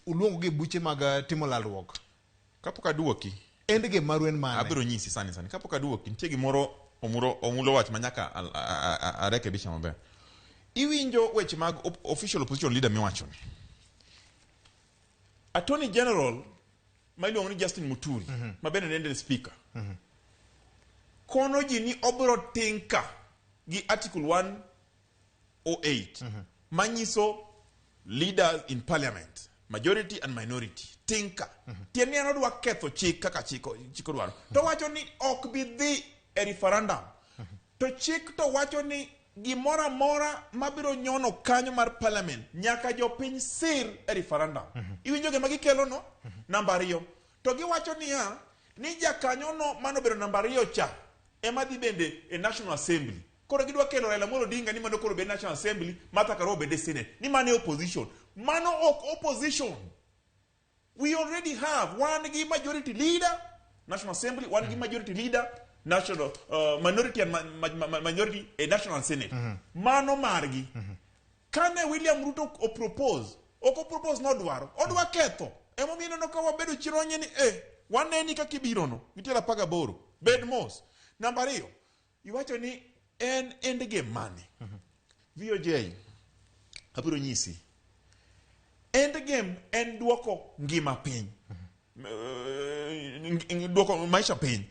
uluongo gi buche mag timo lalruok. Kapok aduoki, endgame maru en mane? Abiro nyisi sani sani. Kapok aduoki, nitie gimoro omulo wach ma nyaka arekebisha maber. Iwinjo weche mag official opposition leader miwacho ni Attorney General ma iluongo ni Justin Muturi ma bende ne en speaker kono ji ni obiro tinka gi article 108 manyiso leaders in parliament majority and minority tinka tiende ni en odwa ketho chik kaka chik odwaro to wacho ni ok bi dhi e referendum to chik to wacho ni gimoro amora mabiro nyono kanyo mar parliament nyaka jopiny sir e referendum. Iwinjo gima gikelo no? Namba 2. To giwacho niya ni jakanyo no manobedo namba 2 cha ema dhi bende e National Assembly. Koro gidwa kelo Raila Amolo Odinga ni mano koro bed National Assembly, Martha Karua obed e Senate. Ni mano e opposition. Mano ok opposition. We already have one gi majority leader National Assembly, one gi majority leader national minority and minority a National Senate. Mano margi. Kane William Ruto o propose, ok o propose nodwaro, odwa ketho. Emomiyo ineno ka wabedo chironye ni waneni kaka ibiro no, nitiere 18, bed mos. Namba 2, iwacho ni en endgame mane? VOJ, abiro nyisi. Endgame en duoko ngima piny. Duoko maisha piny.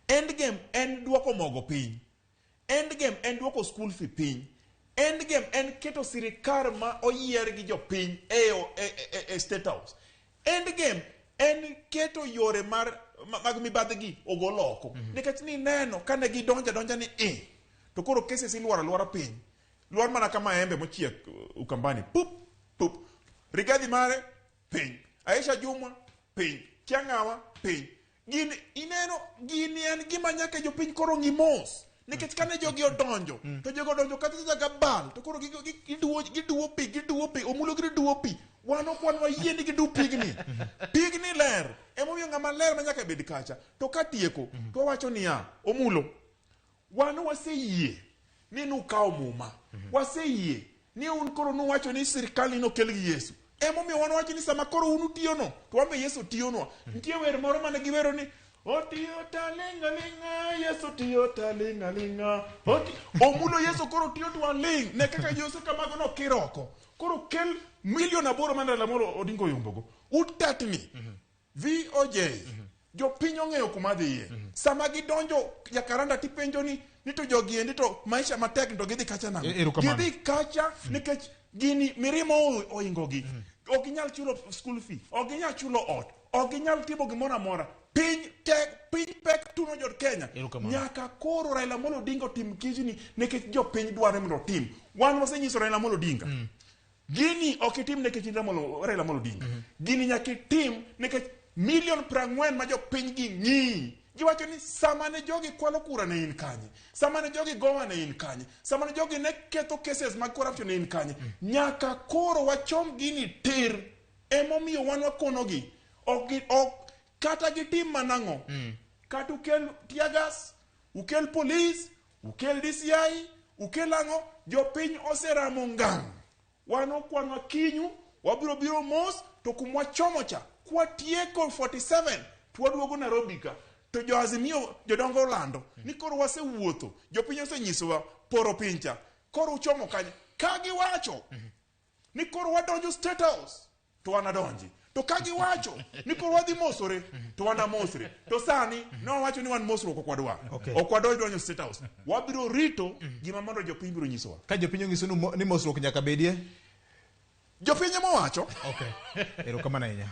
Endgame en duoko mogo piny. Endgame en duoko school fee piny. Endgame en keto sirikal ma oyier gi jopiny e State House. Endgame en keto yore mar mag mibadhi gi ogol oko. Nikech ni neno kane gidonjo donja ni to koro cases iluoro aluora piny. Luor mana ka maembe mochiek Ukambani. Pup, pup. Rigathi mare piny. Aisha Jumwa piny. Kiang'awa piny. Gini ineno gini en gima nyaka jopiny koro ng'i mos. Nikech kane jogi odonjo, to jogi odonjo kata kaka bal, to koro giduwo pi, giduwo pi, omulo giduwo pi. Wan ok wan wayie ni gidu pigni. Pigni ler. Emomiyo ng'ama ler ma nyaka bed kacha. To katieko, to wawacho niya, omulo, wan waseyie ni nukawo muma. Waseyie ni un koro nuwacho ni sirikal ni nokel gi Yesu. Emomiyo wan wacho ni sama koro un utiyono, to wan be Yesu tiyonwa. Nitie wer moro mane giwero ni otiyo talinga linga, Yesu tiyo talinga linga. Omulo Yesu koro tiyo to waling. Ne kaka Yesu kamago nokir oko. Koro kel milion 8 mane Raila Amolo Odinga oyombogo. Utetni. VOJ. Jopiny ong'eyo kuma dhiye. Sama gidonjo Jakaranda tipenjo ni to jogi endi to maisha matek to gidhi kacha nang'o? Gidhi kacha nikech gini mirima oingogi. Ok ginyal chulo school fee, ok ginyal chulo ot, ok ginyal timo gimoro amora. Piny tek, piny pek tuno jod Kenya. Nyaka koro Raila Amolo Odinga otim tijni nikech jopiny dware mondo otim. Wan wasenyiso Raila Amolo Odinga. Gini ok itim nikech in Raila Amolo Odinga. Gini nyaka itim nikech milion 40 ma jopiny gi ng'iyi. Giwacho ni sama ne jogi kwalo kura ne in kanye, sama ne jogi gowa ne in kanye, sama ne jogi ne ketho cases mag corruption ne in kanye. Nyaka koro wachom gini tir. Emomiyo wan wakonogi ok kata gitim manang'o. Kata ukel tear gas, ukel police, ukel DCI, ukel ang'o, jopiny oseramo ngang'. Wan okwanwa kinyu, wabiro biro mos, to kumwachomo cha, kwatieko 47, to waduogo Nairobi ka. To jo Azimio jodongo olando ni koro wasewuotho, jopiny osenyisowa poro piny cha, koro uchomo kanye. Ka giwacho ni koro wadonjo State House, to wanadonji. To ka giwacho ni koro wadhi mosore, to wanamosre. To sani ne wawacho ni wan mosruok ok wadwar. Ok wadonj donjo State House. Wabiro rito gima mondo jopiny biro nyisowa. Ka jopiny onyiso ni mosruok nyaka bedie? Jopiny ema owacho. Okay. Erokamano ahinya.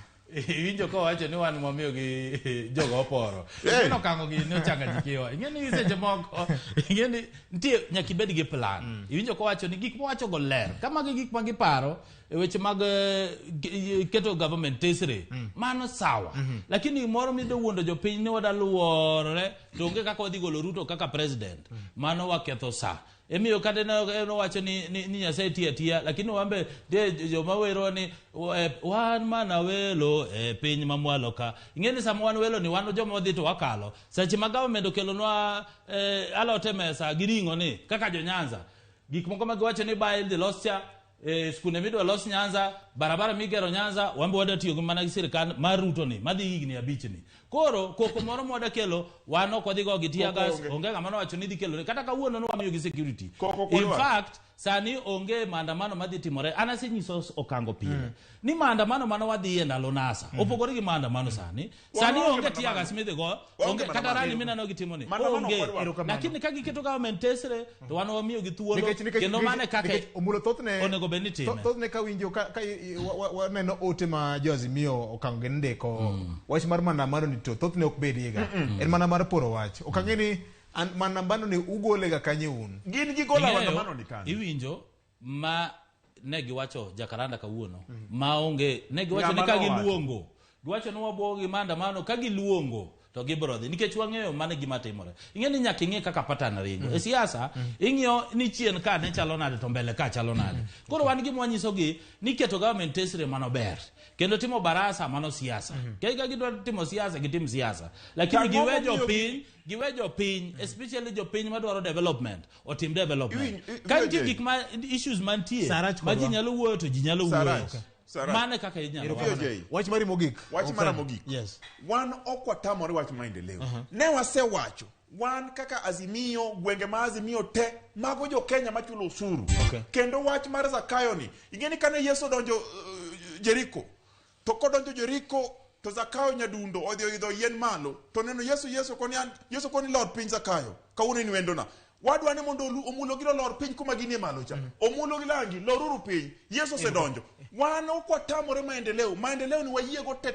Iwinjo kowacho ni wan mwamiyo gi jogo oporo. Ing'e okango gi ne ochanganyikiwa. Ing'e ni seche moko, ing'e ni nitie nyaka ibed gi plan. Iwinjo kowacho ni gik mowacho go ler. Ka magi gik ma giparo e weche mag keto government tesre, mano sawa. Lakini moro midwa wuondo jopiny ni wada luorore to onge kaka wadhi golo Ruto kaka president. Mano waketho sa. Emiyo kata nowacho ni Nyasaye tiyo atiya, lakini wambe joma wero ni wan mana welo e piny mamwalo ka. Ing'e ni sama wan welo ni wan joma wadhi to wakalo. Seche ma government okelonwa alot e mesa gi ring'o ni kaka jo Nyanza. Gik moko ma giwacho ni bae idhi los cha, skunde midwa los Nyanza, barabara migero Nyanza, wambe wadwa tiyo gi mana gi sirikal mar Ruto ni, madhi higni 5 ni. Koro koko moro mwada kelo, wan ok wadhi go gi tear gas, onge ng'ama nowacho ni dhi kelo, kata kawuono ne wamiyo gi security. In fact, sani onge maandamano madhi timore. An asenyiso Okango pile ni maandamano mane wadhiye ndalo NASA opogore gi maandamano sani. Sani onge tear gas midhi go, onge kata rally mineno gitimo ni, onge. Lakini ka giketo government tesre, to wan wamiyo gi thuolo, kendo mane kaka onego bed ni time. Thothne ka winjo ka waneno ote ma jo Azimio Okango gi ndiko, wach mar maandamano ni to thothne ok bediega. En mana mar poro wach. Okang'e ni maandamano ni ugolega kanye un? Gin gigola maandamano ni kanye? Iwinjo ma ne giwacho Jacaranda kawuono, ma onge, ne giwacho ni ka giluongo, giwacho ni wabuogo gi maandamano, ka giluongo to gibiro dhi, nikech wang'eyo mane gima timore. Ing'e ni nyaka ing'e kaka pattern ringo. E siasa, ing'iyo ni chien ka ne chalo nade to mbele ka chalo nade. Koro wan gima wanyisogi ni keto government tesre mano ber, kendo timo barasa mano siasa. Ka gidwa timo siasa, gitim siasa. Lakini giwe jopiny, especially jopiny madwaro development, otim development. Ka nitie gik ma issues mantie, ma ji nyalo wuoyo to ji nyalo wuoyo. Mane kaka inyalo. Wach mari mogik. Wach mara mogik. Yes. Wan ok watamore wach maendeleo. Ne wasewacho wan kaka Azimio, gwenge ma Azimio te mago jo Kenya machulo osuru. Kendo wach mar Zakayo ni, ing'e ni kane Yesu odonjo Jericho, to kodonjo Jericho to Zakayo nyadundo odhi oidho yien malo, to neno Yesu koni Yesu koni lor piny Zakayo, kawuono in wendona. Wadwa ni mondo omulo gi lor piny kuma ginie malo cha. Omulo gi langi, loruru piny. Yesu osedonjo. Wan ok watamore maendeleo. Maendeleo ni wayiego te.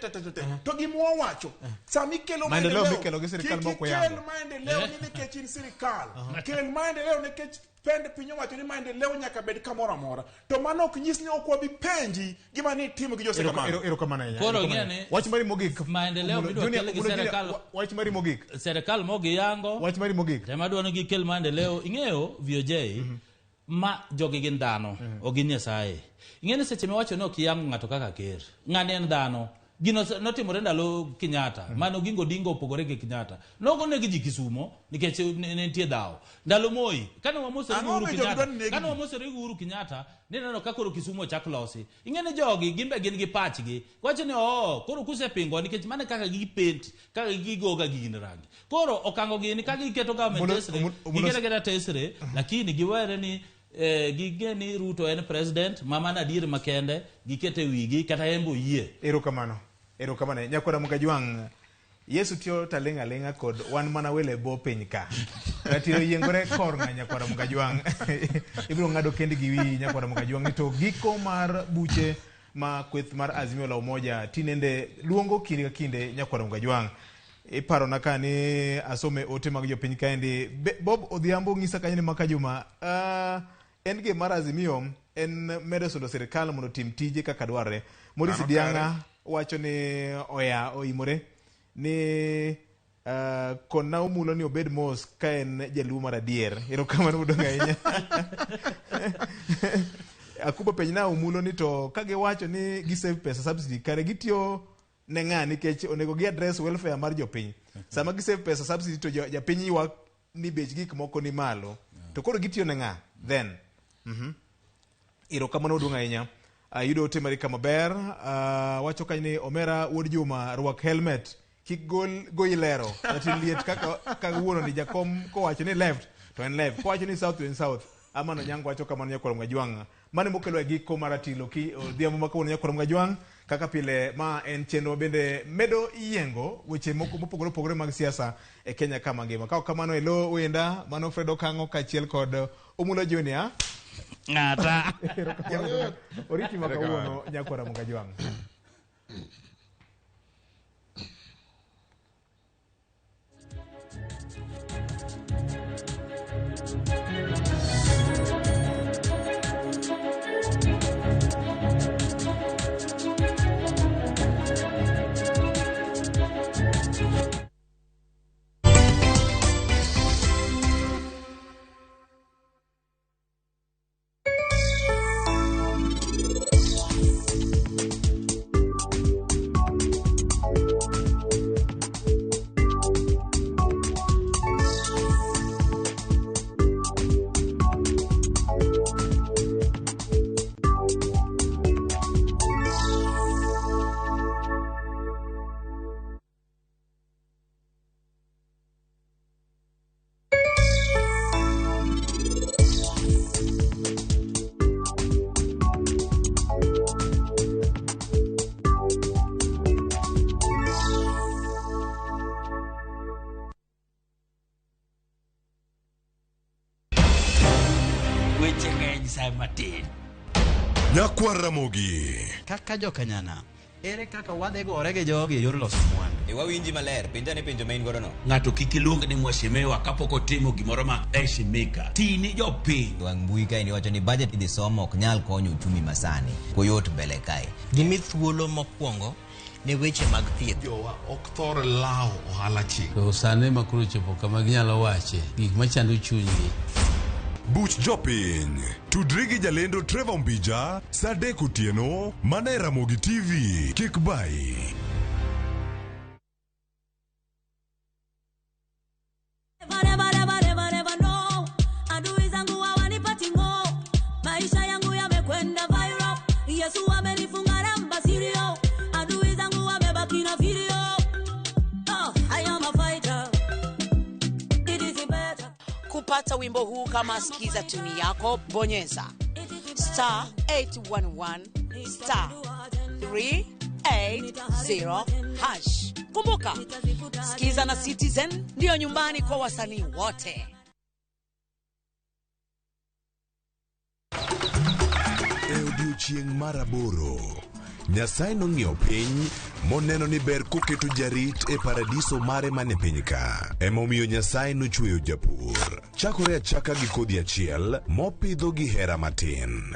To gima wawacho, sama ikelo maendeleo mikelo gi sirikal mok oyango. Kel maendeleo ni nikech in sirikal. Kel maendeleo nikech pend piny owacho ni maendeleo nyaka bed kamoro amora. To mano ok nyis ni ok wabi penji gima ni itimo gi jo sirikal. Erokamano ahinya. Koro ng'e ni wach mari mogik. Maendeleo midwa kel gi sirikal. Wach mari mogik. Sirikal mogiyango. Wach mari mogik. Tema dwaro ni gikel maendeleo. Ing'eyo VOJ ma jogi gin dhano, ok gin Nyasaye. Ing'e ni seche miwacho ni ok iyango ng'ato kaka ker, ng'ani en dhano. Gino notimore ndalo Kenyatta, mano Oginga Odinga opogore gi Kenyatta. Nogoneg ji Kisumo nikech ne nitie dhawo. Ndalo Moi, kane wamosore gi Uhuru Kenyatta, kane wamosore gi Uhuru Kenyatta, nineno ka koro Kisumo ochak losi. Ing'e ni jogi gimbe gin gi pachgi. Wacho ni koro kusepingo nikech mane kaka gipent, kaka gigoga gin rangi. Koro okango gini kaka giketo government tesre, giketo aketa tesre, lakini giwere ni gige ni Ruto en president, mama na adier makende, gikete wigi kata en bo yie. Erokamano. Erokamano. Nyakwara Mukajwang', Yesu tiyo taling' aling'a kod wan mana wele bo piny ka. Ratiro yiengore kor ng'a Nyakwara Mukajwang'. Ibiro ng'ado kendi gi wiyi Nyakwara Mukajwang' ni to giko mar buche ma kweth mar Azimio la Umoja tinende luongo kinde ka kinde Nyakwara Mukajwang'. Iparona ka ni asome ote mag jopiny kaendi. Bob Odhiambo ng'isa kanyo ni Makajuma. Endgame mar Azimio en medo sundo sirikal mondo otim tije kaka dwarre. Maurice Mano Dianga wacho ni oya oimore ni konna Omulo ni obed mos ka en jaluo mar adier. Erokamano modong' ahinya. Akuba penjna Omulo ni to ka giwacho ni gisave pesa subsidy kare gitiyo ne ng'a nikech onego gi address welfare mar jopiny. Sama gisave pesa subsidy to japiny ywak ni bech gik moko ni malo. To koro gitiyo ne ng'a then? Erokamano maduong' ahinya. Ayudo ote mari kama ber. Wacho kanyo ni Omera wuod Juma rwak helmet kik gol goyi lero. Ati liet kaka kawuono ni jakom kowacho ni left to en left, kowacho ni south to en south. Amano Nyango wacho kamano nyakwar Mgajwang'. Mano mokelo e giko mar ratilo ki odhiambo ma kawuono nyakwar Mgajwang'. Kaka pile ma en chenro ma bende medo yiengo weche moko mopogore opogore mag siasa e Kenya ka mangima. Ka ok kamano e lo wenda mano Fred Okang'o kaachiel kod Omulo Junior. Ng'ata. Erokamano. Oriti ma kawuono nyakwar Mgajwang'. Weche ng'eny sa matin. Nyakwar Ramogi. Kaka jokanyana, ere kaka wadhi gore gi jogi e yor loso mwandu? E wawinji maler, penja ne penjo ma in godo no. Ng'ato kik iluong ni mheshimiwa kapok otimo gimoro ma heshimika. Ti ni jopiny. Wang' mbui kae iwacho ni budget idhi somo ok nyal konyo uchumi masani. Koyot mbele kae. Gimi thuolo mokwongo ne weche mag thieth. Jowa ok thor lawo ohala chik. To sani ma koro chopo kama ginyalo wache gik machando chunygi. Buch jopiny. Tudri gi jalendo Trevor Mbija saa 3 otieno mana e Ramogi TV. Kik bayi. Never, never, never, never, never know. Adui zangu hawanipati ngo. Maisha yangu yamekwenda viral. Yesu amenifunga namba sirio. Adui zangu wamebaki na video. Oh, I am a fighter. It is better. Kupata wimbo huu kama sikiza tuni yako, bonyeza star 811 star 380 hash. Kumbuka, Sikiza na Citizen ndiyo nyumbani kwa wasanii wote. E odiechieng' mar aboro, Nyasaye nong'iyo piny moneno ni ber koketo jarit e paradiso mare mane piny ka. Emomiyo Nyasaye nochweyo japur. Chakore achaka gi kodhi achiel mopidho gi hera matin.